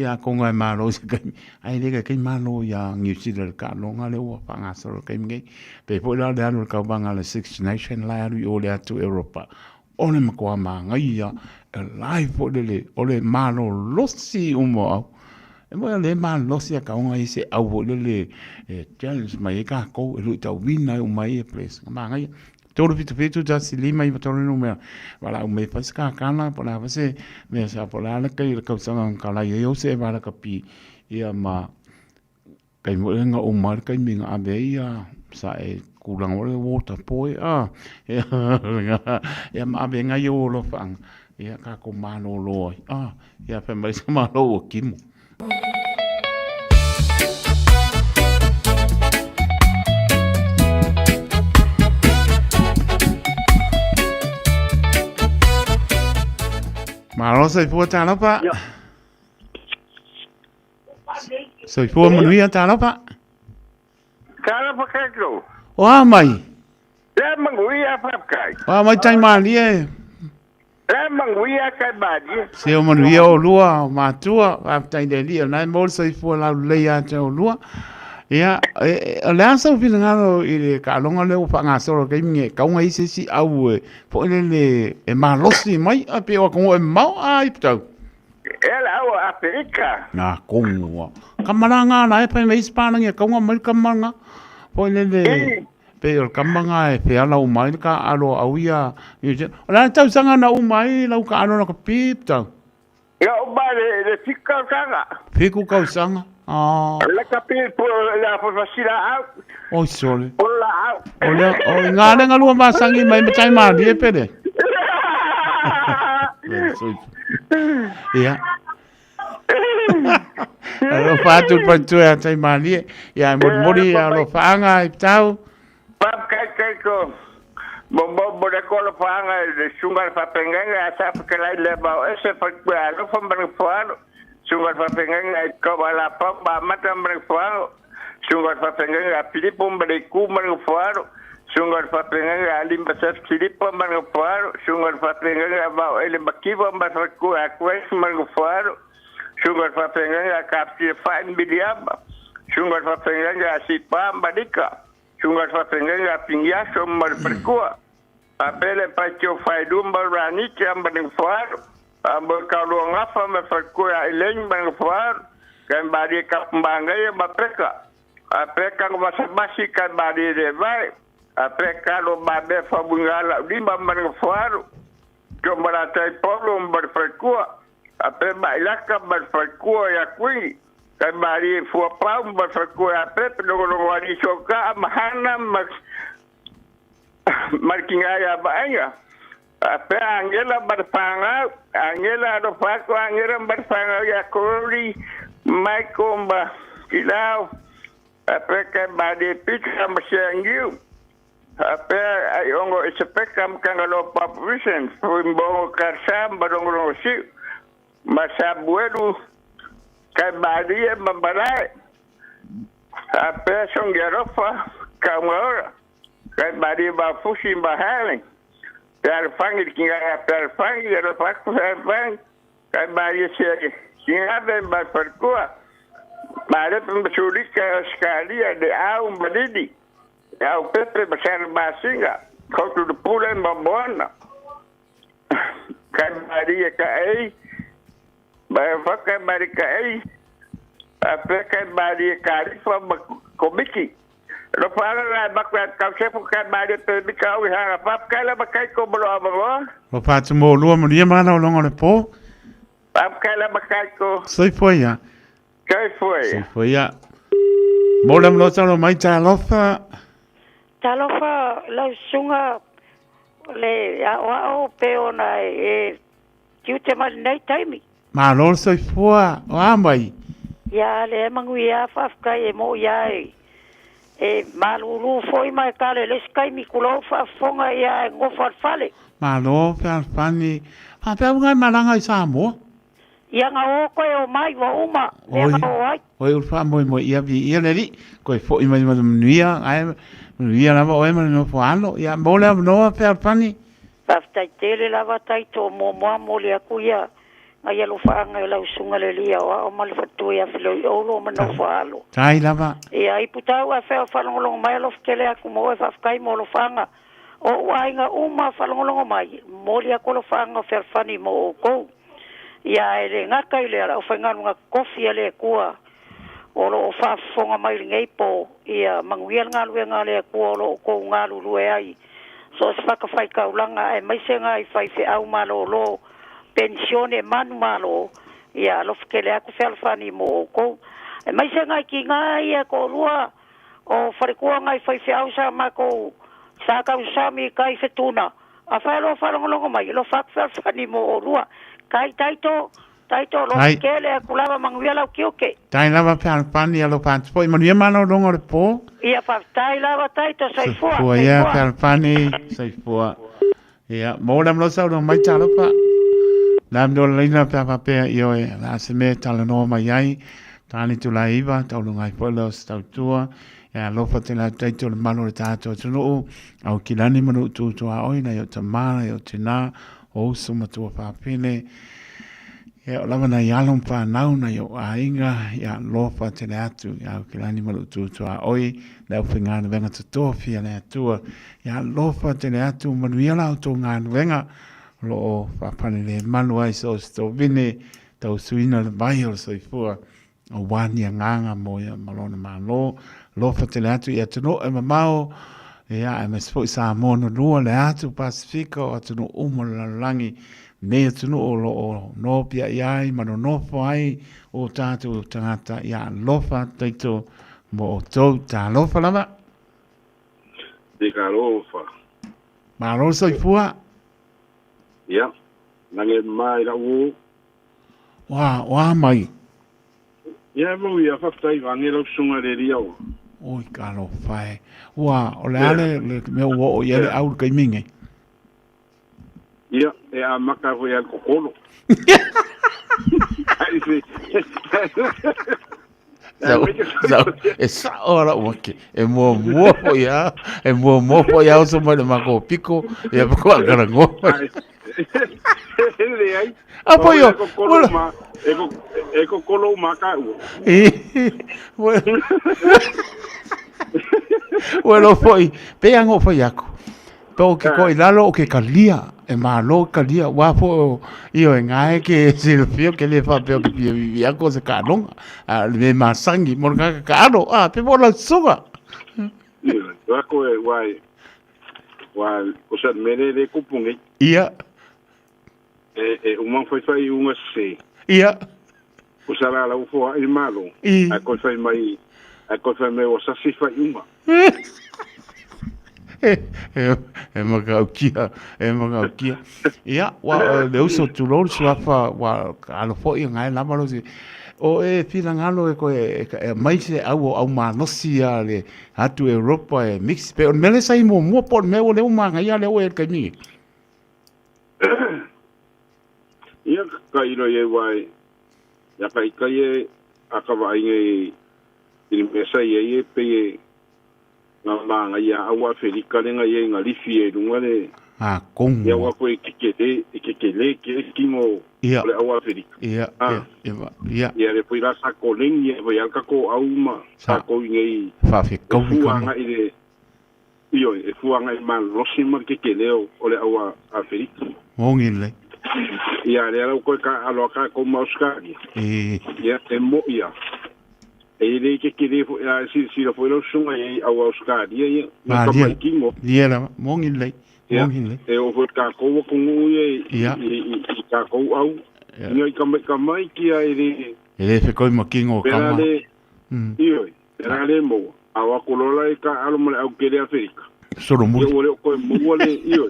ia konga e malo i se kaimi. Ai e le kaikai malo ia New Zealand le kaaloga lea ua faagasolo i le kaimi nei. Pei foi la o le alu o le kauvaga a le Six Nation la e alu i o le atu Europa. O le matua manaia e live foi lele, o le malolosi uma o au. E moi o le malosi a kaoga i se au foi lele e challenge mai ai kākou e luitauina ai uma ai e place. Manaia. 3 7 7 1 5 9 3 numera. Valaau mai e fai se kakala, po o le a foi se mea sa po o le a le kai o le tausaga na kalai ai ou se e vala kapi ia ma taimi foi lea na uma ai le taimi na ave ai ia sa e tulaga foi lea water boy a ia ma ave ai nai ou alofaaga ia tatou malolo ai a ia fai mai se malo ua kimo. Malo soifua talofa. Soifua manuia talofa. Talofa koutou. O a mai? Le manuia faafetai. O a mai tai malie. Le manuia tai malie. Se o manuia o lua, o matua, faafetai le Alii o lena e maua le soifua laulelei ia te oulua. Ia, o le a sou finagalo i le taaloga lea ua faagasolo i le taimi lenei, e tatau ona i ai se isi au e foi lele e malosi mai, a pei o atunuu e mamao a i Putau? E le au o Aferika. Nā kongo a. Kama la ngā la e whai mai isi pālangi e kaunga mai le kama ngā. Foi lele, pei o le kama ngā e wheala o mai le ka alo au ia. O la tausaga na uma ai lau ka alo na ka pip tau. Ia o mai le fiku kausaga. Fiku kausaga. Ah. Le ka pip po la po fasila au. Oi sole. O la au. O le o ngā lenga lua masangi mai matai mālie pere. Ia. Alofa atu le faletua ia Taimalie. Ia e molimoli alofaanga i Pitau. taito. Mo mo mo le kolo panga le sunga le fapengenga a sa fakelai le bao ese fakue alofa ma le foalo. Sunga le fapengenga i ko la pa ba mata ma le foalo. Sunga le fapengenga a Filipo ma le ku ma le foalo. Sunga le fapengenga a limba sa Filipo ma le foalo. Sunga le fapengenga a bao ele makiwa ma fakue a kues ma le foalo. Sunga le fapengenga a kapsi fa miliamba. Sunga le fapengenga a sipa malika. Sunga le fapengenga a pingiaso ma le fakua. Apele patio faidumba raniki amba ni fuaru. Amba kalu ngafa me fakua ileng ma fuaru. Kan bari kapmbanga ya bapeka. Apeka ngwasabasi kan bari de vai. Apeka lo babe fa bungala limba ma fuaru. Jombara tai polo mba fakua. Ape bailaka mba fakua ya kui. Kan bari fua pau mba fakua ape longo longo wali soka mahana mak markinga baenga. Ape angela barfanga, angela do fako angela barfanga ya kori Michael ba kilau. Ape ka bari pika masengiu. Ape ai ongo isepeka mkangalo papuisen fuimbongo karsam badongo si masabuelu ka bari mabalai. Ape songerofa kamora. Kai bari ba fusi ba halen. Per fangi kinga per fangi ero fakku per fangi. Kai bari se kinga ben ba perkua. Mare pemsulika sekali de au badidi. Au pepe besar basinga. Kotu de pula mbona. Kai bari ka ei. Ba fakka bari ka ei. Ape kai bari ka komiki. Lo para la bakwa ka se fu ka bari pe bi ka wi ha pap ka la bakai ko bolo abo. Lo patu mo lua mo nia mana o longo le po. Pap ka la bakai ko. Soifua ia. Soifua ia. Soifua ia. Mo le mlo talo mai talofa. Talofa lau sunga le ao ao pe ona e tiute mai nei taimi. Malo soifua o amai. Ia le manguia whawhkai e mo ia e. E malulu foi mai kale le skai mi kulo fa fonga ia e ngofa fale. Malo fealfani. Ha pea ungai malanga i Samoa. Ia nga o koe o mai wa uma. Oi. Ia o ai. Oi ulfa moi moi ia vi ia leli. Koe foi mai mai manuia. Ai manuia lava oe mai no foalo. Ia mo le noa fealfani. Whaftai tele lava taito mo moa mo le aku ia. Ngai alo whaanga e lau sunga le lia o ao malfatua ia whilo i olo o manau whaalo. Tai lava. Ia i putau a whea whalongolongo mai alo whakele aku mo e whawhakai mo alo whaanga. O uainga uma whalongolongo mai. Moli aku alo whaanga wherwhani mo o kou. Ia e le ngaka i le ala o whainganu ngā kofi a le kua. O lo o whawhonga mai le ngeipo. Ia manguia le ngā lue ngā le kua o lo o kou ngā lulue ai. So se whakawhai kaulanga e maise ngā i whai wheau malo lo. Pensione manu malo ia alofa kele aku fealofani mo oukou e maise ngai ki ngā ia ko lua o wharekua ngai whai wheau sa makou sa kau sami kai whetuna a whai alo whalongolongo mai alo whaku fealofani mo o lua kai taito taito alofa kele aku lava manguia lau kioke. Tai lava fealofani alo whatupo i manuia malo longo le po. Ia whaftai lava taito soifua. Soifua ia fealofani soifua. Ia mo le mlosa o mai talofa. Lam do leina pea papea i oe la se me talanoa mai ai tani tu la iwa taulu ngai po le o se tautua e alofa te la taito le malo le tātou atunuu au kilani manu tutua oi na i o tamara i o tēnā o uso matua whāpene e o lava na i alo whānau na i o ainga i alofa te le atu i au kilani manu tutua oi le au whengana venga totofi a le atua i alofa te le atu manuia la o tō ngāna venga lo o whapane le manu ai so se tō vine tau suina le vai o le soifua o wānia ngāngā mō ia malona mālo lofa te le atu i atuno e mamao ia e me sefo i Samoa no lua le atu Pasifika o atuno umo le lalolangi nei atuno o lo o nōpia i ai manonofo ai o tātou tangata ia lofa taito mo o tau tā lofa lava. Te ka lofa. Malo soifua. Ia, nange mai la u. Wa, wa mai. Ia, mo ia whaftai wange lau sunga le ria o. Oi talofa e. Ua, o le a le, le mea ua oo i ai le au i le taimi lenei? Ia, e amata foi ia le kokolo. E sa'o a la'u make e muamua fo'i a e muamua fo'i a oso mai le makou piko ia pa kalagoa mai. Leai. A poi o E kokolo uma, e kokolo uma ka ua. Ua lo fo'i pe a go fai aku. Po o ke koʻi lalo o ke kalia, e malo ke kalia, ua fo o io e ngae ke silafia ke le faapea o ke fia vivi aku o se kaaloga, a le me masangi mo le kaka kaalo, a pe mo lau susuga. Ioe, ako e, ua e, ua o sa mele le kupu nei. Ia. E, e uma fai fai unga se. Ia. O sa la lau fo ai malo. I. A koi fai mai, a koi fai mai o sa si fai unga. E makaukia, e makaukia. Ia, ua le uso tulou le suafa, ua alo foi ngai lava lo se. O e finagalo e koe e mai se au o au malosi a le atu Europa e mix pe o le mea le sai muamua po o le mea ua le uma ngai le o e le taimi. Ia ka ilo i e wai, ia ka ikai e a ka vaai nei i le mea sa i ai e pei e ngā mānga ia au Aferika le ngai e ngā lifi e lunga le A kongo. Ia wa koe kekele, e kekele ke e kingo Ia. o le au Aferika. Ia, Ah. ia, ia, ia. Ia le pui la sa kolengi e vai alka ko au ma Sa- sa ko i nei Whawhekaui e kama. fuanga i le io e fuanga i malosi ma le kekele o le au Aferika. Mongi le. Ia le ala koe ka aloa ka ko ma Australia. E. Ia e mo ia. E le ke ke le fo ia si si la fo lo sunga i au Australia ia na ka mai kingo. Ia la mongi le. Ia Mongi le. e o fo ka ko ko ngu ia Ia. i ka ko au. Ia i ka mai ka mai ki ia e le E le whekoi ma kingo pera kama. le io pera le mo. Au a kolola i ka alo mo le au kele Afrika. Solo Ia muri. o le ko mo le io.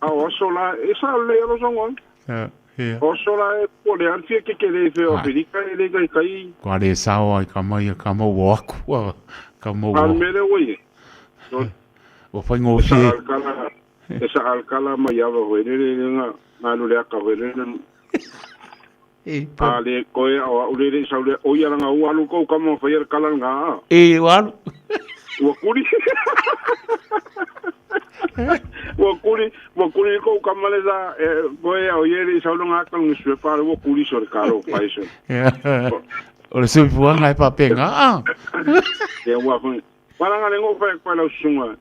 Au aso la e sa le alo songo. Ia. Ia. O sola e po le alfia ke ke le fe Afrika e le kai kai. Kua le sao ai ka mai ka mau o aku. A, Ka mau Al o. mere o ie. O whai ngō E sa fie. alkala, e sa alkala mai ava hoe re re nga nga lu le aka hoe re re. E A le koe o a ure re sa ure o ia nga u alu kou kama whai alkala nga. E walu. Ua kuri. Ua kuri, ua kuri kou kama le sa e, koe o ie re sa ure nga aka ngi sue pare ua kuri so re karo pai so. Ia. O le suifuanga e papenga. Ah. Ia ua fai. Wala nga le ngo whai koe lau sunga.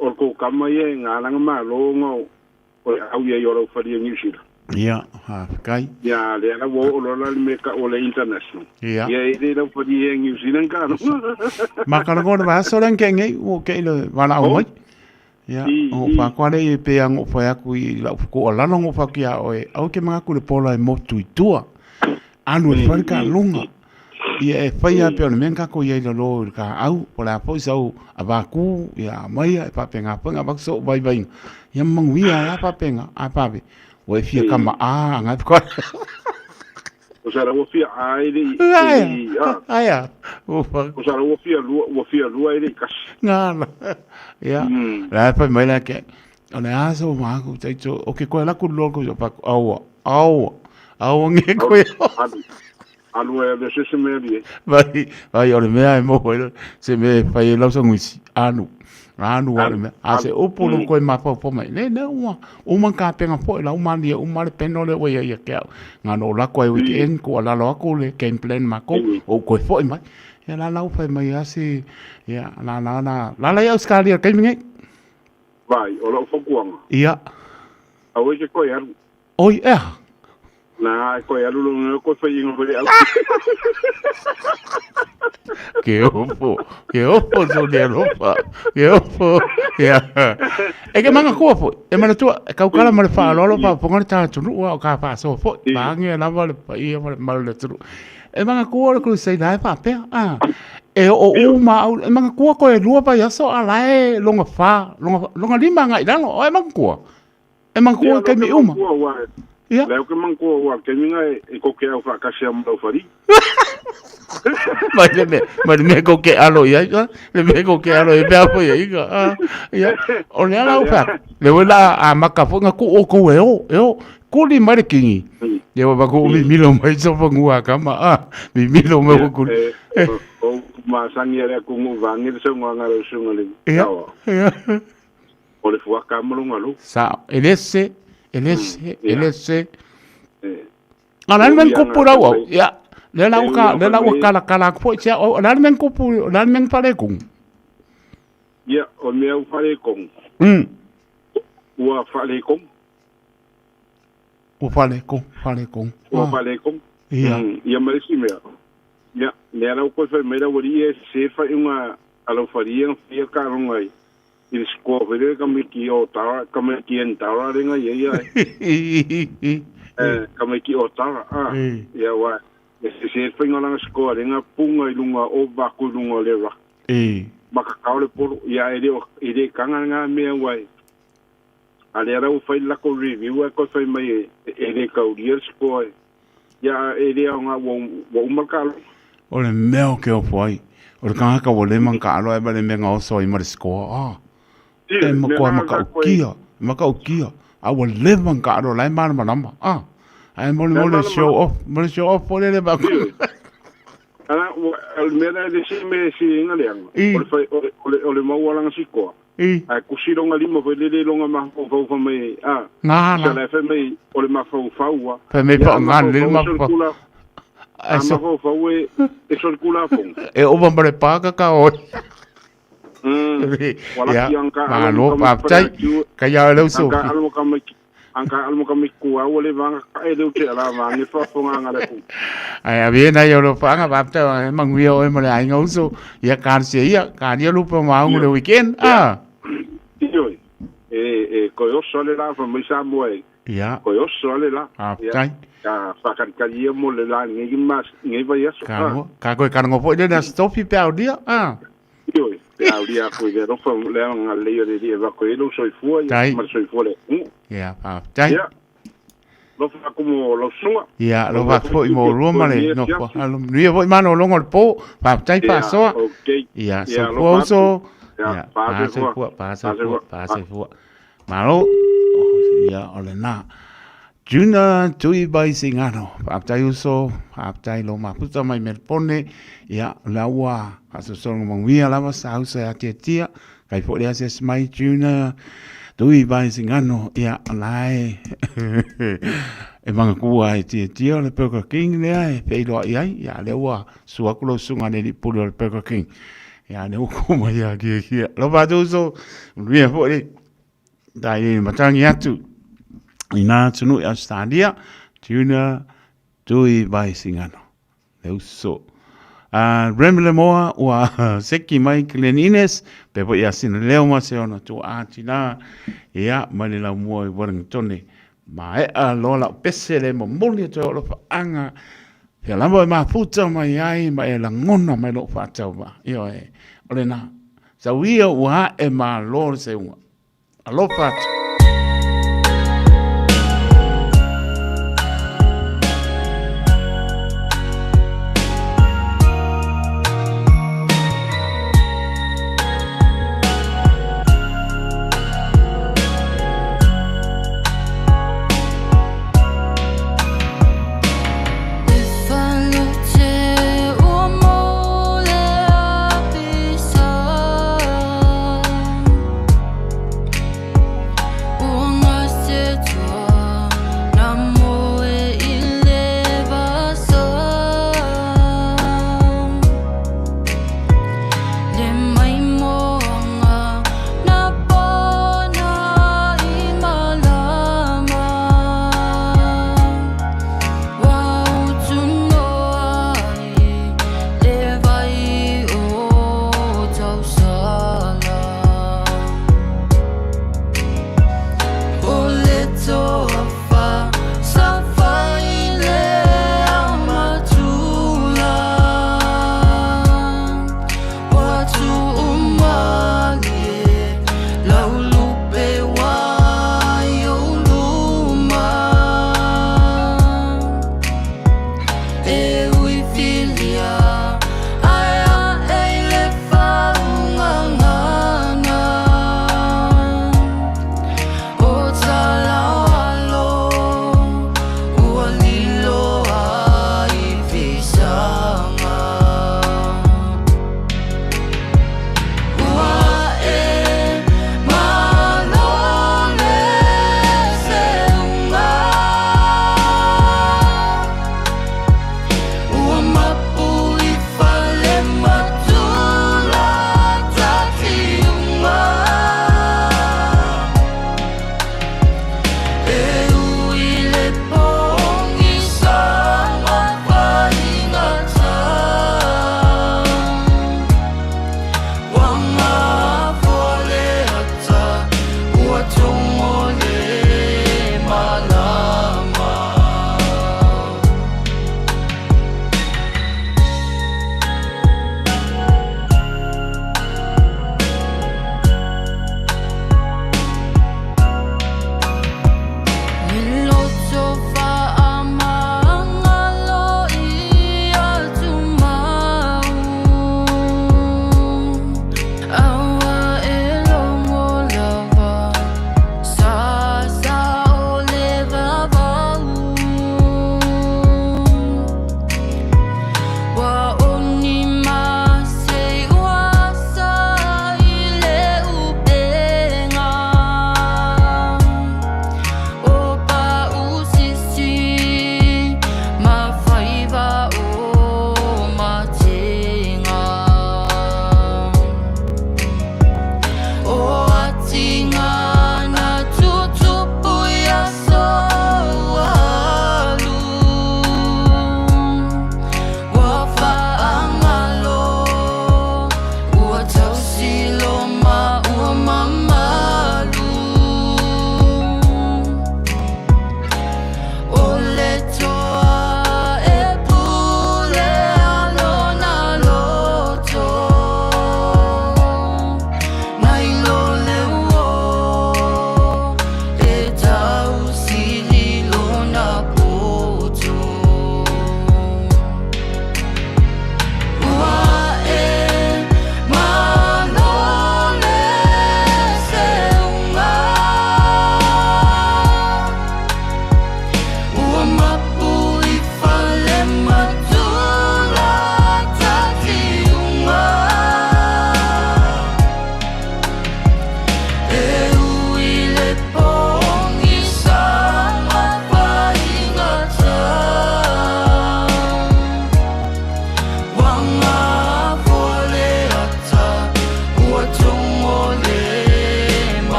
O kou kama ia nga langa ma lo nga o le au ia i o lau wharia New Zealand. Ia, ha, kai. Ia, le ala wo o lola le meka o le international. Ia. Ia, e le lau wharia New Zealand ka no. Ma ka ngona va so ran ke ngai o ke le wala o mai. Ia, o fa kwa le i pe ang o fa aku i la ko ala no fa ki a o e au ke mga ku le pola e motu i tua. Anu e fa ka lunga. Ia e fai a pe o le menga ko ia i lo ka au po la po sau a va ku ia mai e pa pe nga pa nga va so vai vai. Ia manguia a pa pe nga a pa pe. O e fia kama a nga ko. O sa ua fia ai le i... Aia. Ah. Aia. O fa O sa ua fia lua i le i kasi. Ngā Ia. La e mai la ke. O le aso ma ku tai to o ke koe la ku lo ku pa aua. Aua. Aua nge koe. Alu. Alu e le se se mea lie. Vai vai o le mea e mo koe se me fai e lau sanguisi. Anu. Anu o le mea. A se upu lo koe ma pau mai. Ne ne ua. Uma ka penga po la uma lia uma le peno le oia ia ke au. Ngā no la koe weekend ko ala lo aku le game plan ma ko o koe foi mai. Ia la lau fai mai asi. Ia la la la la la ia Australia kai mingai. Vai, o lau whakuanga. Ia. Au e ke koe alu. Oi ea. Nā, e koe alu lo ngā koe whai inga whai au. Ke opo, ke opo so le alofa. Ke opo. Ia. E ke manga koa foi. E mana tua e kaukala ma le whaalolo pa ponga le tātu nua o ka whaasoa foi. Paange e lava le paia ma le malu le tunu. E manga koa le crusade ai whapea. Ah. E o uma au, e manga koa koe lua vai aso a lae longa wha, longa lima ngai lalo. O e manga koa. E manga koa kei mi uma. Ia. Leo ke mangkoa ua ke minga e koke au whakasi a mau whari. Mai le mea, mai le mea kou ke alo i ai, le mea kou ke alo i pea foi ai, a, ia, o le ala o pea, le wei la a maka foi nga ku o kou e o, e o, kuli mai le kingi. Ia wa ku mi milo mai so fangua kama, a, mi milo mai wa kuli. O masangi ale ku ngu vangi le songa nga le sunga le. Ia, ia. O le fuaka malonga lu. Sa, elese, elese, elese. A la men kupu rau au. Ia, le la uka, le la uka kala kala aku foi sia, o la men kupu, la men pale kung. Ia, o mea u fale kong. Ua fale kong. Ua fale kong, fale kong. Ua fale kong. Ia. Ia ma le isi mea. Ia, lea lau koe fai mai lau alii e se whaiunga a lau wharia nga whia ka ronga i i le score foi lele ka o tara ka miki en tara lenga ia ia e ka miki o tara a ia wa e se se whainga langa score lenga punga i lunga o vaku i lunga le ra e maka kao le polo ia e le e le kanga nga mea wai a le rau whai lako review e koe whai mai e le kauria score ia e le au ngā ua umalka alo. O le mea o ke opo ai. O le kangaka ua le man ka alo ai ma le mea nga oso ai ma le score. Ah. E makoa makaukia. Makaukia. A ua le man ka alo lai mana malama. Ah. Ai mole mole show off. Mole show off po le le ba. Ana o le mea la le si me si inga le anga. O le fai o le maua langa sikoa. Ai kusi longa lima foi le le longa mafaufau fa mai a. Ngā la. Sa le mai o le mafaufau a. Fa mai pa ngā le mafaufau. A mafaufau e e sol kula fong. E ova ma le paka ka oi. Wala ki angka malo pa tai ka ia le uso. Angka almo ka mai angka almo ka mai ku au le vanga ka e le te ala vanga fa fonga nga le ku. Ai a vena ia lo fa nga pa tai manguia o ma le ainga uso ia ka se ia ka ia lupa ma le weekend a. Io e e ko yo sole la fa mai sa mo e. Ia. Ko yo sole la. A tai. Ka whakarikari ia mo le la ngi mas ngi vai aso. Ka mo ka koe ka ngo foi le na stopi pe au dia. A. Io pe au dia ko i ro fa le nga le le le va ko lo soifua ia ma soifua le. Ia pa tai. Ia. Lo fa como lo sunga. Ia lo va foi mo roma le no pa. Alo ni voi mano longo le po pa tai pa soa. Ia so so. Ia pa soifua pa soifua pa soifua. Malo. Ia o le na. Juna tui bai singano, aptai uso, aptai lo maputa mai Melpone, ia laua, asosongo manguia lava sa usa ya tia tia, kai fo le ases mai Juna tui bai singano, ia lae, e manga kua e tia tia le Burger King lea e wheiloa i ai, ia le ua suaku lo sunga ne li pulu o le Burger King, ia le uku mai ia kia kia, lo patu uso, mluia fo le, dai e matangi atu, ina tunu i Australia, Juna tui bai singano. Le uso. Remy Lemoa ua seki mai Glen Innes, pe po ia sina leo ma se ona tu ātina, ia mai le lau mua i Wellington. Ma e a loa lau pese le momoli atu o lo whaanga, pea lama e mafuta mai ai, ma e langona mai lo whaatau ma. Io e, ole nā, sau ia ua e ma loa le se unga. Alofa atu.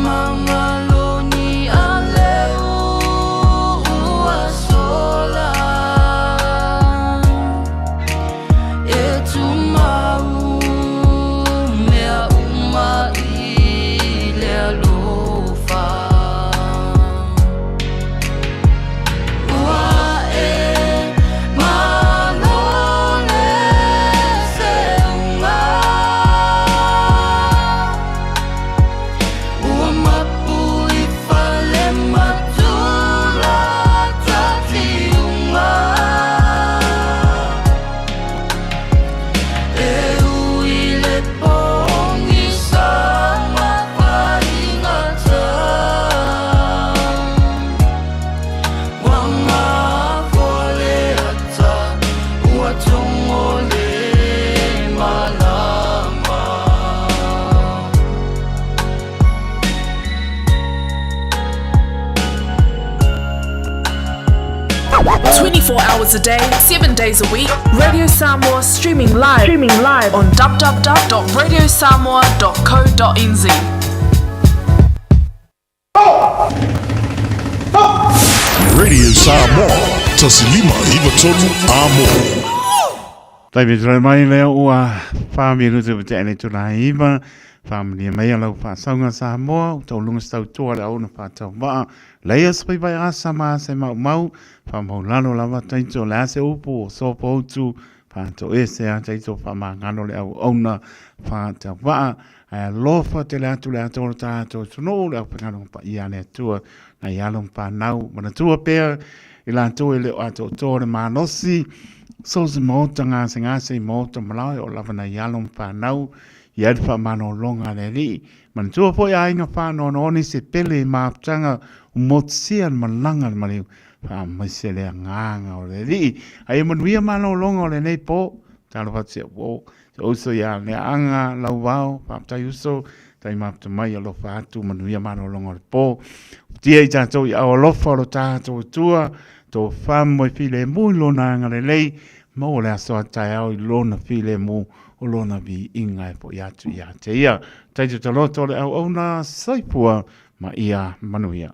Magaloni a leu ua sola E tumau mea uma i le alofa Ua e malo le seuga Ua mapu i fale matula tatiuga E ui le pogisa ma faigata Ua gafoa le ata ua togo le malama 24 hours a day, 7 days a week, Radio Samoa streaming live, streaming live on www.radiosamoa.co.nz. Radio Samoa, tasilima iva tolu amo. Taimi tulai mai lea ua wha minute o te ene tuna iva. Wha mai a lau whaasauga Samoa, u tau lunga stau toa le auna whaatau maa. Leia spai vai asa ma se mau mau, wha mau lalo lava taito le ase upu o sopo utu, whaato ese a taito wha ngano le au auna whaatau maa. Ai alofa te le atu le atu o le tātou tunuu le au pengano pa ia le atua na i alo pa nau manatua pea i latou e le o atoatoa le malosi so se maota gasegase i maota malae o lava nai alo ma fanau i ai le faamalologa a le alii manatua foʻi aiga faanoanoani se pele i mafutaga motusia le malaga le maliu faamaise le agaga o le alii ae manuia malologa o lenei po talofa atu si au se uso ia leaga lauvao faafetai uso tai mafuta mai alofa atu manuia malologa o le po tia i tatou i ao alofa o lo tatou Atua tō whamoe filemu i lona agalelei maua le aso a taeao i lona filemu o lona viiga e foʻi atu ia te ia. Taito taloto o le auauna soifua ma ia manuia.